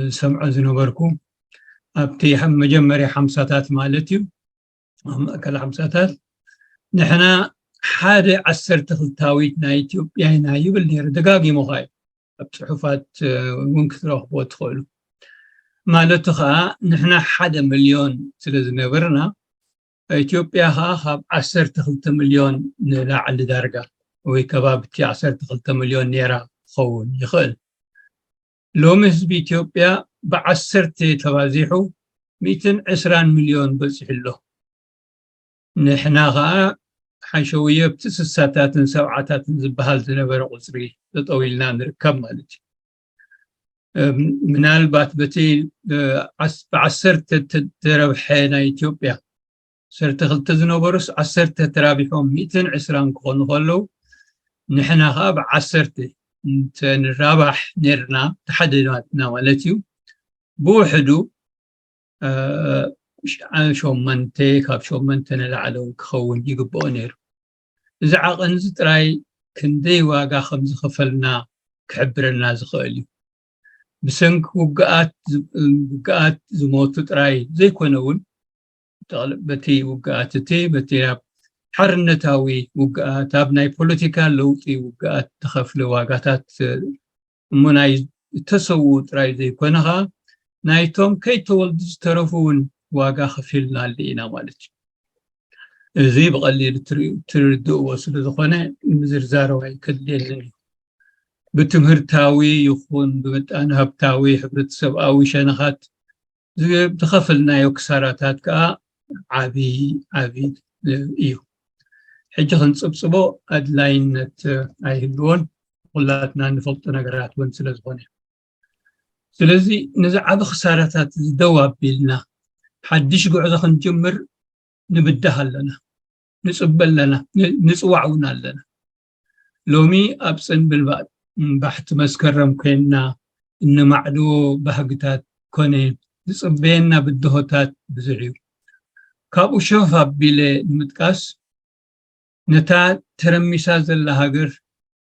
ዝሰምዖ ዝነበርኩ ኣብቲ መጀመርያ ሓምሳታት ማለት እዩ ኣብ ማእከል ሓምሳታት ንሕና ሓደ ዓሰርተ ክልታዊት ናይ ኢትዮጵያ ኢና ይብል ነይሩ ደጋጊሙ ኸዓ እዩ ኣብ ፅሑፋት እውን ክትረኽብዎ ትኽእሉ ማለቱ ከዓ ንሕና ሓደ ሚልዮን ስለ ዝነበርና ኢትዮጵያ ከዓ ካብ ዓሰርተ ክልተ ሚልዮን ንላዕሊ ዳርጋ ወይ ከባቢ እቲ ዓሰርተ ክልተ ሚልዮን ኔራ ክኸውን ይኽእል። ሎሚ ህዝቢ ኢትዮጵያ ብዓሰርተ ተባዚሑ ሚእትን ዕስራን ሚልዮን በፂሑ ኣሎ። ንሕና ኸዓ ሓሸውየ ኣብቲ ስሳታትን ሰብዓታትን ዝበሃል ዝነበረ ቁፅሪ ጠጠው ኢልና ንርከብ ማለት እዩ። ምናልባት በቲ ብዓሰርተ ተረብሐ ናይ ኢትዮጵያ ዓሰርተ ክልተ ዝነበሩስ ዓሰርተ ተራቢሖም ሚእትን ዕስራን ክኾኑ ከለዉ፣ ንሕና ከዓ ብዓሰርተ እንተንራባሕ ነርና ተሓደናትና ማለት እዩ። ብውሕዱ ሸመንተ ካብ ሸመንተ ንላዕለ ክኸውን ይግብኦ ነይሩ። እዚ ዓቐን እዚ ጥራይ ክንደይ ዋጋ ከም ዝኸፈልና ክሕብረልና ዝኽእል እዩ። ብሰንኪ ውግኣት ውግኣት ዝሞቱ ጥራይ ዘይኮነ እውን በቲ ውግኣት እቲ በቲ ኣብ ሓርነታዊ ውግኣት ኣብ ናይ ፖለቲካ ለውጢ ውግኣት ተኸፍለ ዋጋታት እሞ ናይ እተሰውኡ ጥራይ ዘይኮነ ኸዓ ናይቶም ከይተወልዱ ዝተረፉ እውን ዋጋ ከፊልናሉ ኢና ማለት እዩ። እዚ ብቐሊሉ ትርድእዎ ስለ ዝኾነ ምዝርዛር ኣይከድልየንን እዩ። ብትምህርታዊ ይኹን ብምጣነ ሃብታዊ ሕብረተሰብኣዊ ሸነኻት ዝኸፈልናዮ ክሳራታት ከዓ ዓብዪ ዓብዪ እዩ። ሕጂ ክንፅብፅቦ ኣድላይነት ኣይህልዎን። ኩላትና ንፈልጦ ነገራት እውን ስለ ዝኾነ ስለዚ ነዚ ዓቢ ክሳራታት እዚ ደው ኣቢልና ሓድሽ ጉዕዞ ክንጅምር ንብዳህ ኣለና፣ ንጽበ ኣለና፣ ንጽዋዕ እውን ኣለና። ሎሚ ኣብ ጽንብል ባሕቲ መስከረም ኮይንና እንማዕድዎ ባህግታት ኮነ ዝጽበየና ብድሆታት ብዙሕ እዩ። ካብኡ ሸፍ ኣቢለ ንምጥቃስ ነታ ተረሚሳ ዘላ ሃገር፣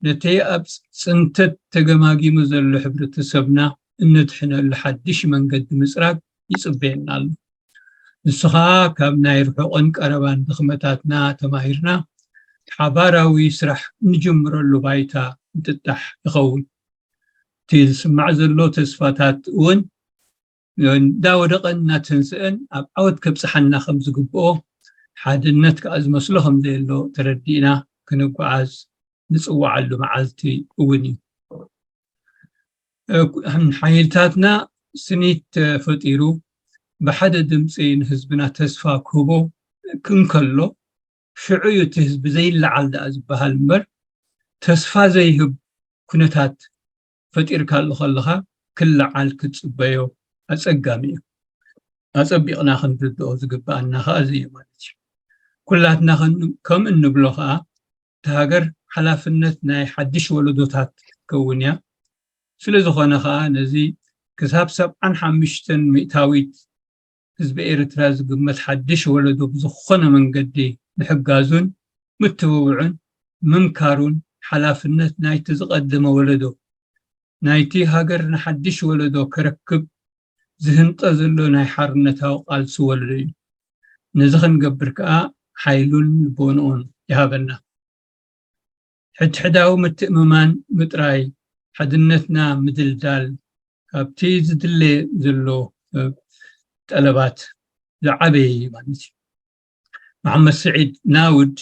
ነቲ ኣብ ጽንተት ተገማጊሙ ዘሎ ሕብረተሰብና እነድሕነሉ ሓድሽ መንገዲ ምጽራግ ይጽበየና ኣሎ። ንሱ ኸኣ ካብ ናይ ርሑቕን ቀረባን ድኽመታትና ተማሂርና ሓባራዊ ስራሕ እንጅምረሉ ባይታ ምጥጣሕ ይኸውን። እቲ ዝስማዕ ዘሎ ተስፋታት እውን እንዳወደቐን እናተንስአን ኣብ ዓወት ከብጽሓና ከም ዝግብኦ ሓድነት ከኣ ዝመስሎ ከም ዘየሎ ተረዲእና ክንጓዓዝ ንጽዋዓሉ መዓልቲ እውን እዩ። ሓይልታትና ስኒት ተፈጢሩ ብሓደ ድምፂ ንህዝብና ተስፋ ክህቦ እንከሎ ሽዑ እዩ እቲ ህዝቢ ዘይለዓል ደኣ ዝበሃል እምበር ተስፋ ዘይህብ ኩነታት ፈጢርካሉ ከለኻ ክለዓል ክትፅበዮ ኣፀጋሚ እዩ። ኣፀቢቕና ክንርድኦ ዝግበኣና ከዓ እዚ እዩ ማለት እዩ። ኩላትና ከም እንብሎ ከዓ እታ ሃገር ሓላፍነት ናይ ሓድሽ ወለዶታት ክትከውን እያ። ስለ ዝኾነ ከዓ ነዚ ክሳብ ሰብዓን ሓሙሽተን ሚእታዊት ህዝቢ ኤርትራ ዝግመት ሓድሽ ወለዶ ብዝኾነ መንገዲ ምሕጋዙን ምትብብዑን ምምካሩን ሓላፍነት ናይቲ ዝቐደመ ወለዶ ናይቲ ሃገር ንሓድሽ ወለዶ ከረክብ ዝህንጠ ዘሎ ናይ ሓርነታዊ ቃልሲ ወለዶ እዩ። ነዚ ክንገብር ከኣ ሓይሉን ልቦንኡን ይሃበና። ሕድሕዳዊ ምትእምማን ምጥራይ፣ ሓድነትና ምድልዳል ካብቲ ዝድለ ዘሎ ጠለባት ዝዓበየ እዩ ማለት እዩ። መሓመድ ስዒድ ናውድ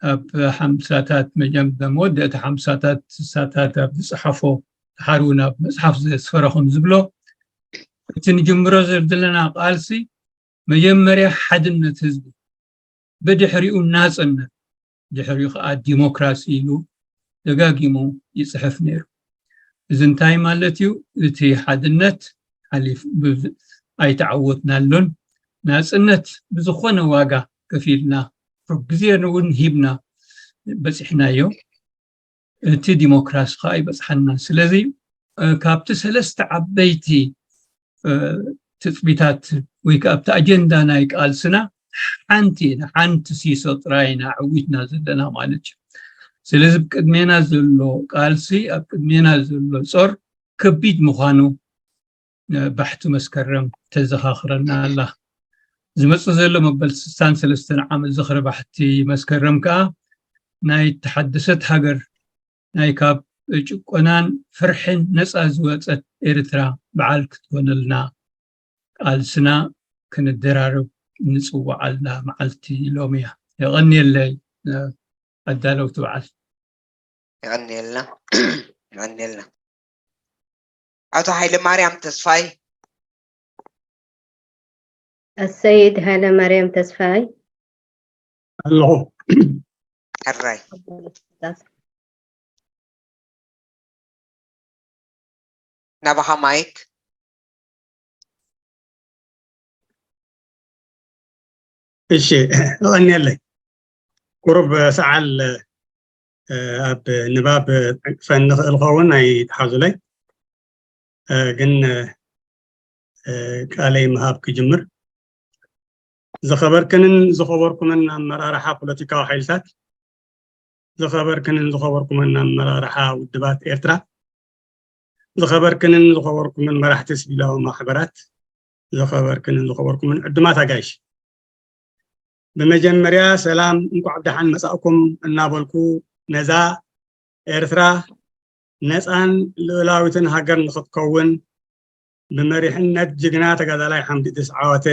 ኣብ ሓምሳታት መጀመርታ መወዳእታ ሓምሳታት ስሳታት ኣብ ዝፀሓፎ ድሓር እውን ኣብ መፅሓፍ ዘስፈረ ከም ዝብሎ እቲ ንጅምሮ ዘለና ቃልሲ መጀመርያ ሓድነት ህዝቢ ብድሕሪኡ ናፅነት ድሕሪኡ ከዓ ዲሞክራሲ ኢሉ ደጋጊሙ ይፅሕፍ ነይሩ። እዚ እንታይ ማለት እዩ? እቲ ሓድነት ሓሊፍ ኣይተዓወትናሉን። ናፅነት ብዝኾነ ዋጋ ከፊልና ሩብ ግዜ እውን ሂብና በፂሕናዮ። እቲ ዲሞክራሲ ከዓ ይበፅሓና። ስለዚ ካብቲ ሰለስተ ዓበይቲ ትፅቢታት ወይ ከዓ ኣብቲ ኣጀንዳ ናይ ቃልስና ሓንቲ ኢና፣ ሓንቲ ሲሶ ጥራይ ኢና ዕዊትና ዘለና ማለት እዩ። ስለዚ ኣብ ቅድሜና ዘሎ ቃልሲ፣ ኣብ ቅድሜና ዘሎ ጾር ከቢድ ምዃኑ ባሕቲ መስከረም ተዘኻኽረና ኣላ። ዝመጽእ ዘሎ መበል ስሳን ሰለስተን ዓመት ዝኽሪ ባሕቲ መስከረም ከኣ ናይ ተሓደሰት ሃገር ናይ ካብ ጭቆናን ፍርሕን ነፃ ዝወፀት ኤርትራ በዓል ክትኮነልና ቃልስና ክንደራረብ ንፅዋዓልና መዓልቲ ሎሚ እያ። የቐንየለይ። ኣዳለውቲ በዓል። የቐንየልና። የቐንየልና። ኣቶ ሃይለ ማርያም ተስፋይ። ኣሰይድ ሃይለ ማርያም ተስፋይ። ኣለኹ። ሕራይ። ናባኻ ማይክ። እሺ፣ እቐንየለይ። ቁሩብ ሰዓል ኣብ ንባብ ዕንቅፈኒ ክእል ኸውን ኣይትሓዙለይ። ግን ቃለይ ምሃብ ክጅምር። ዝኸበርክንን ዝኸበርኩምን ኣመራርሓ ፖለቲካዊ ሓይልታት፣ ዝኸበርክንን ዝኸበርኩምን ኣመራርሓ ውድባት ኤርትራ፣ ዝኸበርክንን ዝኸበርኩምን መራሕቲ ሲቪላዊ ማሕበራት፣ ዝኸበርክንን ዝኸበርኩምን ዕዱማት ኣጋይሽ፣ ብመጀመርያ ሰላም፣ እንኳዕ ብደሓን መጻእኩም እናበልኩ፣ ነዛ ኤርትራ ነጻን ልኡላዊትን ሃገር ንኽትከውን ብመሪሕነት ጅግና ተጋዳላይ ሓምድ ኢድሪስ ዓወተ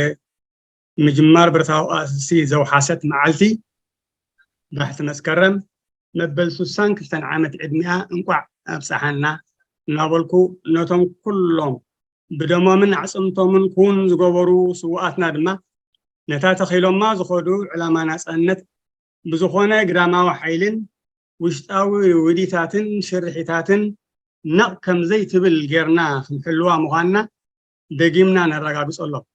ምጅማር ብረታዊ ቃልሲ ዘውሓሰት መዓልቲ ባሕቲ መስከረም መበል ሱሳን ክልተን ዓመት ዕድሚኣ እንቋዕ ኣብጽሓና እናበልኩ፣ ነቶም ኩሎም ብደሞምን ኣዕጽምቶምን ኩን ዝገበሩ ስውኣትና ድማ ነታ ተኺሎማ ዝኸዱ ዕላማ ናጻነት ብዝኾነ ግዳማዊ ሓይልን ውሽጣዊ ውዲታትን ሽርሒታትን ነቕ ከም ዘይትብል ጌርና ክንሕልዋ ምዃንና ደጊምና ነረጋግጸሎም።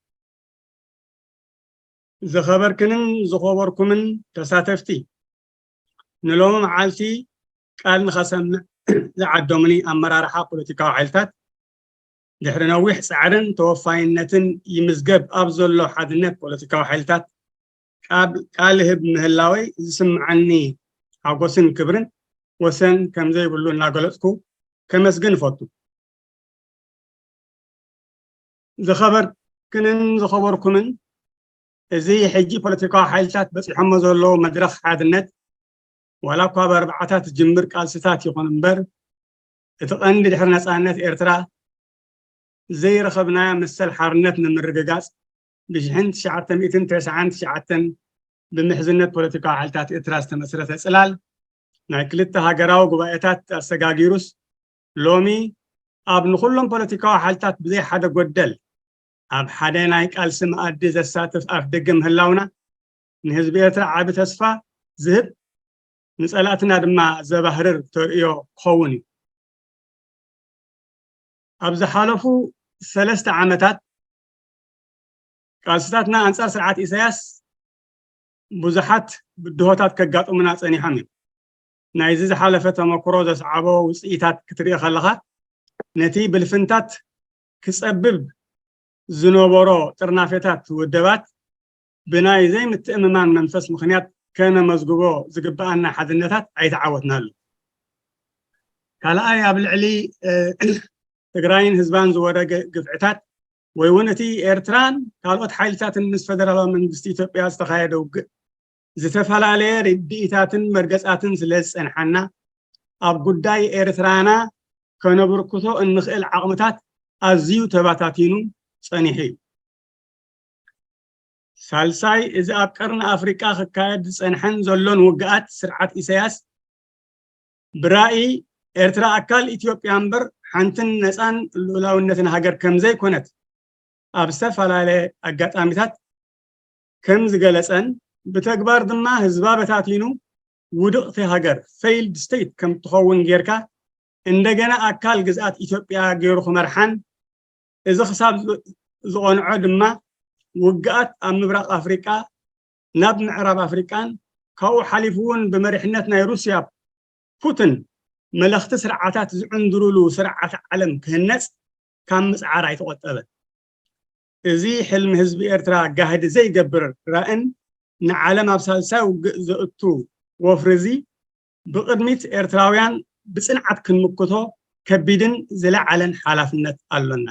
ዝኸበርክንን ዝኸበርኩምን ተሳተፍቲ፣ ንሎሚ መዓልቲ ቃል ንኸሰምዕ ዝዓደሙኒ ኣመራርሓ ፖለቲካዊ ሓይልታት፣ ድሕሪ ነዊሕ ጻዕርን ተወፋይነትን ይምዝገብ ኣብ ዘሎ ሓድነት ፖለቲካዊ ሓይልታት ቃል ህብ ምህላወይ ዝስምዓኒ ሓጎስን ክብርን ወሰን ከም ዘይብሉ እናገለጽኩ ከመስግን እፈቱ። ዝኸበርክንን ዝኸበርኩምን፣ እዚ ሕጂ ፖለቲካዊ ሓይልታት በጺሖሞ ዘለዉ መድረኽ ሓድነት፣ ዋላ እኳ ብኣርባዓታት ዝጅምር ቃልስታት ይኹን እምበር፣ እቲ ቀንዲ ድሕሪ ነጻነት ኤርትራ ዘይረኸብናዮ መሰል ሓርነት ንምርግጋጽ ብሽሕን ትሽዓተ ሚእትን ተስዓን ትሽዓተን ብምሕዝነት ፖለቲካዊ ሓይልታት ኤርትራ ዝተመስረተ ጽላል ናይ ክልተ ሃገራዊ ጉባኤታት ኣሰጋጊሩስ፣ ሎሚ ኣብ ንኹሎም ፖለቲካዊ ሓይልታት ብዘይ ሓደ ጎደል ኣብ ሓደ ናይ ቃልሲ መኣዲ ዘሳትፍ ኣፍደገ ምህላውና ንህዝቢ ኤርትራ ዓቢ ተስፋ ዝህብ፣ ንጸላእትና ድማ ዘባህርር ተርእዮ ክኸውን እዩ። ኣብ ዝሓለፉ ሰለስተ ዓመታት ቃልስታትና ኣንጻር ስርዓት ኢሳያስ ብዙሓት ብድሆታት ከጋጥሙና ጸኒሖም እዮም። ናይዚ ዝሓለፈ ተመክሮ ዘስዓቦ ውጽኢታት ክትርኢ ከለኻ፣ ነቲ ብልፍንታት ክጸብብ ዝነበሮ ጥርናፌታት ውደባት ብናይ ዘይምትእምማን መንፈስ ምኽንያት ከነመዝግቦ ዝግብኣና ሓድነታት ኣይተዓወትናሉ። ካልኣይ፣ ኣብ ልዕሊ ትግራይን ህዝባን ዝወረደ ግፍዕታት ወይ እውን እቲ ኤርትራን ካልኦት ሓይልታትን ምስ ፈደራላዊ መንግስቲ ኢትዮጵያ ዝተኻየደ ውግእ ዝተፈላለየ ርድኢታትን መርገጻትን ስለ ዝጸንሓና፣ ኣብ ጉዳይ ኤርትራና ከነብርክቶ እንኽእል ዓቕምታት ኣዝዩ ተባታቲኑ ጸኒሑ እዩ። ሳልሳይ፣ እዚ ኣብ ቀርኒ ኣፍሪቃ ክካየድ ዝጸንሐን ዘሎን ውግኣት ስርዓት ኢሳያስ ብራእይ ኤርትራ ኣካል ኢትዮጵያ እምበር ሓንትን ነጻን ልኡላውነትን ሃገር ከም ዘይኮነት ኣብ ዝተፈላለየ ኣጋጣሚታት ከም ዝገለጸን ብተግባር ድማ ህዝባ በታቲኑ ውድቕቲ ሃገር፣ failed state፣ ከም እትኸውን ጌርካ እንደገና ኣካል ግዝኣት ኢትዮጵያ ገይሩ ክመርሓን እዚ ክሳብ ዝቐንዖ ድማ ውግኣት ኣብ ምብራቕ ኣፍሪቃ ናብ ምዕራብ ኣፍሪቃን ካብኡ ሓሊፉ እውን ብመሪሕነት ናይ ሩስያ ፑትን መለኽቲ ስርዓታት ዝዕንድሩሉ ስርዓተ ዓለም ክህነጽ ካብ ምጽዓር ኣይተቖጠበን። እዚ ሕልሚ ህዝቢ ኤርትራ ጋህዲ ዘይገብር ራእን ንዓለም ኣብ ሳልሳይ ውግእ ዘእቱ ወፍሪ እዚ ብቕድሚት ኤርትራውያን ብጽንዓት ክንምክቶ ከቢድን ዝለዓለን ሓላፍነት ኣሎና።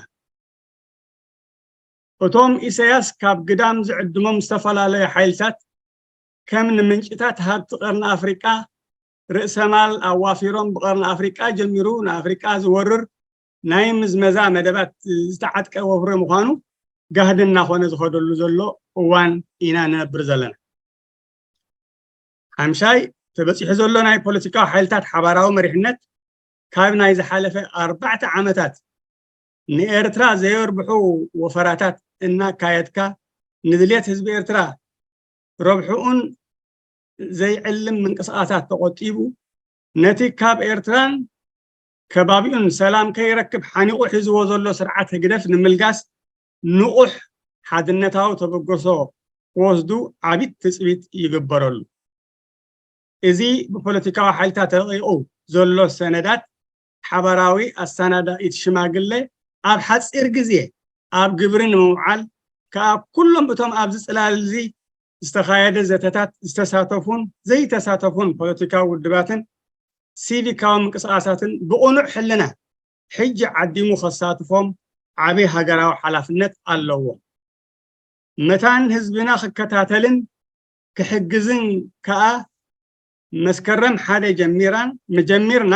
እቶም ኢሳያስ ካብ ግዳም ዝዕድሞም ዝተፈላለዩ ሓይልታት ከም ንምንጭታት ሃብቲ ቀርኒ ኣፍሪቃ ርእሰማል ኣዋፊሮም ብቐርኒ ኣፍሪቃ ጀሚሩ ንኣፍሪቃ ዝወርር ናይ ምዝመዛ መደባት ዝተዓጥቀ ወፍሪ ምዃኑ ጋህዲ እናኾነ ዝኸደሉ ዘሎ እዋን ኢና ንነብር ዘለና። ሓምሻይ፣ ተበጺሑ ዘሎ ናይ ፖለቲካዊ ሓይልታት ሓባራዊ መሪሕነት ካብ ናይ ዝሓለፈ ኣርባዕተ ዓመታት ንኤርትራ ዘየርብሑ ወፈራታት እናካየድካ ንድልየት ህዝቢ ኤርትራ ረብሕኡን ዘይዕልም ምንቅስቃሳት ተቆጢቡ ነቲ ካብ ኤርትራን ከባቢኡን ሰላም ከይረክብ ሓኒቑ ሒዝዎ ዘሎ ስርዓት ህግደፍ ንምልጋስ ንቑሕ ሓድነታዊ ተበገሶ ክወስዱ ዓቢ ትጽቢት ይግበረሉ። እዚ ብፖለቲካዊ ሓይልታት ተረቒቑ ዘሎ ሰነዳት ሓባራዊ ኣሰናዳኢት ሽማግለ ኣብ ሓጺር ግዜ ኣብ ግብሪ ንምውዓል ከኣ ኩሎም እቶም ኣብዚ ጽላል እዚ ዝተኻየደ ዘተታት ዝተሳተፉን ዘይተሳተፉን ፖለቲካዊ ውድባትን ሲቪካዊ ምንቅስቃሳትን ብቕኑዕ ሕልና ሕጂ ዓዲሙ ከሳትፎም ዓቢ ሃገራዊ ሓላፍነት ኣለዎም። መታን ህዝብና ክከታተልን ክሕግዝን ከኣ መስከረም ሓደ ጀሚራን መጀሚርና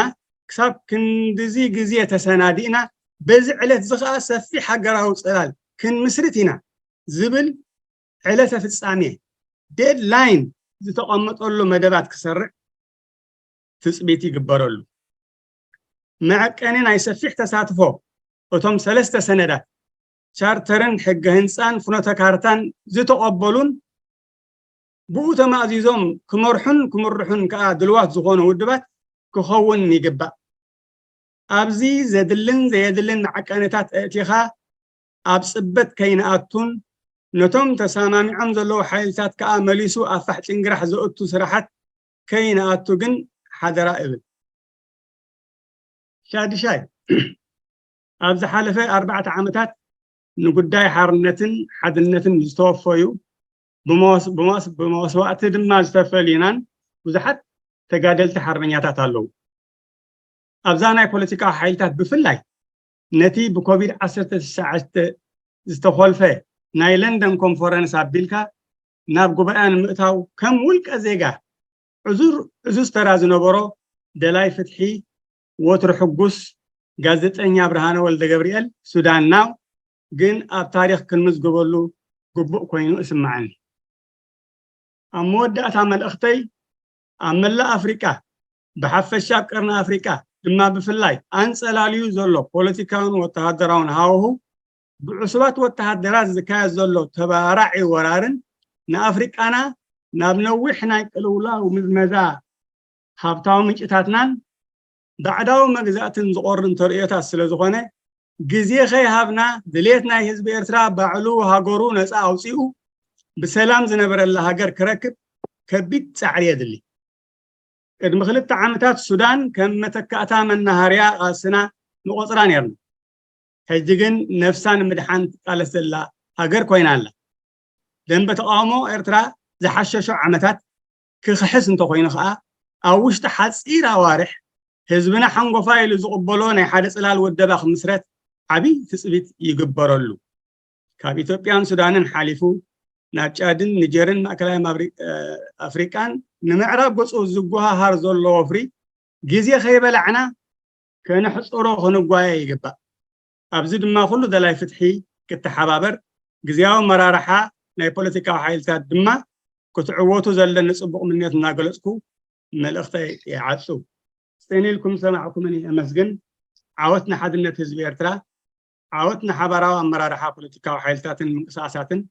ክሳብ ክንድዚ ግዜ ተሰናዲእና በዚ ዕለት እዚ ከኣ ሰፊሕ ሃገራዊ ጽላል ክንምስርት ኢና ዝብል ዕለተ ፍጻሜ ዴድላይን ዝተቐመጠሉ መደባት ክሰርዕ ትጽቢት ይግበረሉ። መዐቀኒ ናይ ሰፊሕ ተሳትፎ እቶም ሰለስተ ሰነዳት ቻርተርን ሕገ ህንፃን ፍኖተ ካርታን ዝተቐበሉን ብኡ ተማእዚዞም ክመርሑን ክምርሑን ከኣ ድልዋት ዝኾኑ ውድባት ክኸውን ይግባእ። ኣብዚ ዘድልን ዘየድልን መዐቀንታት ኣእቲኻ ኣብ ጽበት ከይንኣቱን ነቶም ተሰማሚዖም ዘለዉ ሓይልታት ከኣ መሊሱ ኣብ ፋሕ ጭንግራሕ ዘእቱ ስራሓት ከይንኣቱ ግን ሓደራ እብል። ሻድሻይ፣ ኣብ ዝሓለፈ ኣርባዕተ ዓመታት ንጉዳይ ሓርነትን ሓድነትን ዝተወፈዩ ብመወስ- ብመወስ- ብመስዋእቲ ድማ ዝተፈልዩናን ብዙሓት ተጋደልቲ ሓርበኛታት ኣለዉ። ኣብዛ ናይ ፖለቲካዊ ሓይልታት ብፍላይ ነቲ ብኮቪድ ዓሰርተ ትሽዓተ ዝተኾልፈ ናይ ለንደን ኮንፈረንስ ኣቢልካ ናብ ጉባኤ ንምእታው ከም ውልቀ ዜጋ ዕዙር ዕዙዝ ተራ ዝነበሮ ደላይ ፍትሒ ወትሩ ሕጉስ ጋዜጠኛ ብርሃነ ወልደገብርኤል ሱዳን ናው ግን ኣብ ታሪኽ ክንምዝግበሉ ግቡእ ኮይኑ እስምዓኒ። ኣብ መወዳእታ መልእኽተይ ኣብ መላእ ኣፍሪቃ ብሓፈሻ ኣብ ቀርኒ ኣፍሪቃ ድማ ብፍላይ ኣንጸላልዩ ዘሎ ፖለቲካውን ወተሃደራውን ሃዋሁ ብዕሱባት ወተሃደራት ዝካየድ ዘሎ ተባራዒ ወራርን ንኣፍሪቃና ናብ ነዊሕ ናይ ቅልውላው ምዝመዛ ሃብታዊ ምንጭታትናን ባዕዳዊ መግዛእትን ዝቖርን ተርእዮታት ስለ ዝኾነ ግዜ ከይሃብና ድሌት ናይ ህዝቢ ኤርትራ ባዕሉ ሃገሩ ነጻ ኣውጺኡ ብሰላም ዝነበረላ ሃገር ክረክብ ከቢድ ጻዕሪ የድሊ። ቅድሚ ክልተ ዓመታት ሱዳን ከም መተካእታ መናሃርያ ቃልስና ንቖጽራ ነርና። ሕጂ ግን ነፍሳ ንምድሓን ትቃለስ ዘላ ሃገር ኮይና ኣላ። ደንበ ተቓውሞ ኤርትራ ዝሓሸሾ ዓመታት ክኽሕስ እንተኾይኑ ከኣ ኣብ ውሽጢ ሓጺር ኣዋርሕ ህዝብና ሓንጎፋይ ኢሉ ዝቕበሎ ናይ ሓደ ጽላል ውደባ ክምስረት ዓቢ ትጽቢት ይግበረሉ። ካብ ኢትዮጵያን ሱዳንን ሓሊፉ ናብ ጫድን ኒጀርን ማእከላይ ማብሪ- ኣፍሪቃን ንምዕራብ ገጹ ዝጓሃሃር ዘሎ ወፍሪ ግዜ ከይበላዕና ከነሕጽሮ ክንጓየ ይግባእ። ኣብዚ ድማ ኩሉ ደላይ ፍትሒ ክተሓባበር ግዝያዊ ኣመራርሓ ናይ ፖለቲካዊ ሓይልታት ድማ ክትዕወቱ ዘለኒ ጽቡቕ ምንዮት እናገለጽኩ መልእኽተይ ይዓጹ። ጽን ኢልኩም ዝሰማዕኩምኒ የመስግን። ዓወት ንሓድነት ህዝቢ ኤርትራ፣ ዓወት ንሓባራዊ ኣመራርሓ ፖለቲካዊ ሓይልታትን ምንቅስቃሳትን፣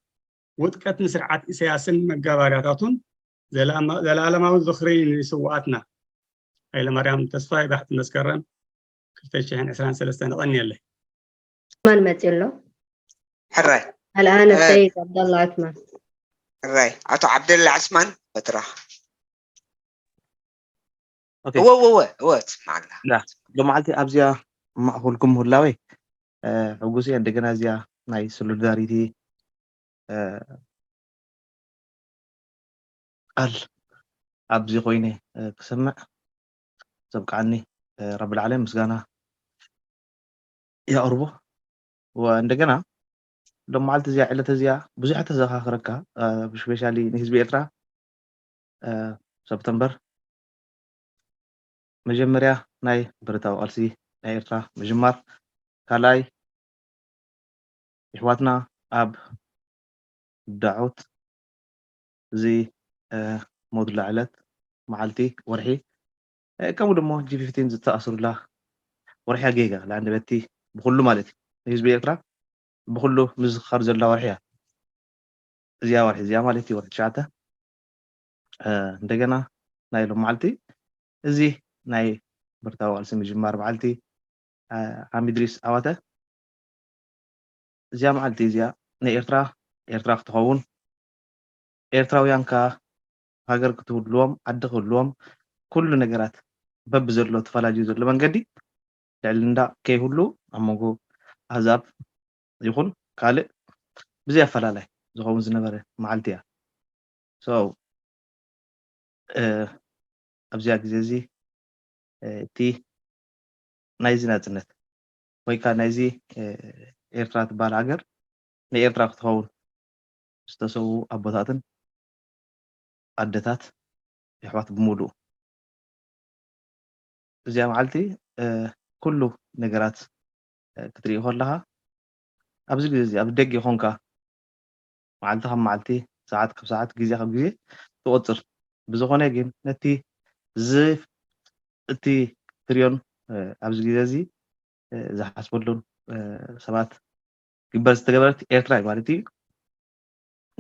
ውድቀት ንስርዓት ኢሳያስን መጋባርያታቱን፣ ዘላማ- ዘላለማዊ ዝኽሪ ንስውኣትና። ሃይለማርያም ተስፋይ ባሕቲ መስከረም ክልተ ሽሕን ዕስራን ሰለስተን። የቐንየለይ። መን መጺኡ ኣሎ? ሕራይ ኣልኣነ ሰይድ ዓብደላ ዑስማን። ሕራይ ኣቶ ዓብደላ ዕስማን በትራ ኦኬ እወ እወ እወ እወ ትስማዕ ኣላ ዳ ሎማዓልቲ ኣብዚኣ ማእኹልኩም ህላወይ እ፣ ሕጉስ እየ። እንደገና እዚኣ ናይ ሶሊዳሪቲ እ፣ ቃል ኣብዚ ኮይነ እ፣ ክሰምዕ ዘብቃዓኒ እ፣ ረቢ ልዓለ ምስጋና የቕርቦ። ወ- እንደገና ሎም መዓልቲ እዚኣ ዕለት እዚኣ ብዙሕ ተዘኻኽረካ ስፔሻሊ ንህዝቢ ኤርትራ እ፣ ሰፕተምበር መጀመርያ ናይ ብረታዊ ቃልሲ ናይ ኤርትራ ምጅማር ካልኣይ የሕዋትና ኣብ ዳዖት እዚ ሞት ላዕለት መዓልቲ፣ ወርሒ፣ ከምኡ ድማ ጂ ፊፍቲን ዝተኣስሩላ ወርሒ እያ። ጌጋ ለኣንደበቲ ብኩሉ ማለት እዩ፣ ንህዝቢ ኤርትራ ብኩሉ ምዝኽኻር ዘላ ወርሒ እያ። እዚኣ ወርሒ እዚኣ ማለት እዩ፣ ወርሒ ትሽዓተ። እንደገና ናይ ሎም መዓልቲ፣ እዚ ናይ ብረታዊ ቃልሲ ምጅማር መዓልቲ፣ ሓሚድ ሪስ ኣዋተ። እዚኣ መዓልቲ እዚኣ ንኤርትራ ኤርትራ ክትኸውን፣ ኤርትራውያን ከኣ ሃገር ክትህልዎም፣ ዓዲ ክህልዎም፣ ኩሉ ነገራት በብዘሎ ተፈላልዩ ዘሎ መንገዲ ልዕሊ እንዳ ከይህሉ ኣብ መንጎ ኣህዛብ ይኹን ካልእ ብዘይ ኣፈላላይ ዝኸውን ዝነበረ መዓልቲ እያ። So ኣብዚኣ ግዜ እዚ እቲ ናይዚ ናጽነት ወይ ከዓ ናይዚ ኤርትራ ትበሃል ሃገር ንኤርትራ ክትኸውን ዝተሰዉ ኣቦታትን ኣደታት የሕዋት ብምሉእ እዚኣ መዓልቲ ኩሉ ነገራት ክትርኢ ከለኻ ኣብዚ ግዜ እዚ ኣብ ደገ ይኾንካ መዓልቲ ካብ መዓልቲ ሰዓት ካብ ሰዓት ግዜ ካብ ግዜ ትቆፅር ብዝኾነ ግን ነቲ ዝፍ እቲ ትሪዮን ኣብዚ ግዜ እዚ ዝሓስበሉን ሰባት ግበር ዝተገበረት ኤርትራ እዩ ማለት እዩ።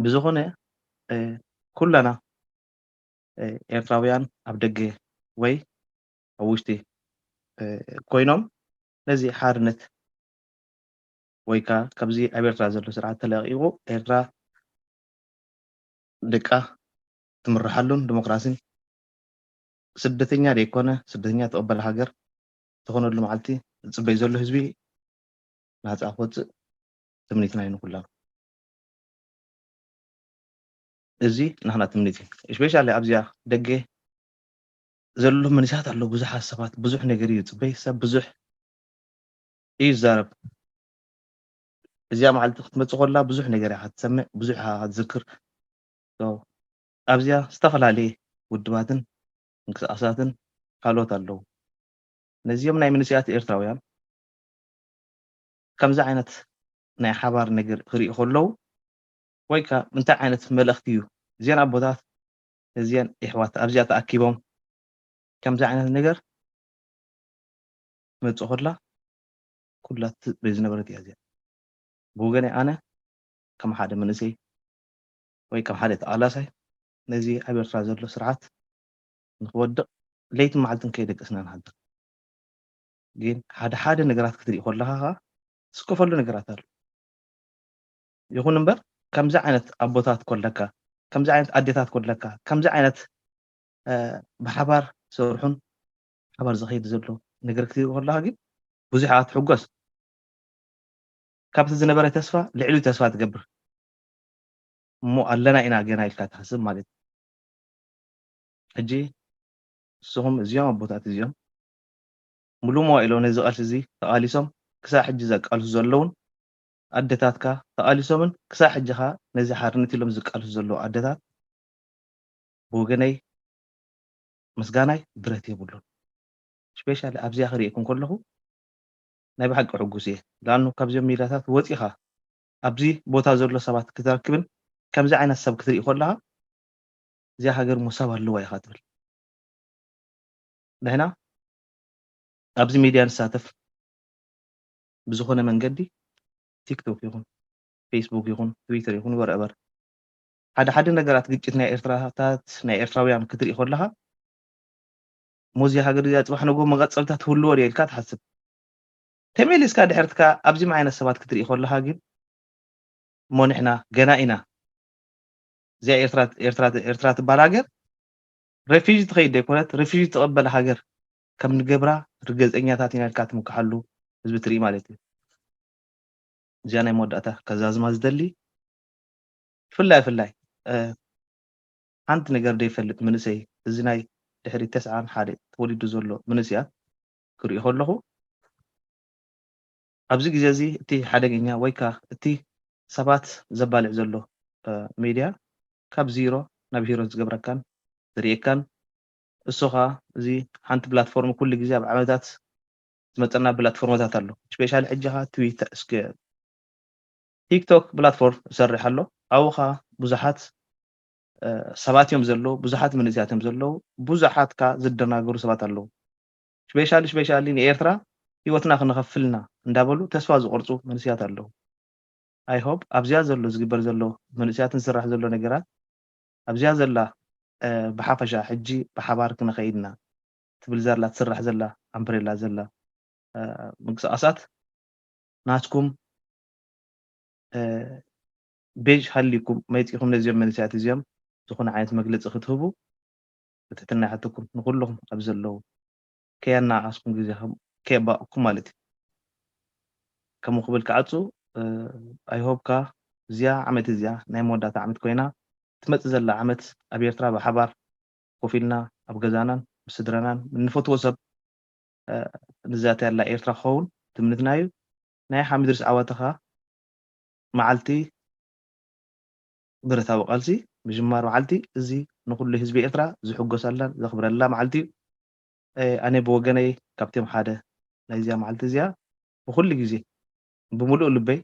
ብዝኾነ ኩላና ኤርትራውያን ኣብ ደገ ወይ ኣብ ውሽጢ ኮይኖም ነዚ ሓርነት ወይ ከዓ ካብዚ ኣብ ኤርትራ ዘሎ ስርዓት ተለቂቑ ኤርትራ ደቃ ትምርሓሉን ዲሞክራሲን ስደተኛ ደይኮነ ስደተኛ ተቐበለ ሃገር ዝኾነሉ መዓልቲ ዝፅበይ ዘሎ ህዝቢ ናፃ ክወፅእ ትምኒትና እዩ ንኩላም። እዚ ናህና ትምኒት እዩ። ስፔሻሊ ኣብዚኣ ደገ ዘሎ መንእሰያት ኣሎ ብዙሓት ሰባት ብዙሕ ነገር እዩ ዝፅበይ ሰብ ብዙሕ እዩ ዝዛረብ። እዚኣ መዓልቲ ክትመፅእ ከላ ብዙሕ ነገር ኢኻ ትሰምዕ ብዙሕ ኢኻ ክትዝክር። ኣብዚኣ ዝተፈላለየ ውድባትን ምንቅስቃሳትን ካልኦት ኣለዉ። ነዚኦም ናይ መንእሰያት ኤርትራውያን ከምዚ ዓይነት ናይ ሓባር ነገር ክርኢ ከለዉ ወይ ከዓ እንታይ ዓይነት መልእኽቲ እዩ እዚአን ኣቦታት እዚአን የሕዋት ኣብዚኣ ተኣኪቦም ከምዚ ዓይነት ነገር መፅእ ከላ ኩላ ትፅበይ ዝነበረት እያ እዚኣ። ብወገነይ ኣነ ከም ሓደ መንእሰይ ወይ ከም ሓደ ተቓላሳይ ነዚ ኣብ ኤርትራ ዘሎ ስርዓት ንክወድቕ ለይትን መዓልትን ከይደቀስና ንሓድር። ግን ሓደ ሓደ ነገራት ክትርኢ ከለኻ ኸዓ ትስከፈሉ ነገራት ኣሎ። ይኹን እምበር ከምዚ ዓይነት ኣቦታት ኮለካ ከምዚ ዓይነት ኣዴታት ኮለካ ከምዚ ዓይነት ብሓባር ዝሰርሑን ብሓባር ዝኸይድ ዘሎ ነገር ክትርኢ ከለኻ ግን ብዙሕ ኢኻ ትሕጎስ። ካብቲ ዝነበረ ተስፋ ልዕሊኡ ተስፋ ትገብር እሞ ኣለና ኢና ገና ኢልካ ትሓስብ ማለት እዩ። ሕጂ ንስኹም እዚኦም ኣቦታት እዚኦም ሙሉ መዋእሎም ነዚ ቃልሲ እዚ ተቓሊሶም ክሳብ ሕጂ ዘቃልሱ ዘለውን ኣደታትካ ተቓሊሶምን ክሳብ ሕጂ ኸዓ ነዚ ሓርነት ኢሎም ዝቃልሱ ዘለዉ ኣደታት ብወገነይ ምስጋናይ ብረት የብሉን። ስፔሻሊ ኣብዚኣ ክርእየኩም ከለኹ ናይ ብሓቂ ሕጉስ እየ። ላኑ ካብዚኦም ሜዳታት ወፂኻ ኣብዚ ቦታ ዘሎ ሰባት ክትረክብን ከምዚ ዓይነት ሰብ ክትርኢ ከለኻ እዚኣ ሃገር ሞ ሰብ ኣለዋ ኢኻ ትብል። ንሕና ኣብዚ ሚድያ ንሳተፍ ብዝኾነ መንገዲ ቲክቶክ ይኹን ፌስቡክ ይኹን ትዊተር ይኹን ወረበር ሓደ ሓደ ነገራት ግጭት ናይ ኤርትራታት ናይ ኤርትራውያን ክትርኢ ከለኻ ሞዚ ሃገር እዚኣ ፅባሕ ንጎ መቐፀልታ ትህልዎ ድየ ኢልካ ትሓስብ። ተመሊስካ ድሕርትካ ኣብዚም ዓይነት ሰባት ክትርኢ ከለኻ ግን እሞ ንሕና ገና ኢና እዚኣ ኤርትራ ትበሃል ሃገር ሬፊጂ ትኸይድ ዘይኮነት ሬፊጂ ትቐበል ሃገር ከም ንገብራ ርገፀኛታት ኢና ኢልካ ትምክሓሉ ህዝቢ ትርኢ ማለት እዩ። እዚኣ ናይ መወዳእታ ከዛዝማ ዝደሊ ብፍላይ ብፍላይ ሓንቲ ነገር ዘይፈልጥ መንእሰይ እዚ ናይ ድሕሪ ተስዓን ሓደ ተወሊዱ ዘሎ መንእሰያት ክርኢ ከለኹ ኣብዚ ግዜ እዚ እቲ ሓደገኛ ወይ ከዓ እቲ ሰባት ዘባልዕ ዘሎ ሜድያ ካብ ዚሮ ናብ ሂሮ ዝገብረካን ዝርእየካን እሱ ከዓ እዚ ሓንቲ ፕላትፎርም ኩሉ ግዜ ኣብ ዓመታት ዝመፀና ፕላትፎርማታት ኣሎ ስፔሻሊ ሕጂ ከዓ ትዊተር እስከ ቲክቶክ ፕላትፎርም ይሰርሕ ኣሎ ኣብኡ ከዓ ብዙሓት ሰባት እዮም ዘለዉ፣ ብዙሓት መንእሰያት እዮም ዘለዉ፣ ብዙሓት ከኣ ዝደናገሩ ሰባት ኣለዉ። ስፔሻሊ ስፔሻሊ ንኤርትራ ህይወትና ክንኸፍልና እንዳበሉ ተስፋ ዝቆርጹ መንእሰያት ኣለዉ። I hope ኣብዚኣ ዘሎ ዝግበር ዘሎ መንእሰያትን ዝስራሕ ዘሎ ነገራት ኣብዚኣ ዘላ ብሓፈሻ ሕጂ ብሓባር ክንኸይድና ትብል ዘላ ትስራሕ ዘላ ኣምብሬላ ዘላ ምንቅስቃሳት ናትኩም ቤጅ ሃሊኩም መይጢኹም ነዚኦም መንእሰያት እዚኦም ዝኾነ ዓይነት መግለፂ ክትህቡ ብትሕትና ይሓተኩም ንኩልኹም ኣብ ዘለዉ ከየናኣስኩም ግዜኹም ከየባእኩም ማለት እዩ። ከምኡ ክብል ክዓፁ ኣይሆብካ እዚኣ ዓመት እዚኣ ናይ መወዳእታ ዓመት ኮይና ትመፅእ ዘላ ዓመት ኣብ ኤርትራ ብሓባር ኮፍ ኢልና ኣብ ገዛናን ምስ ስድራናን እንፈትዎ ሰብ ንዛተየላ ኤርትራ ክኸውን ትምኒትና እዩ። ናይ ሓሚድ ርስ ዓወትኻ መዓልቲ ብረታዊ ቃልሲ ምጅማር መዓልቲ እዚ ንኩሉ ህዝቢ ኤርትራ ዝሕጎሰላን ዘኽብረላ መዓልቲ እዩ። ኣነ ብወገነይ ካብቶም ሓደ ናይዚኣ መዓልቲ እዚኣ ብኩሉ ግዜ ብምሉእ ልበይ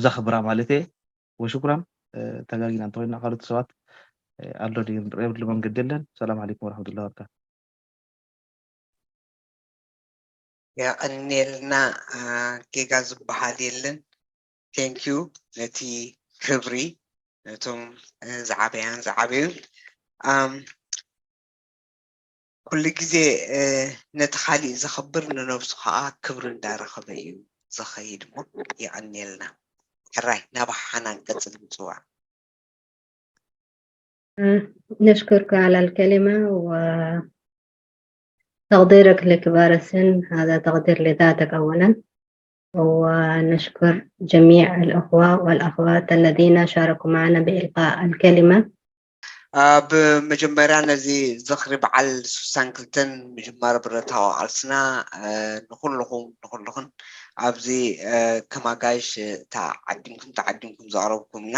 ዘኽብራ ማለት እየ። ወሽኩራን ተጋጊና እንተኮይና ካልኦት ሰባት ኣሎ ድዩ ንሪኦ የብሉ መንገዲ የለን። ሰላም ዓለይኩም ወረሕመቱላሂ ወበረካቱ። የቐንየልና። ጌጋ ዝበሃል የለን። Thank you ነቲ ክብሪ ነቶም ዝዓበያን ዝዓበዩን። ኩሉ ግዜ ነቲ ካሊእ ዘኽብር ንነብሱ ከዓ ክብሪ እንዳረኸበ እዩ ዝኸይድ እሞ የቐንየልና። ሕራይ ናብ ሓናን ቀፅል ምፅዋዕ። نشكرك على الكلمة وتقديرك لكبار السن، هذا تقدير لذاتك أولا، ونشكر جميع الأخوة والأخوات الذين شاركوا معنا بإلقاء الكلمة. ብመጀመርያ ነዚ ዝኽሪ በዓል ስሳን ክልተን ምጅማር ብረታዊ ቃልስና ንኹልኹም ንኹልኹን ኣብዚ ከም ኣጋይሽ ተዓዲምኩም ተዓዲምኩም ዘቕረብኩምና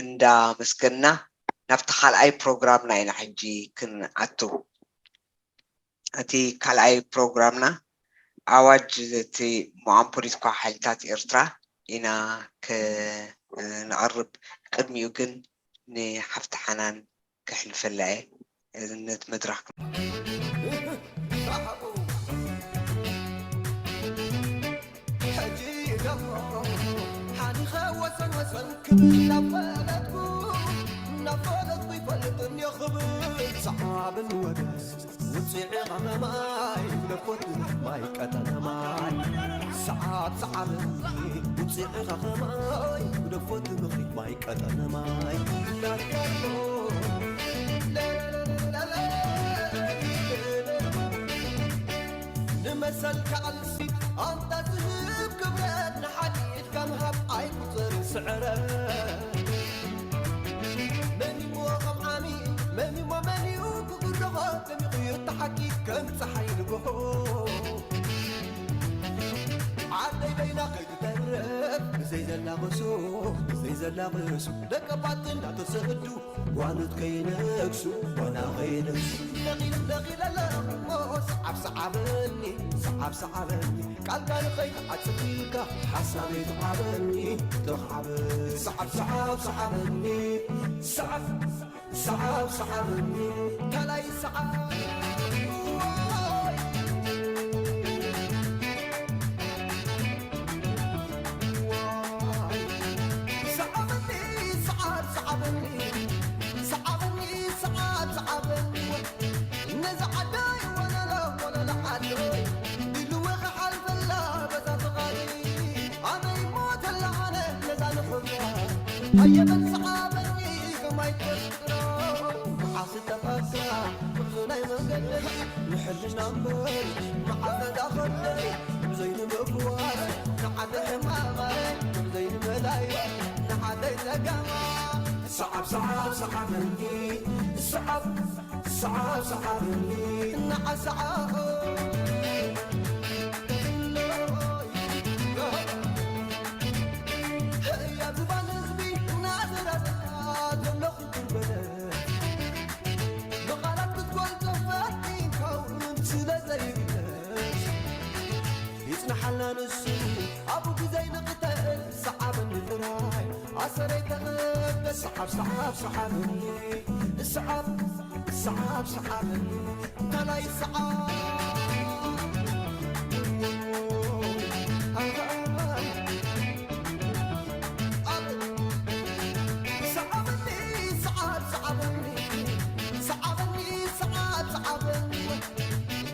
እንዳመስገንና ናብቲ ካልኣይ ፕሮግራምና ኢና ሕጂ ክንኣቱ። እቲ ካልኣይ ፕሮግራምና ኣዋጅ እቲ ሙቓም ፖለቲካዊ ሓይልታት ኤርትራ ኢና ክነቕርብ። ቅድሚኡ ግን ንሓፍቲ ሓናን ከሕልፈላ እየ ነቲ መድረኽ። ሕጂ ደሞ ሓኒኸ ወሰን ወሰን ክብል እናፈለጥኩ እናፈለጥኩ ይፈልጥን ይኽብል ሰዓብን ወገስ ውፅዒ ኸኸማይ ደኮት ማይ ቀጠነ ማይ ሰዓብ ሰዓብን ውፅዒ ኸኸማይ ደኮት ምኽሪት ማይ ቀጠነ ማይ እናርጋሎ ንመሰል ከዕልሲ ኣንታ ዝህብ ክብረት ንሓድኢት ከም ሃብ ኣይቁፅር ስዕረት መኒሞ ከም ዓሚ መኒሞ መኒኡ ክጉድኾ ደሚቑ እዩ ተሓቂ ከም ፀሓይ ንግሆ ዓደይ በይና ከይትተርፍ ብዘይ ዘላቕሱ ብዘይ ዘላቕሱ ደቀባት እናተሰዱ ጓኖት ከይነግሱ ጓና ከይነግሱ ነቒለ ነቒለ ለሞ ሰዓብ ሰዓበኒ ሰዓብ ሰዓበኒ ቃልካ ንኸይትዓጽፍ ኢልካ ሓሳበይ ተዓበኒ ተኻዕበ ሰዓብ ሰዓብ ሰዓበኒ ሰዓብ ሰዓብ ሰዓበኒ ታላይ ሰዓብ ሰዓብ ሰዓብኒ፣ ሰዓብ ሰዓብ ሰዓብኒ፣ ካልኣይ ሰዓብ። ሰዓብኒ፣ ሰዓብ ሰዓብኒ፣ ሰዓብኒ፣ ሰዓብ ሰዓብኒ።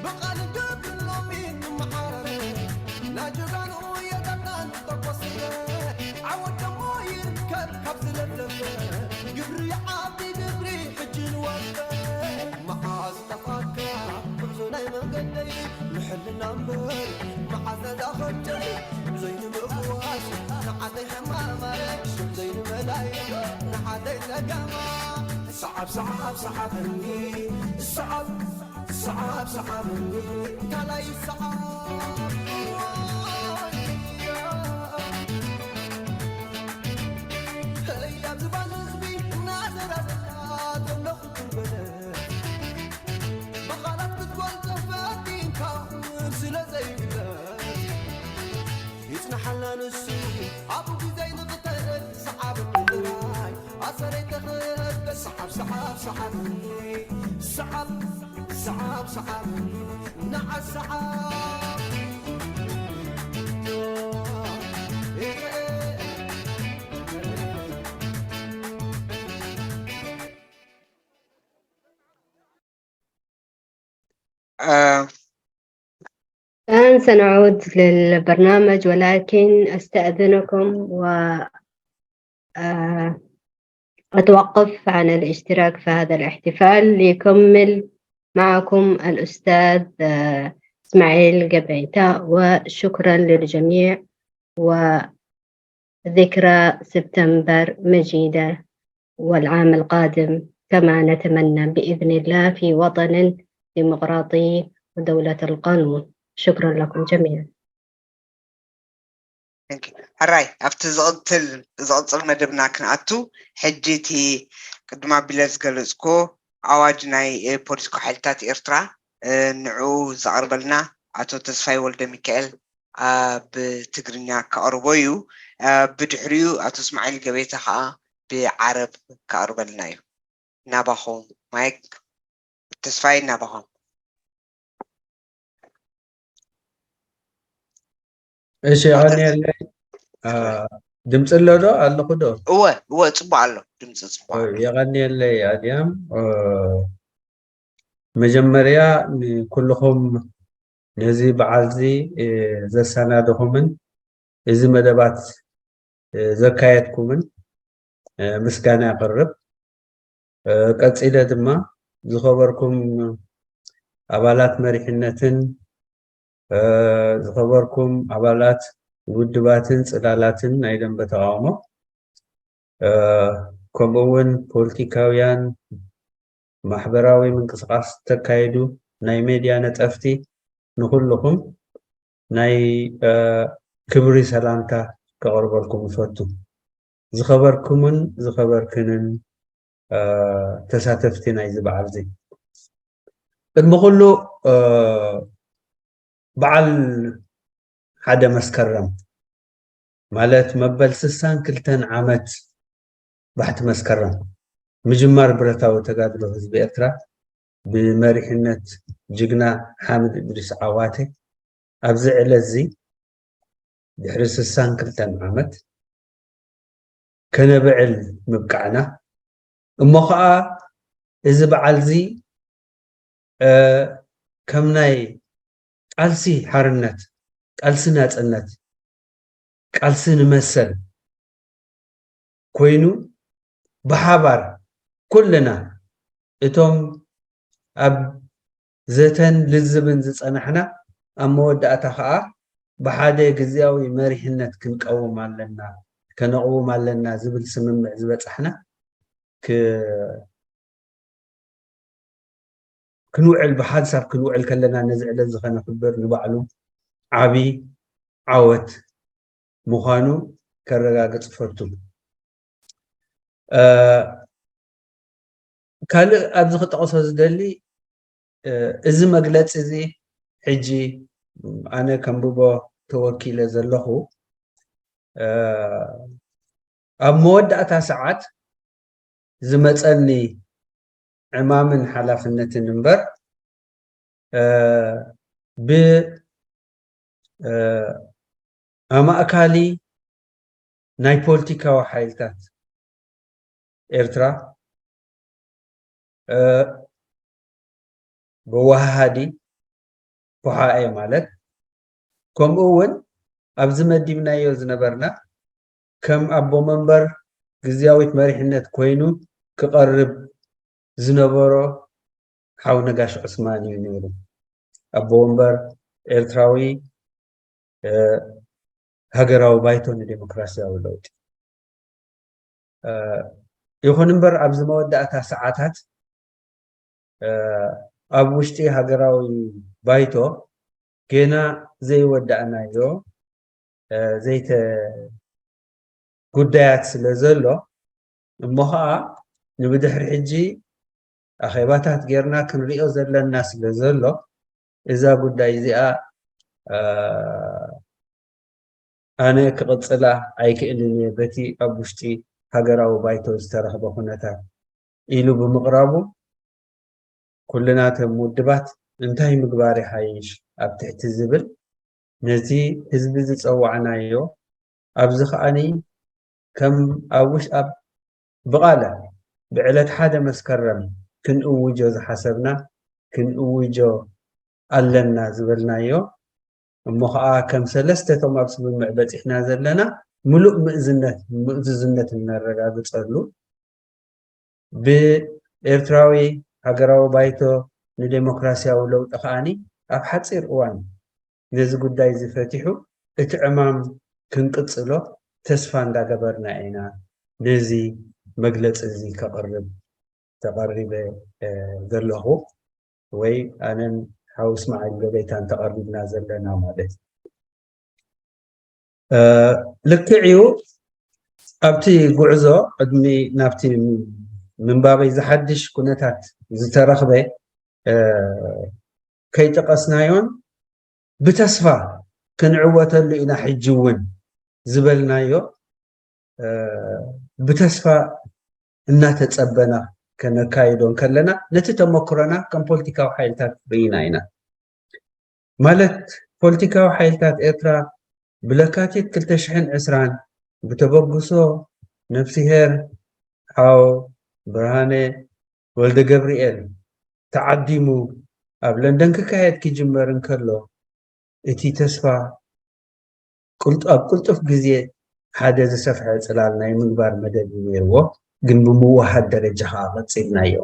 ብቓል ገብርሎሚ ንመዓረ፣ ናጀጋኑ የጠጣን ተቆስረ፣ ዓወት ደሞ ይርከብ ካብ ዝለፍለፈ፣ ግብሪ ዓቢ ግብሪ ሕጂ ንወፈ። መዓዝ ጠፋካ ጉዕዞ ናይ መንገደይ፣ ንሕልና እምበር መዓዝ ነዛ ከብደይ፣ ዘይንምፍዋስ ንዓደይ ሕማማይ፣ ዘይንመላይ ንዓደይ ጸገማ። ሰዓብ ሰዓብ ሰዓብኒ፣ ሰዓብ ሰዓብ ሰዓብኒ፣ ካልኣይ ሰዓብ። ህያብ ዝባን ህዝቢ እናዘራረብካ ዘለኹ ክበለ፣ ብቓላት ክትገልጾ ፈቲንካ ስለ ዘይግለጽ፣ ይጽናሓልና ንሱ ኣብኡ ግዜ ንቕተል። ሰዓብ ጥራይ ኣሰረይ ተኽእል። ሰዓብ ሰዓብ ሰዓብኒ፣ ሰዓብ ሰዓብ ሰዓብኒ፣ ንዓ ሰዓብ። آه، الآن سنعود للبرنامج، ولكن أستأذنكم و، آه، أتوقف عن الاشتراك في هذا الاحتفال ليكمل معكم الأستاذ، آه، إسماعيل قبيتة، وشكرا للجميع، وذكرى سبتمبر مجيدة، والعام القادم كما نتمنى بإذن الله في وطن ديمقراطي ودولة القانون. شكرا لكم جميعا. ሕራይ ኣብቲ ዝቕፅል ዝቕፅል መደብና ክንኣቱ፣ ሕጂ እቲ ቅድም ኣቢለ ዝገለፅኩ ኣዋጅ ናይ ፖለቲካዊ ሓይልታት ኤርትራ ንዑ ዘቕርበልና ኣቶ ተስፋይ ወልደሚካኤል ብትግርኛ ከቕርቦ እዩ። ብድሕሪኡ ኣቶ እስማዒል ገቤተ ከዓ ብዓረብ ከቕርበልና እዩ። ናባኹም ማይክ። ተስፋይ ናባኹም። እሺ የቐንየለይ። ድምፂ ኣሎ ዶ ኣለኹ ዶ? እወ እወ ፅቡቅ ኣሎ ድምፂ ፅቡቅ ኣሎ። የቐንየለይ ኣድያም። መጀመርያ ንኩልኹም ነዚ በዓል እዚ ዘሰናድኹምን እዚ መደባት ዘካየድኩምን ምስጋና የቕርብ። ቀፂለ ድማ ዝኸበርኩም ኣባላት መሪሕነትን ዝኸበርኩም ኣባላት ውድባትን ፅላላትን ናይ ደንበ ተቓውሞ ከምኡ እውን ፖለቲካውያን ማሕበራዊ ምንቅስቃስ ተካይዱ ናይ ሜድያ ነጠፍቲ ንኩልኹም ናይ ክብሪ ሰላምታ ከቕርበልኩም እፈቱ። ዝኸበርኩምን ዝኸበርክንን ተሳተፍቲ ናይዚ በዓል እዚ ቅድሚ ኩሉ በዓል ሓደ መስከረም ማለት መበል ስሳን ክልተን ዓመት ባሕቲ መስከረም ምጅማር ብረታዊ ተጋድሎ ህዝቢ ኤርትራ ብመሪሕነት ጅግና ሓምድ እድሪስ ዓዋተ ኣብዚ ዕለት እዚ ድሕሪ ስሳን ክልተን ዓመት ከነብዕል ምብቃዕና እሞ ኸዓ እዚ በዓል እዚ ከም ናይ ቃልሲ ሓርነት፣ ቃልሲ ናጽነት፣ ቃልሲ ንመሰል ኮይኑ ብሓባር ኩልና እቶም ኣብ ዘተን ልዝብን ዝጸናሕና ኣብ መወዳእታ ከኣ ብሓደ ግዝያዊ መሪሕነት ክንቀውም ኣለና፣ ከነቕውም ኣለና ዝብል ስምምዕ ዝበጻሕና ክንውዕል ብሓንሳብ ክንውዕል ከለና ነዚ ዕለት እዚ ከነኽብር ንባዕሉ ዓቢ ዓወት ምዃኑ ከረጋግጽ እፈቱ። ካልእ ኣብዚ ክጠቕሶ ዝደሊ እዚ መግለጺ እዚ ሕጂ ኣነ ከንብቦ ተወኪለ ዘለኹ ኣብ መወዳእታ ሰዓት ዝመጸኒ ዕማምን ሓላፍነትን እምበር፣ እ፣ ብ፣ እ፣ ኣማእካሊ ናይ ፖለቲካዊ ሓይልታት ኤርትራ፣ እ፣ ብወሃሃዲ ፖሓኤ ማለት፣ ከምኡ እውን ኣብዚ መዲብናዮ ዝነበርና ከም ኣቦ መንበር ግዝያዊት መሪሕነት ኮይኑ ክቐርብ ዝነበሮ ሓው ነጋሽ ዑስማን እዩ ነይሩ። ኣቦ ወንበር ኤርትራዊ፣ እ፣ ሃገራዊ ባይቶ ንዴሞክራሲያዊ ለውጢ። እ፣ ይኹን እምበር ኣብዚ መወዳእታ ሰዓታት፣ እ፣ ኣብ ውሽጢ ሃገራዊ ባይቶ ጌና ዘይወዳእናዮ፣ እ፣ ዘይተ-፣ ጉዳያት ስለ ዘሎ፣ እሞ ኸኣ ንብድሕሪ ሕጂ ኣኼባታት ጌርና ክንሪኦ ዘለና ስለ ዘሎ፣ እዛ ጉዳይ እዚኣ፣ እ፣ ኣነ ክቕጽላ ኣይክእልን እየ፣ በቲ ኣብ ውሽጢ ሃገራዊ ባይቶ ዝተረኽበ ኩነታት ኢሉ ብምቕራቡ፣ ኩልና እቶም ውድባት እንታይ ምግባር ይሓይሽ ኣብ ትሕቲ ዝብል ነቲ ህዝቢ ዝጸዋዕናዮ፣ ኣብዚ ከኣኒ ከም ኣብ ውሽ-፣ ኣብ ብቓለ ብዕለት ሓደ መስከረም ክንእውጆ ዝሓሰብና፣ ክንእውጆ ኣለና ዝበልናዮ፣ እሞ ኸኣ ከም ሰለስተ እቶም ኣብ ስምምዕ በጺሕና ዘለና፣ ምሉእ ምእዝነት፣ ምእዙዝነት እነረጋግጸሉ፣ ብኤርትራዊ ሃገራዊ ባይቶ ንዴሞክራሲያዊ ለውጢ ከኣኒ ኣብ ሓጺር እዋን ነዚ ጉዳይ እዚ ፈቲሑ እቲ ዕማም ክንቅጽሎ ተስፋ እንዳገበርና ኢና ነዚ መግለጺ እዚ ከቕርብ ተቐሪበ፣ እ፣ ዘለኹ፣ ወይ ኣነን ሓው እስማዒል ገበይታን ተቐሪብና ዘለና ማለት እዩ። እ፣ ልክዕ እዩ። ኣብቲ ጉዕዞ ቅድሚ ናብቲ ምንባበይ ዝሓድሽ ኩነታት ዝተረኽበ፣ እ፣ ከይጠቐስናዮን ብተስፋ ክንዕወተሉ ኢና ሕጂ እውን ዝበልናዮ፣ እ፣ ብተስፋ እናተጸበና ከነካይዶ እንከለና፣ ነቲ ተመክሮና ከም ፖለቲካዊ ሓይልታት ርኢና ኢና። ማለት፣ ፖለቲካዊ ሓይልታት ኤርትራ ብለካቲት ክልተ ሽሕን ዕስራን ብተበግሶ ነፍስሄር ሓው ብርሃነ ወልደ ገብርኤል ተዓዲሙ ኣብ ለንደን ክካየድ ክጅመር እንከሎ፣ እቲ ተስፋ ቅልጡ-፣ ኣብ ቅልጡፍ ግዜ ሓደ ዝሰፍሐ ጽላል ናይ ምግባር መደብ እዩ ነይርዎ፣ ግን ብምውሃድ ደረጃ ከኣ ቀጺልናዮ።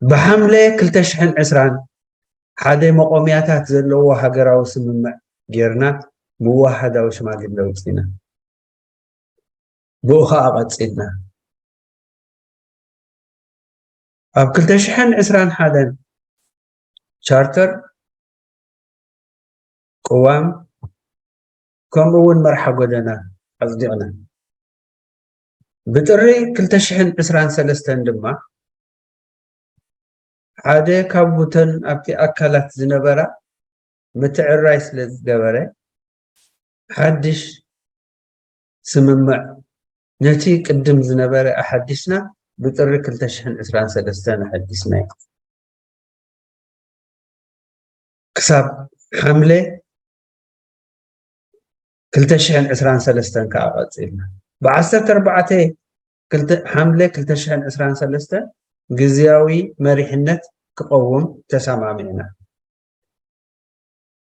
ብሓምለ ክልተ ሽሕን ዕስራን ሓደ መቆምያታት ዘለዎ ሃገራዊ ስምምዕ ጌርና ምውሃዳዊ ሽማግለ ኣውጺእና። ብኡ ኸኣ ቀጺልና። ኣብ ክልተ ሽሕን ዕስራን ሓደን ቻርተር፣ ቅዋም፣ ከምኡ እውን መርሓ ጎደና ኣጽዲቕና። ብጥሪ ክልተ ሽሕን ዕስራን ሰለስተን ድማ ሓደ ካብ ቡተን ኣብቲ ኣካላት ዝነበራ ምትዕርራይ ስለ ዝገበረ፣ ሓድሽ ስምምዕ ነቲ ቅድም ዝነበረ ኣሓዲስና፣ ብጥሪ ክልተ ሽሕን ዕስራን ሰለስተን ኣሓዲስናዮ። ክሳብ ሓምለ ክልተ ሽሕን ዕስራን ሰለስተን ከኣ ቀጺልና። ብዓሰርተ ኣርባዕተ ክልተ፣ ሓምለ ክልተ ሽሕን ዕስራን ሰለስተን ግዝያዊ መሪሕነት ክቐውም ተሰማሚዕና።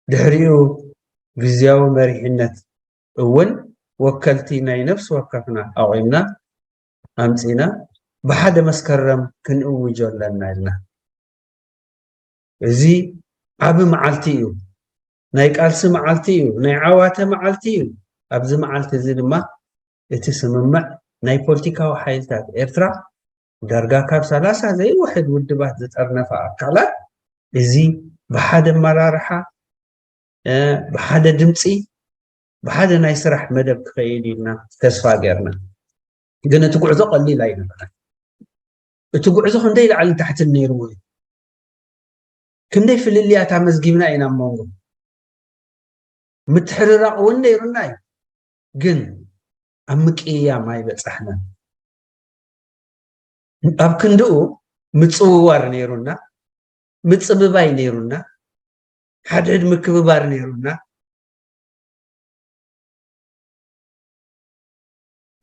ድሕሪኡ ግዝያዊ መሪሕነት እውን ወከልቲ ናይ ነፍሲ ወከፍና ኣቑምና ኣምጺና፣ ብሓደ መስከረም ክንእውጆ ኣለና ኢልና። እዚ ዓቢ መዓልቲ እዩ። ናይ ቃልሲ መዓልቲ እዩ። ናይ ዓዋተ መዓልቲ እዩ። ኣብዚ መዓልቲ እዚ ድማ እቲ ስምምዕ ናይ ፖለቲካዊ ሓይልታት ኤርትራ፣ ዳርጋ ካብ ሰላሳ ዘይውሕድ ውድባት ዝጠርነፋ ኣካላት፣ እዚ ብሓደ ኣመራርሓ፣ እ፣ ብሓደ ድምጺ፣ ብሓደ ናይ ስራሕ መደብ ክኸይድ ኢልና ተስፋ ጌርና። ግን እቲ ጉዕዞ ቀሊል ኣይነበረን። እቲ ጉዕዞ ክንደይ ላዕልን ታሕትን ነይርዎ እዩ። ክንደይ ፍልልያት ኣመዝጊብና ኢና ኣብ መንጎ። ምትሕርራቕ እውን ነይሩና እዩ። ግን ኣብ ምቅይያም ኣይበጻሕናን። ኣብ ክንድኡ ምጽውዋር ነይሩና፣ ምጽብባይ ነይሩና፣ ሓድሕድ ምክብባር ነይሩና።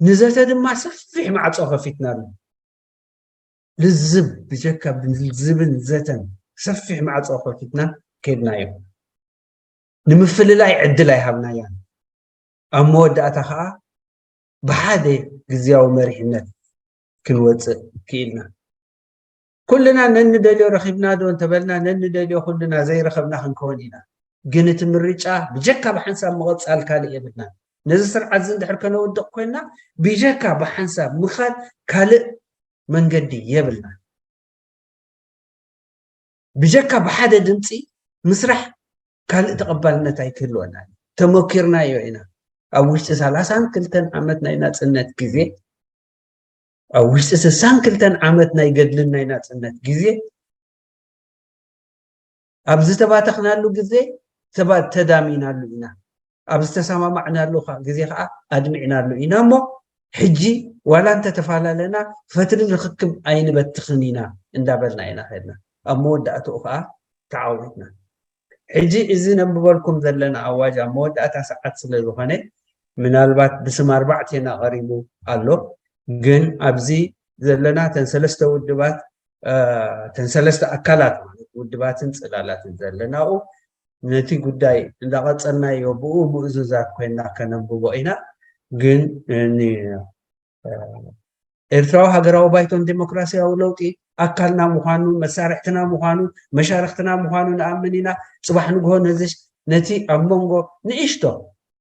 ንዘተ ድማ ሰፊሕ ማዕጾ ከፊትናሉ። ልዝብ፣ ብጀካ ብልዝብን ዘተን ሰፊሕ ማዕጾ ከፊትና ከድናዮ። ንምፍልላይ ዕድል ኣይሃብናያን። ኣብ መወዳእታ ከኣ ብሓደ ግዝያዊ መሪሕነት ክንወጽእ ክኢልና። ኩልና ነንደልዮ ረኺብና ዶ እንተበልና፣ ነንደልዮ ኩልና ዘይረኸብና ክንከውን ኢና። ግን እቲ ምርጫ ብጀካ ብሓንሳብ ምቕጻል ካልእ የብልናን። ነዚ ስርዓት እዚ እንድሕር ከነውድቕ ኮይንና፣ ብጀካ ብሓንሳብ ምኻድ ካልእ መንገዲ የብልናን። ብጀካ ብሓደ ድምጺ ምስራሕ ካልእ ተቐባልነት ኣይክህልወናን። ተመኪርናዮ ኢና። ኣብ ውሽጢ ሰላሳን ክልተን ዓመት ናይ ናጽነት ግዜ፣ ኣብ ውሽጢ ስሳን ክልተን ዓመት ናይ ገድልን ናይ ናጽነት ግዜ፣ ኣብ ዝተባተኽናሉ ግዜ ተባ-፣ ተዳሚናሉ ኢና። ኣብ ዝተሰማማዕናሉ ኸ-፣ ግዜ ኸዓ ኣድሚዕናሉ ኢና እሞ፣ ሕጂ ዋላ እንተተፈላለና፣ ፈትሊ ርኽክብ ኣይንበትኽን ኢና እንዳበልና ኢና ኸድና። ኣብ መወዳእትኡ ኸዓ ተዓዊትና። ሕጂ እዚ ነንብበልኩም ዘለና ኣዋጅ ኣብ መወዳእታ ሰዓት ስለ ዝኾነ፣ ምናልባት ብስም ኣርባዕቴና ቀሪቡ ኣሎ፣ ግን ኣብዚ ዘለና እተን ሰለስተ ውድባት፣ እ፣ እተን ሰለስተ ኣካላት ማለት ውድባትን ጽላላትን ዘለናኡ፣ ነቲ ጉዳይ እንዳቐጸልናዮ ብኡ ምእዙዛት ኮይንና ከነንብቦ ኢና። ግን ን-፣ ኤርትራዊ ሃገራዊ ባይቶን ዴሞክራሲያዊ ለውጢ ኣካልና ምዃኑ፣ መሳርሕትና ምዃኑ፣ መሻርኽትና ምዃኑ ንኣምን ኢና። ጽባሕ ንግሆ ነዚ፣ ነቲ ኣብ መንጎ ንእሽቶ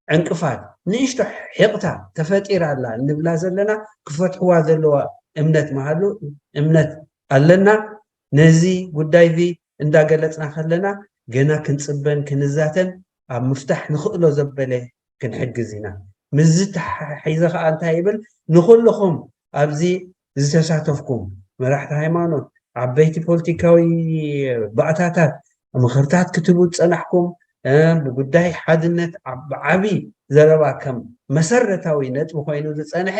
ዕንቅፋት፣ ንእሽቶ ሒቕታ ተፈጢራ ኣላ እንብላ ዘለና ክፈትሕዋ ዘለዋ እምነት ምሃሉ፣ እምነት ኣለና። ነዚ ጉዳይ እዚ እንዳገለጽና ከለና ገና ክንጽበን ክንዛተን ኣብ ምፍታሕ ንኽእሎ ዘበለ ክንሕግዝ ኢና። ምስዚ ተሓሒዘ ከኣ እንታይ ይብል? ንኹልኹም ኣብዚ ዝተሳተፍኩም መራሕቲ ሃይማኖት፣ ዓበይቲ ፖለቲካዊ ባእታታት፣ ምኽርታት ክትህቡ ዝጸናሕኩም፣ እ፣ ብጉዳይ ሓድነት ዓብ-፣ ዓቢ ዘረባ ከም መሰረታዊ ነጥቢ ኮይኑ ዝጸንሐ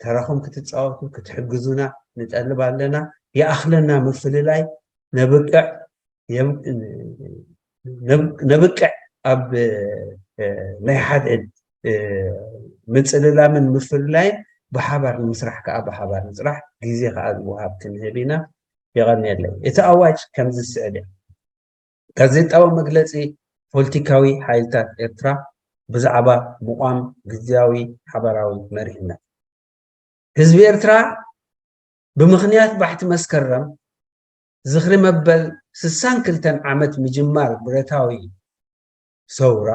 ተራኹም ክትጻወቱ ክትሕግዙና ንጠልብ ኣለና። ይኣኽለና ምፍልላይ፣ ነብቅዕ፣ የብ-፣ ነብ-፣ ነብቅዕ ኣብ፣ እ፣ ናይ ሓድሕድ፣ እ፣ ምጽልላምን ምፍልላይን ብሓባር ንምስራሕ ከኣ ብሓባር ንጽራሕ፣ ግዜ ከኣ ዝወሃብ ክንህብ ኢና። የቐንየለይ። እቲ ኣዋጅ ከምዚ ዝስዕብ እዩ። ጋዜጣዊ መግለጺ ፖለቲካዊ ሓይልታት ኤርትራ ብዛዕባ ምቋም ግዝያዊ ሓባራዊ መሪሕነት። ህዝቢ ኤርትራ ብምኽንያት ባሕቲ መስከረም ዝኽሪ መበል ስሳን ክልተን ዓመት ምጅማር ብረታዊ ሰውራ፣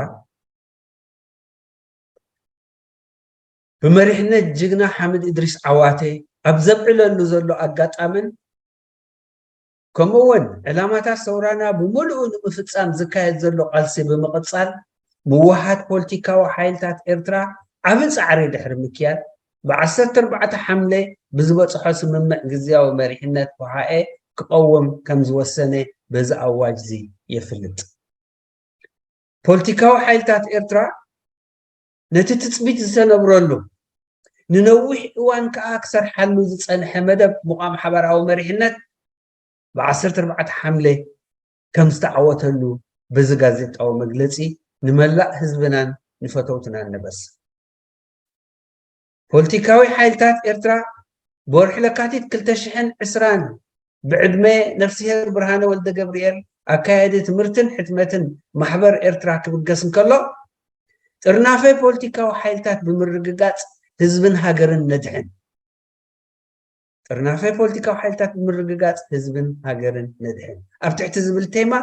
ብመሪሕነት ጅግና ሓምድ እድሪስ ዓዋተ ኣብ ዘብዕለሉ ዘሎ ኣጋጣምን፣ ከምኡ'ውን ዕላማታት ሰውራና ብምሉኡ ንምፍጻም ዝካየድ ዘሎ ቃልሲ ብምቕጻል፣ ምውሃድ ፖለቲካዊ ሓይልታት ኤርትራ ዓቢ ጻዕሪ ድሕሪ ምክያድ፣ ብ ዓሰርተ ኣርባዕተ ሓምለ ብዝበጽሖ ስምምዕ ግዝያዊ መሪሕነት ሆሃኤ ክቐውም ከም ዝወሰነ በዚ ኣዋጅ እዚ የፍልጥ። ፖለቲካዊ ሓይልታት ኤርትራ ነቲ ትጽቢት ዝተነብረሉ፣ ንነዊሕ እዋን ከኣ ክሰርሓሉ ዝጸንሐ መደብ ምቋም ሓባራዊ መሪሕነት ብ ዓሰርተ ኣርባዕተ ሓምለ ከም ዝተዓወተሉ በዚ ጋዜጣዊ መግለጺ ንመላእ ህዝብናን ንፈተውትናን ነበስር። ፖለቲካዊ ሓይልታት ኤርትራ ብወርሒ ለካቲት ክልተ ሽሕን ዕስራን ብዕድመ ነፍስሄር ብርሃነ ወልደ ገብርኤል ኣካያዲ ትምህርትን ሕትመትን ማሕበር ኤርትራ ክብገስ እንከሎ፣ ጥርናፈ ፖለቲካዊ ሓይልታት ብምርግጋጽ ህዝብን ሃገርን ነድሕን። ጥርናፈ ፖለቲካዊ ሓይልታት ብምርግጋጽ ህዝብን ሃገርን ነድሕን ኣብ ትሕቲ ዝብል ቴማ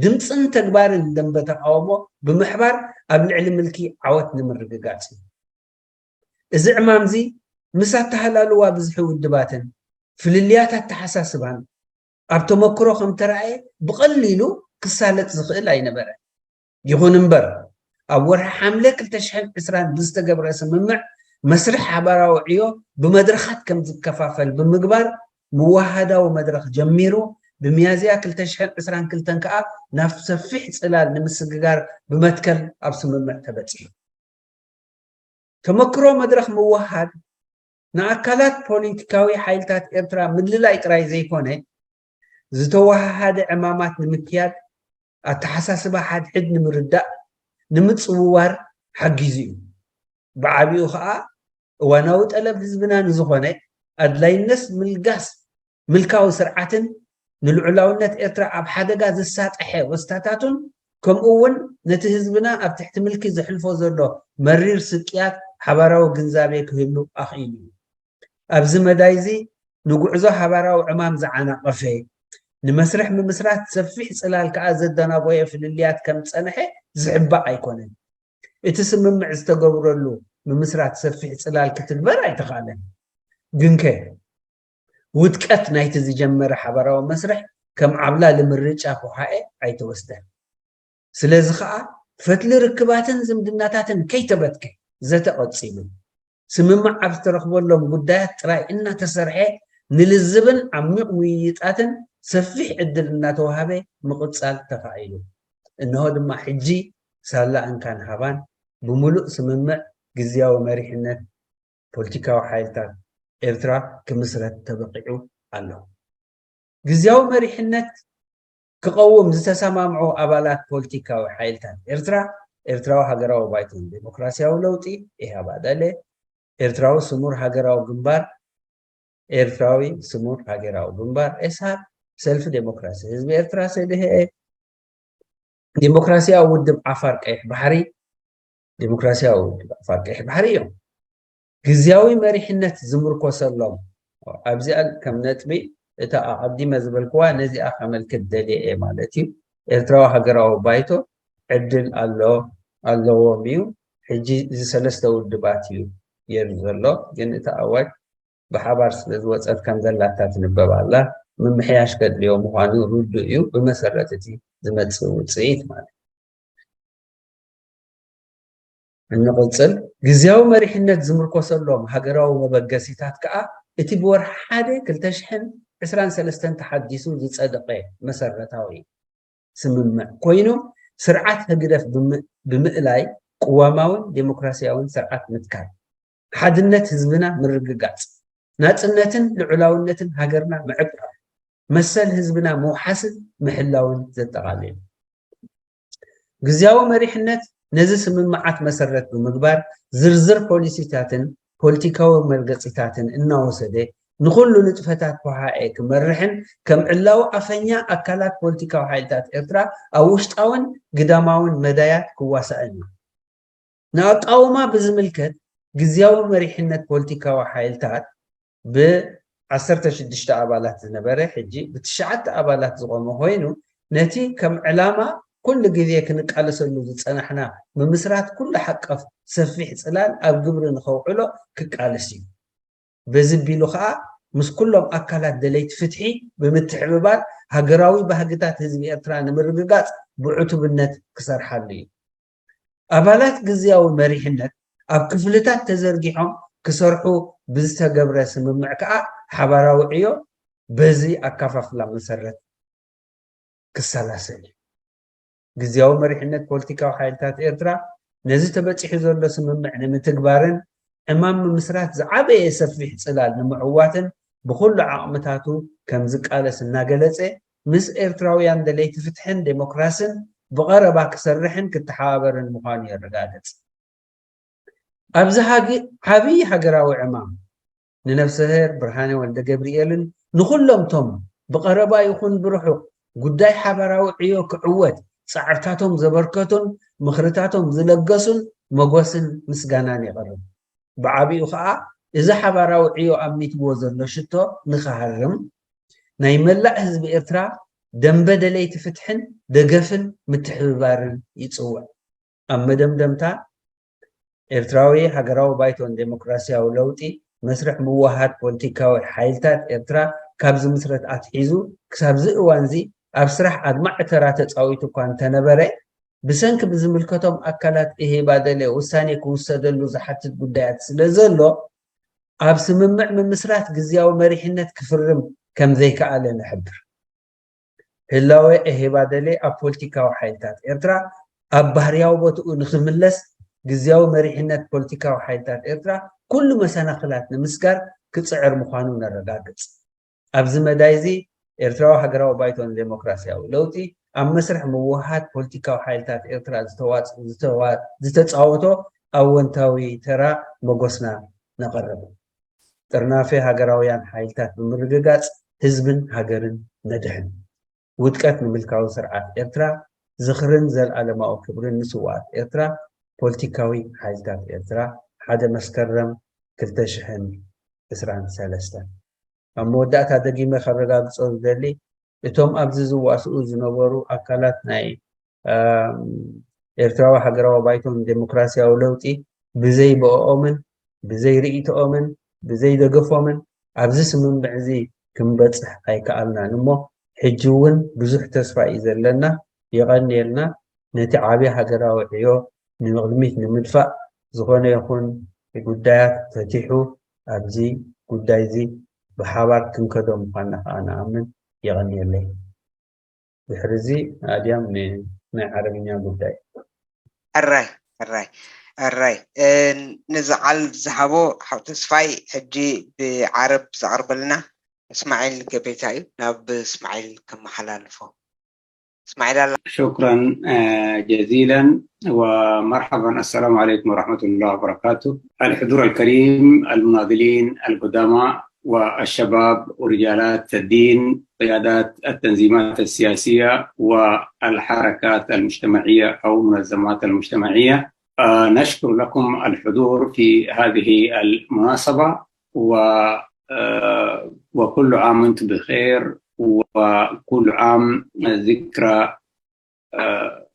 ድምጽን ተግባርን ደንበ ተቃውሞ ብምሕባር ኣብ ልዕሊ ምልኪ ዓወት ንምርግጋጽ እዩ። እዚ ዕማም እዚ ምስ ኣተሃላልዋ ብዝሒ ውድባትን ፍልልያት ኣተሓሳስባን ኣብ ተመክሮ ከም ተራእየ ብቐሊሉ ክሳለጥ ዝኽእል ኣይነበረን። ይኹን እምበር፣ ኣብ ወርሒ ሓምለ ክልተ ሽሕን ዕስራን ብዝተገብረ ስምምዕ፣ መስርሕ ሓባራዊ ዕዮ ብመድረኻት ከም ዝከፋፈል ብምግባር፣ ምውሃዳዊ መድረኽ ጀሚሩ፣ ብሚያዝያ ክልተ ሽሕን ዕስራን ክልተን ከኣ ናብ ሰፊሕ ጽላል ንምስግጋር ብመትከል ኣብ ስምምዕ ተበጺሑ። ተመክሮ መድረኽ ምውሃድ ንኣካላት ፖለቲካዊ ሓይልታት ኤርትራ ምልላይ ጥራይ ዘይኮነ፣ ዝተወሃሃደ ዕማማት ንምክያድ፣ ኣተሓሳስባ ሓድሕድ ንምርዳእ፣ ንምጽውዋር ሓጊዙ እዩ። ብዓቢኡ ኸኣ እዋናዊ ጠለብ ህዝብና ንዝኾነ ኣድላይነት ምልጋስ ምልካዊ ስርዓትን ንልዑላውነት ኤርትራ ኣብ ሓደጋ ዘሳጠሐ ወስታታቱን ከምኡ እውን ነቲ ህዝብና ኣብ ትሕቲ ምልኪ ዘሕልፎ ዘሎ መሪር ስቅያት ሓባራዊ ግንዛቤ ክህሉ ኣኽኢሉ እዩ። ኣብዚ መዳይ እዚ ንጉዕዞ ሓባራዊ ዕማም ዝዓናቐፈ፣ ንመስርሕ ምምስራት ሰፊሕ ጽላል ከኣ ዘደናጎየ ፍልልያት ከም ዝጸንሐ ዝሕባእ ኣይኮነን። እቲ ስምምዕ ዝተገብረሉ ምምስራት ሰፊሕ ጽላል ክትግበር ኣይተኻእለን። ግንከ ውድቀት ናይቲ ዝጀመረ ሓባራዊ መስርሕ ከም ዓብላሊ ምርጫ ኩሓኤ ኣይተወስደን። ስለዚ ኸኣ ፈትሊ ርክባትን ዝምድናታትን ከይተበትከ ዘተ ቀጺሉ። ስምምዕ ኣብ ዝተረኽበሎም ጉዳያት ጥራይ እናተሰርሐ ንልዝብን ዓሚቕ ምይይጣትን ሰፊሕ ዕድል እናተዋህበ ምቕጻል ተኻኢሉ። እንሆ ድማ ሕጂ ሳላ እንካን ሃባን ብምሉእ ስምምዕ ግዝያዊ መሪሕነት ፖለቲካዊ ሓይልታት ኤርትራ ክምስረት ተበቒዑ ኣሎ። ግዝያዊ መሪሕነት ክቐውም ዝተሰማምዑ ኣባላት ፖለቲካዊ ሓይልታት ኤርትራ፣ ኤርትራዊ ሃገራዊ ባይቶን ዴሞክራሲያዊ ለውጢ፣ ኤሃባደለ፣ ኤርትራዊ ስሙር ሃገራዊ ግንባር፣ ኤርትራዊ ስሙር ሃገራዊ ግንባር፣ ኤስሃር፣ ሰልፊ ዴሞክራሲ ህዝቢ ኤርትራ፣ ሰዲህኤ፣ ዴሞክራሲያዊ ውድብ ዓፋር ቀይሕ ባሕሪ፣ ዴሞክራሲያዊ ውድብ ዓፋር ቀይሕ ባሕሪ እዮም። ግዝያዊ መሪሕነት ዝምርኮሰሎም፣ ኣብዚኣ ከም ነጥቢ፣ እታ ኣቐዲመ ዝበልክዋ ነዚኣ ከመልክት ደልየ እየ ማለት እዩ። ኤርትራዊ ሃገራዊ ባይቶ ዕድል ኣሎ፣ ኣለዎም እዩ። ሕጂ እዚ ሰለስተ ውድባት እዩ የር ዘሎ፣ ግን እታ ኣዋጅ ብሓባር ስለ ዝወጸት ከም ዘላታ ትንበብ ኣላ። ምምሕያሽ ከድልዮ ምዃኑ ርዱእ እዩ፣ ብመሰረት እቲ ዝመጽእ ውጽኢት ማለት። እንቕጽል። ግዝያዊ መሪሕነት ዝምርኮሰሎም ሃገራዊ መበገሲታት ከኣ እቲ ብወርሒ ሓደ ክልተ ሽሕን ዕስራን ሰለስተን ተሓዲሱ ዝጸደቐ መሰረታዊ ስምምዕ ኮይኑ፣ ስርዓት ህግደፍ ብምእላይ ቅዋማውን ዴሞክራሲያውን ስርዓት ምትካል፣ ሓድነት ህዝብና ምርግጋጽ፣ ናጽነትን ልዑላውነትን ሃገርና ምዕቃብ፣ መሰል ህዝብና ምውሓስን ምሕላውን ዘጠቓልል። ግዝያዊ መሪሕነት ነዚ ስምምዓት መሰረት ብምግባር ዝርዝር ፖሊሲታትን ፖለቲካዊ መርገጺታትን እናወሰደ ንኹሉ ንጥፈታት ፖሃኤ ክመርሕን ከም ዕላዊ ኣፈኛ ኣካላት ፖለቲካዊ ሓይልታት ኤርትራ ኣብ ውሽጣውን ግዳማውን መዳያት ክዋሳእን እዩ። ንኣቃውማ ብዝምልከት ግዝያዊ መሪሕነት ፖለቲካዊ ሓይልታት ብ ዓሰርተ ሽዱሽተ ኣባላት ዝነበረ ሕጂ ብትሽዓተ ኣባላት ዝቖመ ኮይኑ ነቲ ከም ዕላማ ኩሉ ግዜ ክንቃለሰሉ ዝጸናሕና ምምስራት ኩሉ ሓቀፍ ሰፊሕ ጽላል ኣብ ግብሪ ንኸውዕሎ ክቃለስ እዩ። በዚ ቢሉ ኸኣ ምስ ኩሎም ኣካላት ደለይቲ ፍትሒ ብምትሕብባር ሃገራዊ ባህግታት ህዝቢ ኤርትራ ንምርግጋጽ ብዕቱብነት ክሰርሓሉ እዩ። ኣባላት ግዝያዊ መሪሕነት ኣብ ክፍልታት ተዘርጊሖም ክሰርሑ ብዝተገብረ ስምምዕ ከኣ ሓባራዊ ዕዮ በዚ ኣካፋፍላ መሰረት ክሰላሰል እዩ። ግዝያዊ መሪሕነት ፖለቲካዊ ሓይልታት ኤርትራ ነዚ ተበጺሑ ዘሎ ስምምዕ ንምትግባርን ዕማም ምምስራት ዝዓበየ ሰፊሕ ጽላል ንምዕዋትን ብኹሉ ዓቕምታቱ ከም ዝቃለስ እናገለጸ ምስ ኤርትራውያን ደለይቲ ፍትሕን ዴሞክራስን ብቐረባ ክሰርሕን ክተሓባበርን ምዃኑ የረጋግጽ። ኣብዚ ዓብዪ ሃገራዊ ዕማም ንነፍስሄር ብርሃነ ወልደገብርኤልን ንኹሎም ቶም ብቐረባ ይኹን ብርሑቕ ጉዳይ ሓባራዊ ዕዮ ክዕወት ጻዕርታቶም ዘበርከቱን ምኽርታቶም ዝለገሱን መጎስን ምስጋናን የቕርብ። ብዓቢኡ ኸኣ እዚ ሓባራዊ ዕዮ ኣሚትዎ ዘሎ ሽቶ ንኽሃርም ናይ መላእ ህዝቢ ኤርትራ ደንበ ደለይቲ ፍትሕን ደገፍን ምትሕብባርን ይጽውዕ። ኣብ መደምደምታ ኤርትራዊ ሃገራዊ ባይቶን ዴሞክራሲያዊ ለውጢ መስርሕ ምውሃድ ፖለቲካዊ ሓይልታት ኤርትራ ካብ ዝምስረት ኣትሒዙ ክሳብ እዚ እዋንዚ ኣብ ስራሕ ኣድማዒ ተራ ተጻዊቱ እኳ እንተነበረ ብሰንኪ ብዝምልከቶም ኣካላት እሄባደለ ውሳኔ ክውሰደሉ ዝሓትት ጉዳያት ስለ ዘሎ ኣብ ስምምዕ ምምስራት ግዝያዊ መሪሕነት ክፍርም ከም ዘይከኣለ ንሕብር። ህላወ እሄባደሌ ኣብ ፖለቲካዊ ሓይልታት ኤርትራ ኣብ ባህርያዊ ቦትኡ ንኽምለስ ግዝያዊ መሪሕነት ፖለቲካዊ ሓይልታት ኤርትራ ኩሉ መሰናኽላት ንምስጋር ክጽዕር ምዃኑ ነረጋግጽ። ኣብዚ መዳይ እዚ ኤርትራዊ ሃገራዊ ባይቶ ንዴሞክራስያዊ ለውጢ ኣብ መስርሕ ምውህሃድ ፖለቲካዊ ሓይልታት ኤርትራ ዝተዋጽ- ዝተዋ- ዝተጻወቶ ኣወንታዊ ተራ መጎስና ነቕርብ። ጥርናፈ ሃገራውያን ሓይልታት ብምርግጋጽ ህዝብን ሃገርን ነድሕን። ውድቀት ንምልካዊ ስርዓት ኤርትራ፣ ዝኽርን ዘልኣለማዊ ክብርን ንስውኣት ኤርትራ። ፖለቲካዊ ሓይልታት ኤርትራ፣ ሓደ መስከረም ክልተ ሽሕን ዕስራን ሰለስተን። ኣብ መወዳእታ ደጊመ ከረጋግጾ ዝደሊ፣ እቶም ኣብዚ ዝዋስኡ ዝነበሩ ኣካላት ናይ ኣም፣ ኤርትራዊ ሃገራዊ ባይቶ ንዴሞክራስያዊ ለውጢ ብዘይ ብኦኦምን ብዘይ ርእይቶኦምን ብዘይ ደገፎምን ኣብዚ ስምምዕ እዚ ክንበጽሕ ኣይከኣልናን እሞ፣ ሕጂ እውን ብዙሕ ተስፋ እዩ ዘለና። የቐንየልና። ነቲ ዓቢ ሃገራዊ ዕዮ ንቕድሚት ንምድፋእ ዝኾነ ይኹን ጉዳያት ፈቲሑ ኣብዚ ጉዳይ እዚ ብሓባር ክንከዶ ምዃንና ከኣ ንኣምን። የቐንየለይ። ድሕሪ እዚ ኣድያም ን- ናይ ዓረብኛ ጉዳይ። ሕራይ ሕራይ ሕራይ እ፣ ነዚ ቃል ዝሃቦ ሓው ተስፋይ ሕጂ ብዓረብ ዘቕርበልና እስማዒል ገቤታ እዩ። ናብ እስማዒል ከመሓላልፎ። እስማዒል ኣላ شكرا آه، جزيلا ومرحبا. السلام عليكم ورحمة الله وبركاته. الحضور الكريم، المناضلين القدامى والشباب ورجالات الدين، قيادات التنظيمات السياسية والحركات المجتمعية أو منظمات المجتمعية. آه، نشكر لكم الحضور في هذه المناسبة و آه، وكل عام وانتم بخير، وكل عام ذكرى آه،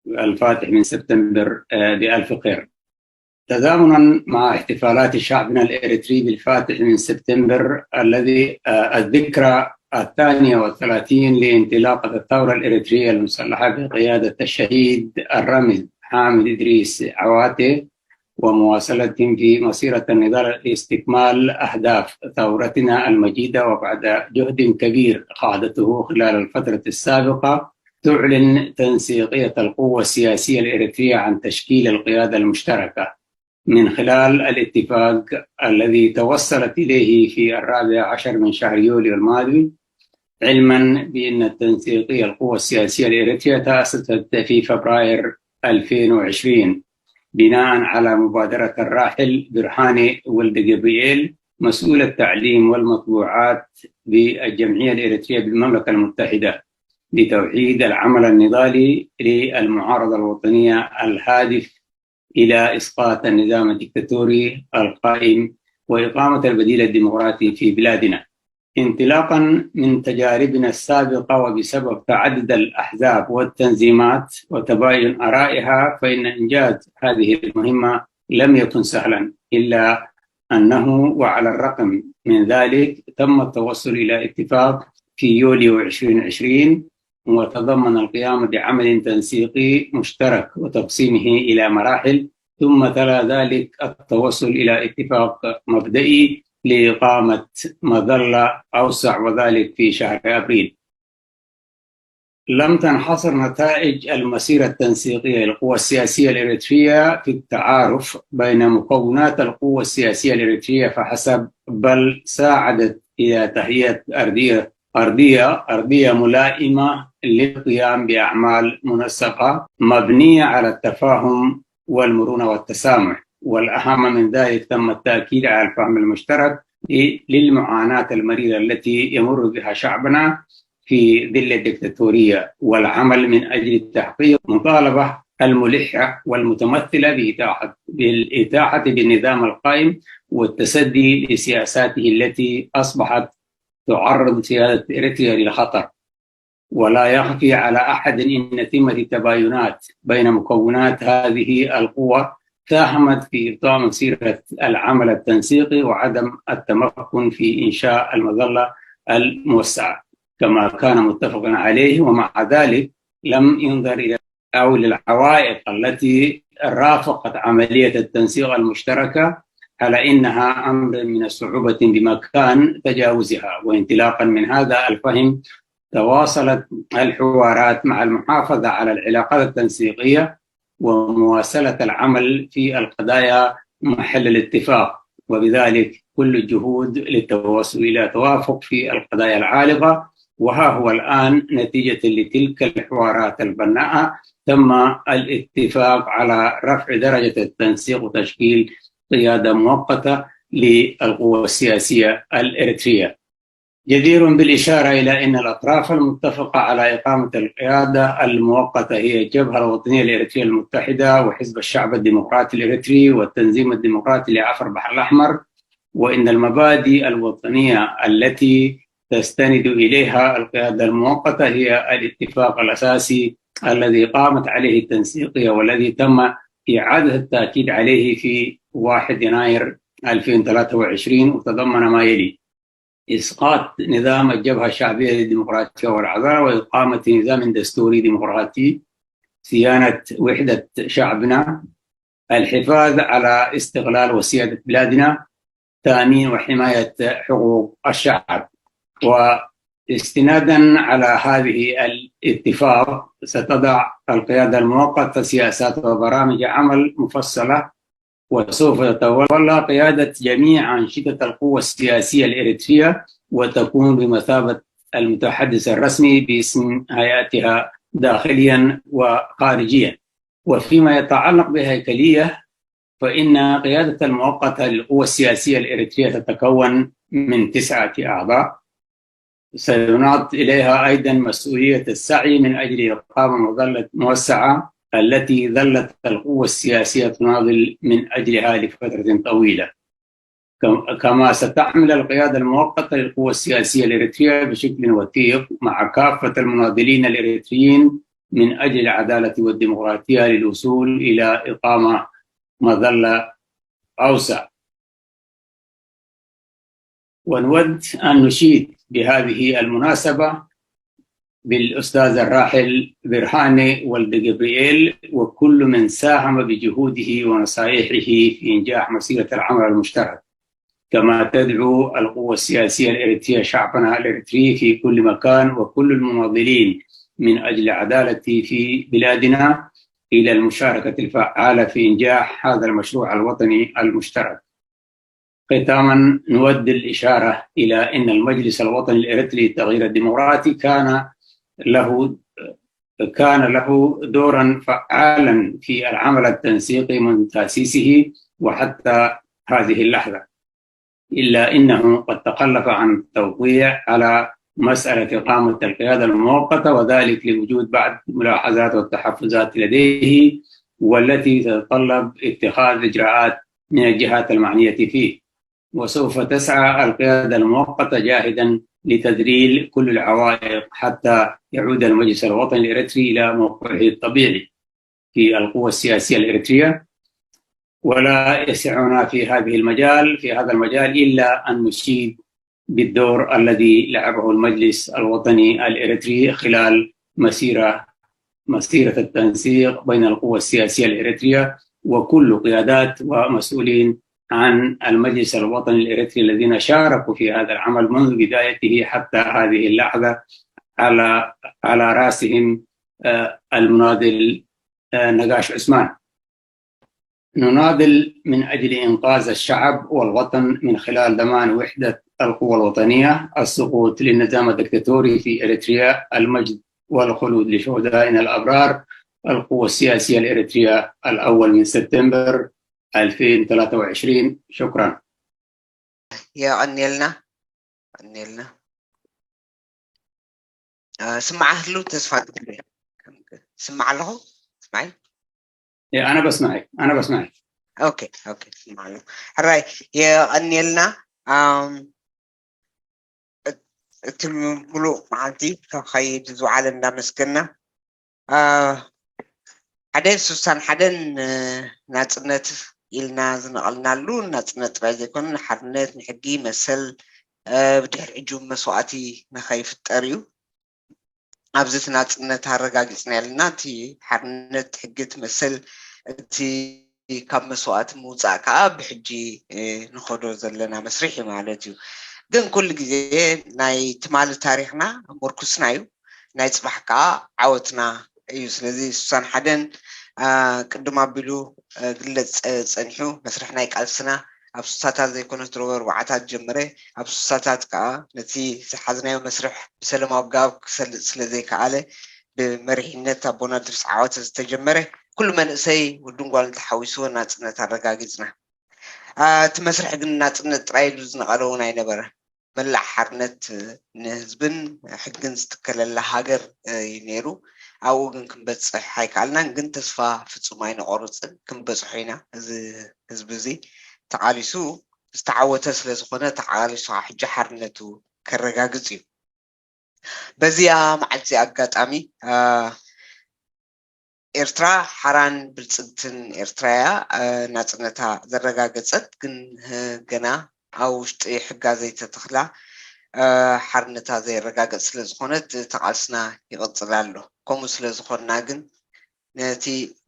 الفاتح من سبتمبر آه، بألف خير. تزامنا مع احتفالات شعبنا الإريتري بالفاتح من سبتمبر الذي آه، الذكرى الثانية والثلاثين لانطلاقة الثورة الإريترية المسلحة بقيادة الشهيد الرمز حامد إدريس عواتي، ومواصلة في مسيرة النضال لاستكمال أهداف ثورتنا المجيدة. وبعد جهد كبير قادته خلال الفترة السابقة، تعلن تنسيقية القوة السياسية الإريترية عن تشكيل القيادة المشتركة من خلال الاتفاق الذي توصلت إليه في الرابع عشر من شهر يوليو الماضي، علما بأن التنسيقية القوة السياسية الإريترية تأسست في فبراير ألفين وعشرين بناء على مبادرة الراحل برهاني ولد جبريل مسؤول التعليم والمطبوعات بالجمعية الإريترية بالمملكة المتحدة لتوحيد العمل النضالي للمعارضة الوطنية الهادف إلى إسقاط النظام الدكتاتوري القائم وإقامة البديل الديمقراطي في بلادنا. انطلاقا من تجاربنا السابقة وبسبب تعدد الأحزاب والتنظيمات وتباين آرائها، فإن إنجاز هذه المهمة لم يكن سهلا، إلا أنه وعلى الرغم من ذلك تم التوصل إلى اتفاق في يوليو ألفين وعشرين، وتضمن القيام بعمل تنسيقي مشترك وتقسيمه إلى مراحل، ثم تلا ذلك التوصل إلى اتفاق مبدئي لإقامة مظلة أوسع، وذلك في شهر أبريل. لم تنحصر نتائج المسيرة التنسيقية للقوى السياسية الإريترية في التعارف بين مكونات القوة السياسية الإريترية فحسب، بل ساعدت إلى تهيئة أرضية أرضية أرضية ملائمة للقيام بأعمال منسقة مبنية على التفاهم والمرونة والتسامح. والأهم من ذلك، تم التأكيد على الفهم المشترك للمعاناة المريرة التي يمر بها شعبنا في ظل الدكتاتورية، والعمل من أجل تحقيق مطالبة الملحة والمتمثلة بإطاحة بالإطاحة بالنظام القائم والتصدي لسياساته التي أصبحت تعرض سيادة إريتريا للخطر. ولا يخفي على أحد أن ثمة تباينات بين مكونات هذه القوى ساهمت في إبطاء مسيرة العمل التنسيقي وعدم التمكن في إنشاء المظلة الموسعة كما كان متفقا عليه، ومع ذلك لم ينظر إلى أو للعوائق التي رافقت عملية التنسيق المشتركة على إنها أمر من الصعوبة بمكان تجاوزها. وانطلاقا من هذا الفهم، تواصلت الحوارات مع المحافظة على العلاقات التنسيقية ومواصلة العمل في القضايا محل الاتفاق. وبذلك كل الجهود للتوصل إلى توافق في القضايا العالقة. وها هو الآن نتيجة لتلك الحوارات البناءة تم الاتفاق على رفع درجة التنسيق وتشكيل قيادة مؤقتة للقوة السياسية الإريترية. جدير بالإشارة إلى أن الأطراف المتفقة على إقامة القيادة المؤقتة هي الجبهة الوطنية الإريترية المتحدة وحزب الشعب الديمقراطي الإريتري والتنظيم الديمقراطي لعفر البحر الأحمر، وإن المبادئ الوطنية التي تستند إليها القيادة المؤقتة هي الاتفاق الأساسي الذي قامت عليه التنسيقية والذي تم إعادة التأكيد عليه في واحد يناير ألفين وثلاثة وعشرين، وتضمن ما يلي: إسقاط نظام الجبهة الشعبية للديمقراطية والعدالة وإقامة نظام دستوري ديمقراطي، صيانة وحدة شعبنا، الحفاظ على استقلال وسيادة بلادنا، تأمين وحماية حقوق الشعب. واستنادا على هذه الاتفاق، ستضع القيادة المؤقتة سياسات وبرامج عمل مفصلة، وسوف تتولى قيادة جميع أنشطة القوة السياسية الإريترية، وتكون بمثابة المتحدث الرسمي باسم هيئتها داخليا وخارجيا. وفيما يتعلق بهيكلية، فإن قيادة المؤقتة للقوة السياسية الإريترية تتكون من تسعة أعضاء. سيناط إليها أيضا مسؤولية السعي من أجل إقامة مظلة موسعة التي ظلت القوة السياسية تناضل من أجلها لفترة طويلة. كم-، كما ستعمل القيادة المؤقتة للقوة السياسية الإريترية بشكل وثيق مع كافة المناضلين الإريتريين من أجل العدالة والديمقراطية للوصول إلى إقامة مظلة أوسع. ونود أن نشيد بهذه المناسبة بالأستاذ الراحل برهاني ولد جبريل وكل من ساهم بجهوده ونصائحه في إنجاح مسيرة العمل المشترك، كما تدعو القوة السياسية الإريترية شعبنا الإريتري في كل مكان وكل المناضلين من أجل العدالة في بلادنا إلى المشاركة الفعالة في إنجاح هذا المشروع الوطني المشترك. ختاما، نود الإشارة إلى أن المجلس الوطني الإريتري للتغيير الديمقراطي كان له كان له دورا فعالا في العمل التنسيقي منذ تأسيسه وحتى هذه اللحظة، إلا أنه قد تخلف عن التوقيع على مسألة إقامة القيادة المؤقتة، وذلك لوجود بعض الملاحظات والتحفظات لديه، والتي تتطلب اتخاذ إجراءات من الجهات المعنية فيه. وسوف تسعى القيادة المؤقتة جاهدا لتذليل كل العوائق حتى يعود المجلس الوطني الإريتري إلى موقعه الطبيعي في القوى السياسية الإريترية. ولا يسعنا في هذه المجال، في هذا المجال، إلا أن نشيد بالدور الذي لعبه المجلس الوطني الإريتري خلال مسيرة، مسيرة التنسيق بين القوى السياسية الإريترية وكل قيادات ومسؤولين عن المجلس الوطني الإريتري الذين شاركوا في هذا العمل منذ بدايته حتى هذه اللحظة، على، على رأسهم، آه، المناضل، آه، نقاش عثمان. نناضل من أجل إنقاذ الشعب والوطن من خلال ضمان وحدة القوى الوطنية، السقوط للنظام الدكتاتوري في إريتريا، المجد والخلود لشهدائنا الأبرار، القوة السياسية الإريترية، الأول من سبتمبر ألفين وثلاثة وعشرين. شكرا. የቐንየልና፣ የቐንየልና። እ፣ ስማዕ ህሉ ተስፋ ገብር። ስማዕ ኣለኹ? ስማዒ? እ፣ ኣነ በስማዒ፣ ኣነ በስማዒ። ኦኬ፣ ኦኬ፣ ስማዕ ኣለኹ። ሕራይ፣ የቐንየልና። ኣም፣ እት-፣ እቲ ሙሉእ መዓልቲ ከኸይድ ዝውዓለ እንዳመስገና፣ አ፣ ሓደ ስሳን ሓደን፣ እ፣ ናጽነት ኢልና ዝነቐልናሉ ናጽነት ጥራይ ዘይኮነ፣ ንሓርነት፣ ንሕጊ፣ መሰል፣ እ፣ ብድሕሪ ሕጂ መስዋእቲ ንኸይፍጠር እዩ። ኣብዚ እቲ ናጽነት ኣረጋጊጽና ኣለና። እቲ ሓርነት፣ ሕጊ፣ እቲ መሰል፣ እቲ ካብ መስዋእቲ ምውጻእ ከኣ ብሕጂ፣ እ፣ ንኸዶ ዘለና መስርሕ እዩ ማለት እዩ። ግን ኩሉ ግዜ ናይ ትማሊ ታሪኽና ምርኩስና እዩ፣ ናይ ጽባሕ ከኣ ዓወትና እዩ። ስለዚ ስሳን ሓደን፣ አ፣ ቅድም ኣቢሉ፣ እ፣ ግለጽ፣ ጸ-፣ ጸኒሑ፣ መስርሕ ናይ ቃልስና ኣብ ስሳታት ዘይኮነስ ድሮ ኣርባዓታት ጀመረ። ኣብ ስሳታት ከዓ ነቲ ዝሓዝናዮ መስርሕ ብሰላማዊ ኣገባብ ክሰልጥ ስለ ዘይከኣለ፣ ብመሪሕነት ኣቦና ድሪስ ዓወተ ዝተጀመረ፣ ኩሉ መንእሰይ ወድን ጓልን ተሓዊስዎ ናጽነት ኣረጋጊጽና። እቲ መስርሕ ግን ናጽነት ጥራይ ኢሉ ዝነቐለ እውን ኣይነበረ። መላእ ሓርነት ንህዝብን ሕግን ዝትከለላ ሃገር እዩ ነይሩ። ኣብኡ ግን ክንበጽሕ ኣይከኣልናን፣ ግን ተስፋ ፍጹም ኣይነቆርጽን። ክንበጽሖ ኢና። እዚ ህዝቢ እዚ ተቓሊሱ ዝተዓወተ ስለ ዝኾነ፣ ተቓሊሱ ከዓ ሕጂ ሓርነቱ ከረጋግጽ እዩ። በዚኣ መዓልቲ ኣጋጣሚ፣ አ፣ ኤርትራ ሓራን ብልጽግትን ኤርትራ እያ፣ አ፣ ናጽነታ ዘረጋገጸት፣ ግን፣ እ፣ ገና ኣብ ውሽጢ ሕጋ ዘይተተኽላ፣ አ፣ ሓርነታ ዘየረጋገጽ ስለ ዝኾነት፣ እቲ ቃልስና ይቕጽል ኣሎ። ከምኡ ስለ ዝኾንና ግን፣ ነቲ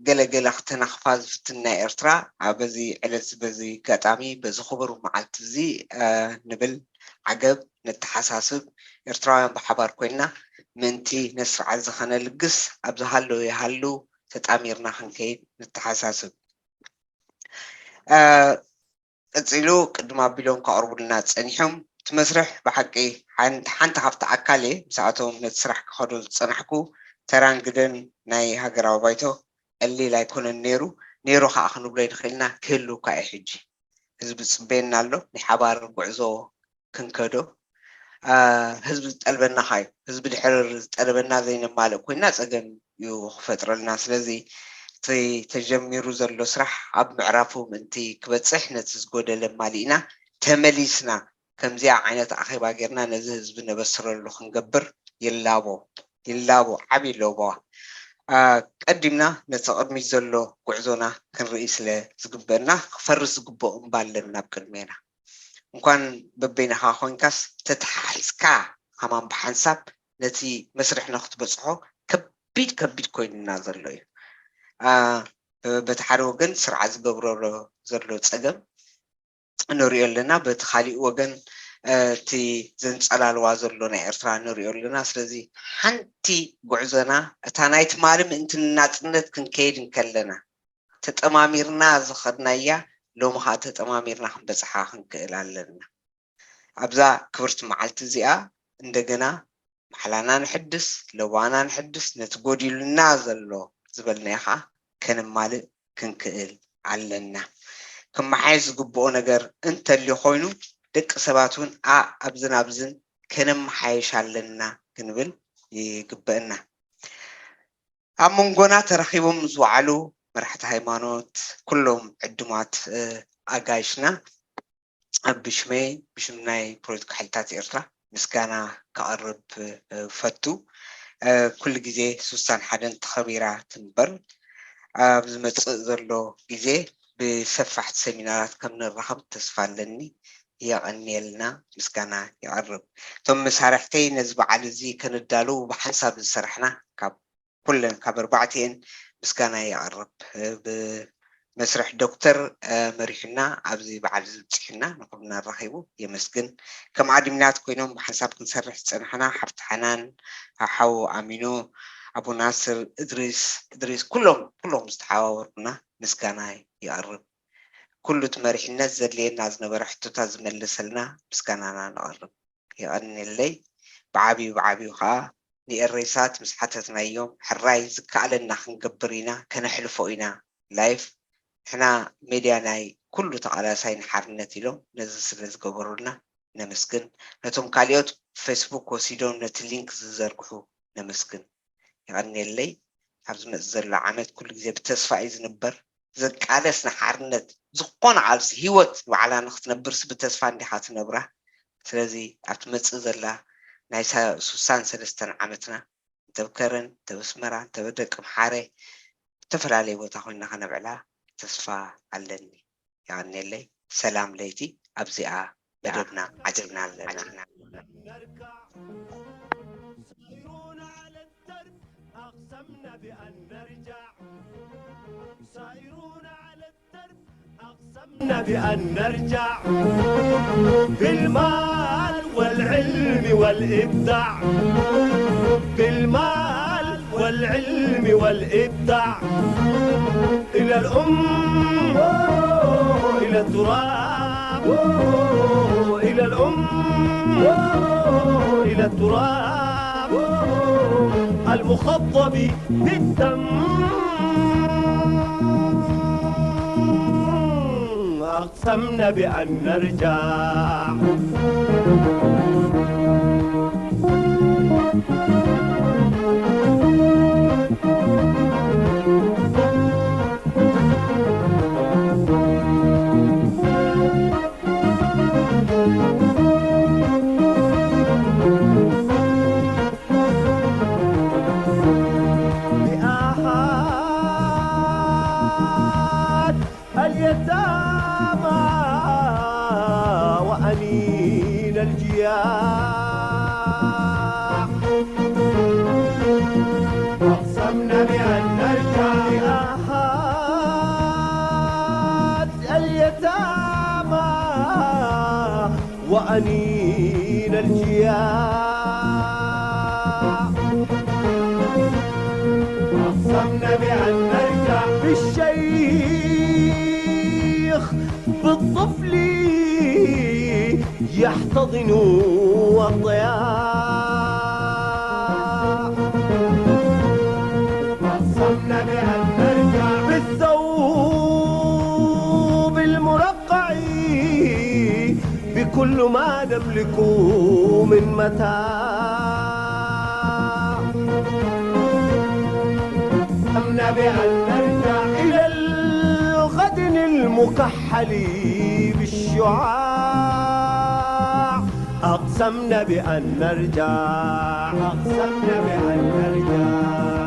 ገለ ገለ ክተናኽፋ ዝፍትን ናይ ኤርትራ፣ አ፣ በዚ ዕለት በዚ ኣጋጣሚ፣ በዚ ክቡር መዓልቲ እዚ፣ አ፣ ንብል፣ ዓገብ፣ ነተሓሳስብ፣ ኤርትራውያን ብሓባር ኮይንና ምእንቲ ነቲ ስርዓት እዚ ኸነልግስ፣ ኣብ ዝሃለዉ ይሃልዉ ተጣሚርና ክንከይድ ነተሓሳስብ። አ፣ ቀጺሉ ቅድም ኣቢሎም ከቕርቡልና ጸኒሖም። እቲ መስርሕ ብሓቂ ሓን-፣ ሓንቲ ካብቲ ኣካል እየ። ምስኣቶም ነቲ ስራሕ ክኸዶ ዝጸናሕኩ ተራን ግደን ናይ ሃገራዊ ባይቶ ቀሊል ኣይኮነን ነይሩ። ነይሩ ከኣ ክንብሎ ኣይንኽእልና፣ ክህሉ እኳ እዩ ሕጂ። ህዝቢ ዝጽበየና ኣሎ። ናይ ሓባር ጉዕዞ ክንከዶ፣ አ፣ ህዝቢ ዝጠልበና ኸኣ እዩ። ህዝቢ ድሕር ዝጠለበና ዘይነማልእ ኮይና ጸገም እዩ ክፈጥረልና። ስለዚ እቲ ተጀሚሩ ዘሎ ስራሕ ኣብ ምዕራፉ ምእንቲ ክበጽሕ ነቲ ዝጎደለ ማሊእና ተመሊስና ከምዚኣ ዓይነት ኣኼባ ጌርና ነዚ ህዝቢ ነበስረሉ ክንገብር ይላቦ፣ ይላቦ፣ ዓብዪ ሎቦ። አ፣ ቀዲምና ነቲ ቅድሚት ዘሎ ጉዕዞና ክንርኢ ስለ ዝግበአና ክፈርስ ዝግብኦ እምባ ኣለና ኣብ ቅድሜና። እንኳን በበይንኻ ኮንካስ ተተሓሒዝካ ከማን ብሓንሳብ ነቲ መስርሕ ንክትበጽሖ ከቢድ ከቢድ ኮይኑና ዘሎ እዩ። አ፣ በቲ ሓደ ወገን ስርዓት ዝገብሮ ዘሎ ጸገም ንሪኦ ኣለና፣ በቲ ካሊእ ወገን፣ እ፣ እቲ ዘንጸላልዋ ዘሎ ናይ ኤርትራ ንሪኦ ኣለና። ስለዚ ሓንቲ ጉዕዞና እታ ናይ ትማሊ ምእንቲ ንናጽነት ክንከይድ እንከለና ተጠማሚርና ዝኸድናያ፣ ሎሚ ኸኣ ተጠማሚርና ክንበጽሓ ክንክእል ኣለና። ኣብዛ ክብርቲ መዓልቲ እዚኣ እንደገና ማሕላና ንሕድስ፣ ለዋና ንሕድስ፣ ነቲ ጎዲሉና ዘሎ ዝበልናዮ ኸኣ ከነማልእ ክንክእል ኣለና። ክመሓየሽ ዝግብኦ ነገር እንተልዩ ኮይኑ፣ ደቂ ሰባት እውን ኣ-፣ ኣብዝን ኣብዝን ከነመሓየሽ ኣለና ክንብል ይግበአና። ኣብ መንጎና ተረኺቦም ዝወዓሉ መራሕቲ ሃይማኖት፣ ኩሎም ዕዱማት፣ እ፣ ኣጋይሽና፣ ኣብ ብሽመይ፣ ብሽም ናይ ፖለቲካ ሓይልታት ኤርትራ ምስጋና ከቕርብ፣ እ፣ ፈቱ። እ፣ ኩሉ ግዜ ስሳን ሓደን ተኸቢራ ትንበር። ኣብ ዝመጽእ ዘሎ ግዜ ብሰፋሕቲ ሰሚናራት ከም ንራኸብ ተስፋ ኣለኒ። የቐንየልና፣ ምስጋና የቕርብ። እቶም መሳርሕተይ ነዚ በዓል እዚ ከነዳልው ብሓንሳብ ዝሰራሕና ካብ ኩለን ካብ ኣርባዕቲኤን ምስጋና የቕርብ። ብመስርሕ ዶክተር፣ እ፣ መሪሑና ኣብዚ በዓል እዚ ብጺሑና፣ ንኹልና ኣራኺቡ የመስግን። ከም ኣድሚናት ኮይኖም ብሓንሳብ ክንሰርሕ ዝጸናሕና ሓፍቲ ሓናን፣ ሓው ኣሚኖ፣ ኣቡ ናስር፣ እድሪስ፣ እድሪስ፣ ኩሎም፣ ኩሎም ዝተሓባበሩና ምስጋና የቕርብ። ኩሉ እቲ መሪሕነት ዘድልየና ዝነበረ ሕቶታት ዝመለሰልና ምስጋናና ነቕርብ። የቐንየለይ። ብዓብዩ ብዓብዩ ኸኣ ንኤረይሳት ምስ ሓተትናዮም፣ ሕራይ ዝከኣለና ክንገብር ኢና፣ ከነሕልፎ ኢና ላይፍ። ንሕና ሜድያ ናይ ኩሉ ተቓላሳይ ንሓርነት ኢሎም ነዚ ስለ ዝገበሩልና ነመስግን። ነቶም ካሊኦት ፌስቡክ ወሲዶም ነቲ ሊንክ ዝዘርግሑ ነመስግን። የቐንየለይ። ኣብ ዝመጽእ ዘሎ ዓመት ኩሉ ግዜ ብተስፋ እዩ ዝንበር። ዘቃለስ ንሓርነት ዝኾነ ቃልሲ ህይወት ባዕላ ንኽትነብርስ ብተስፋ እንዲኻ ትነብራ። ስለዚ ኣብ ትመጽእ ዘላ ናይ ሳ-፣ ስሳን ሰለስተን ዓመትና እንተ ኣብ ከረን፣ እንተ ኣብ ኣስመራ፣ እንተ ኣብ ደቂ ምሓረ፣ ዝተፈላለየ ቦታ ኮይንና ከነብዕላ ተስፋ ኣለኒ። የቐንየለይ። ሰላም ለይቲ ኣብዚኣ መደብና ዓጺብና ኣለና። بأن نرجع بالمال والعلم والإبداع، بالمال والعلم والإبداع، إلى الأم، إلى التراث. إلى الأم، إلى التراب المخضب بالدم. أقسمنا بأن نرجع. بآهات اليتامى وأنين الجياع. أقسمنا بأن نرجع. بآهات اليتامى وأنين الجياع. أقسمنا بأن نرجع بالشيخ، بالطفل يحتضن الضياع. أقسمنا بأن نرجع بالثوب المرقع، بكل ما نملك من متاع. أقسمنا بأن نرجع إلى الغد المكحل بالشعاع. أقسمنا بأن نرجع، أقسمنا بأن نرجع.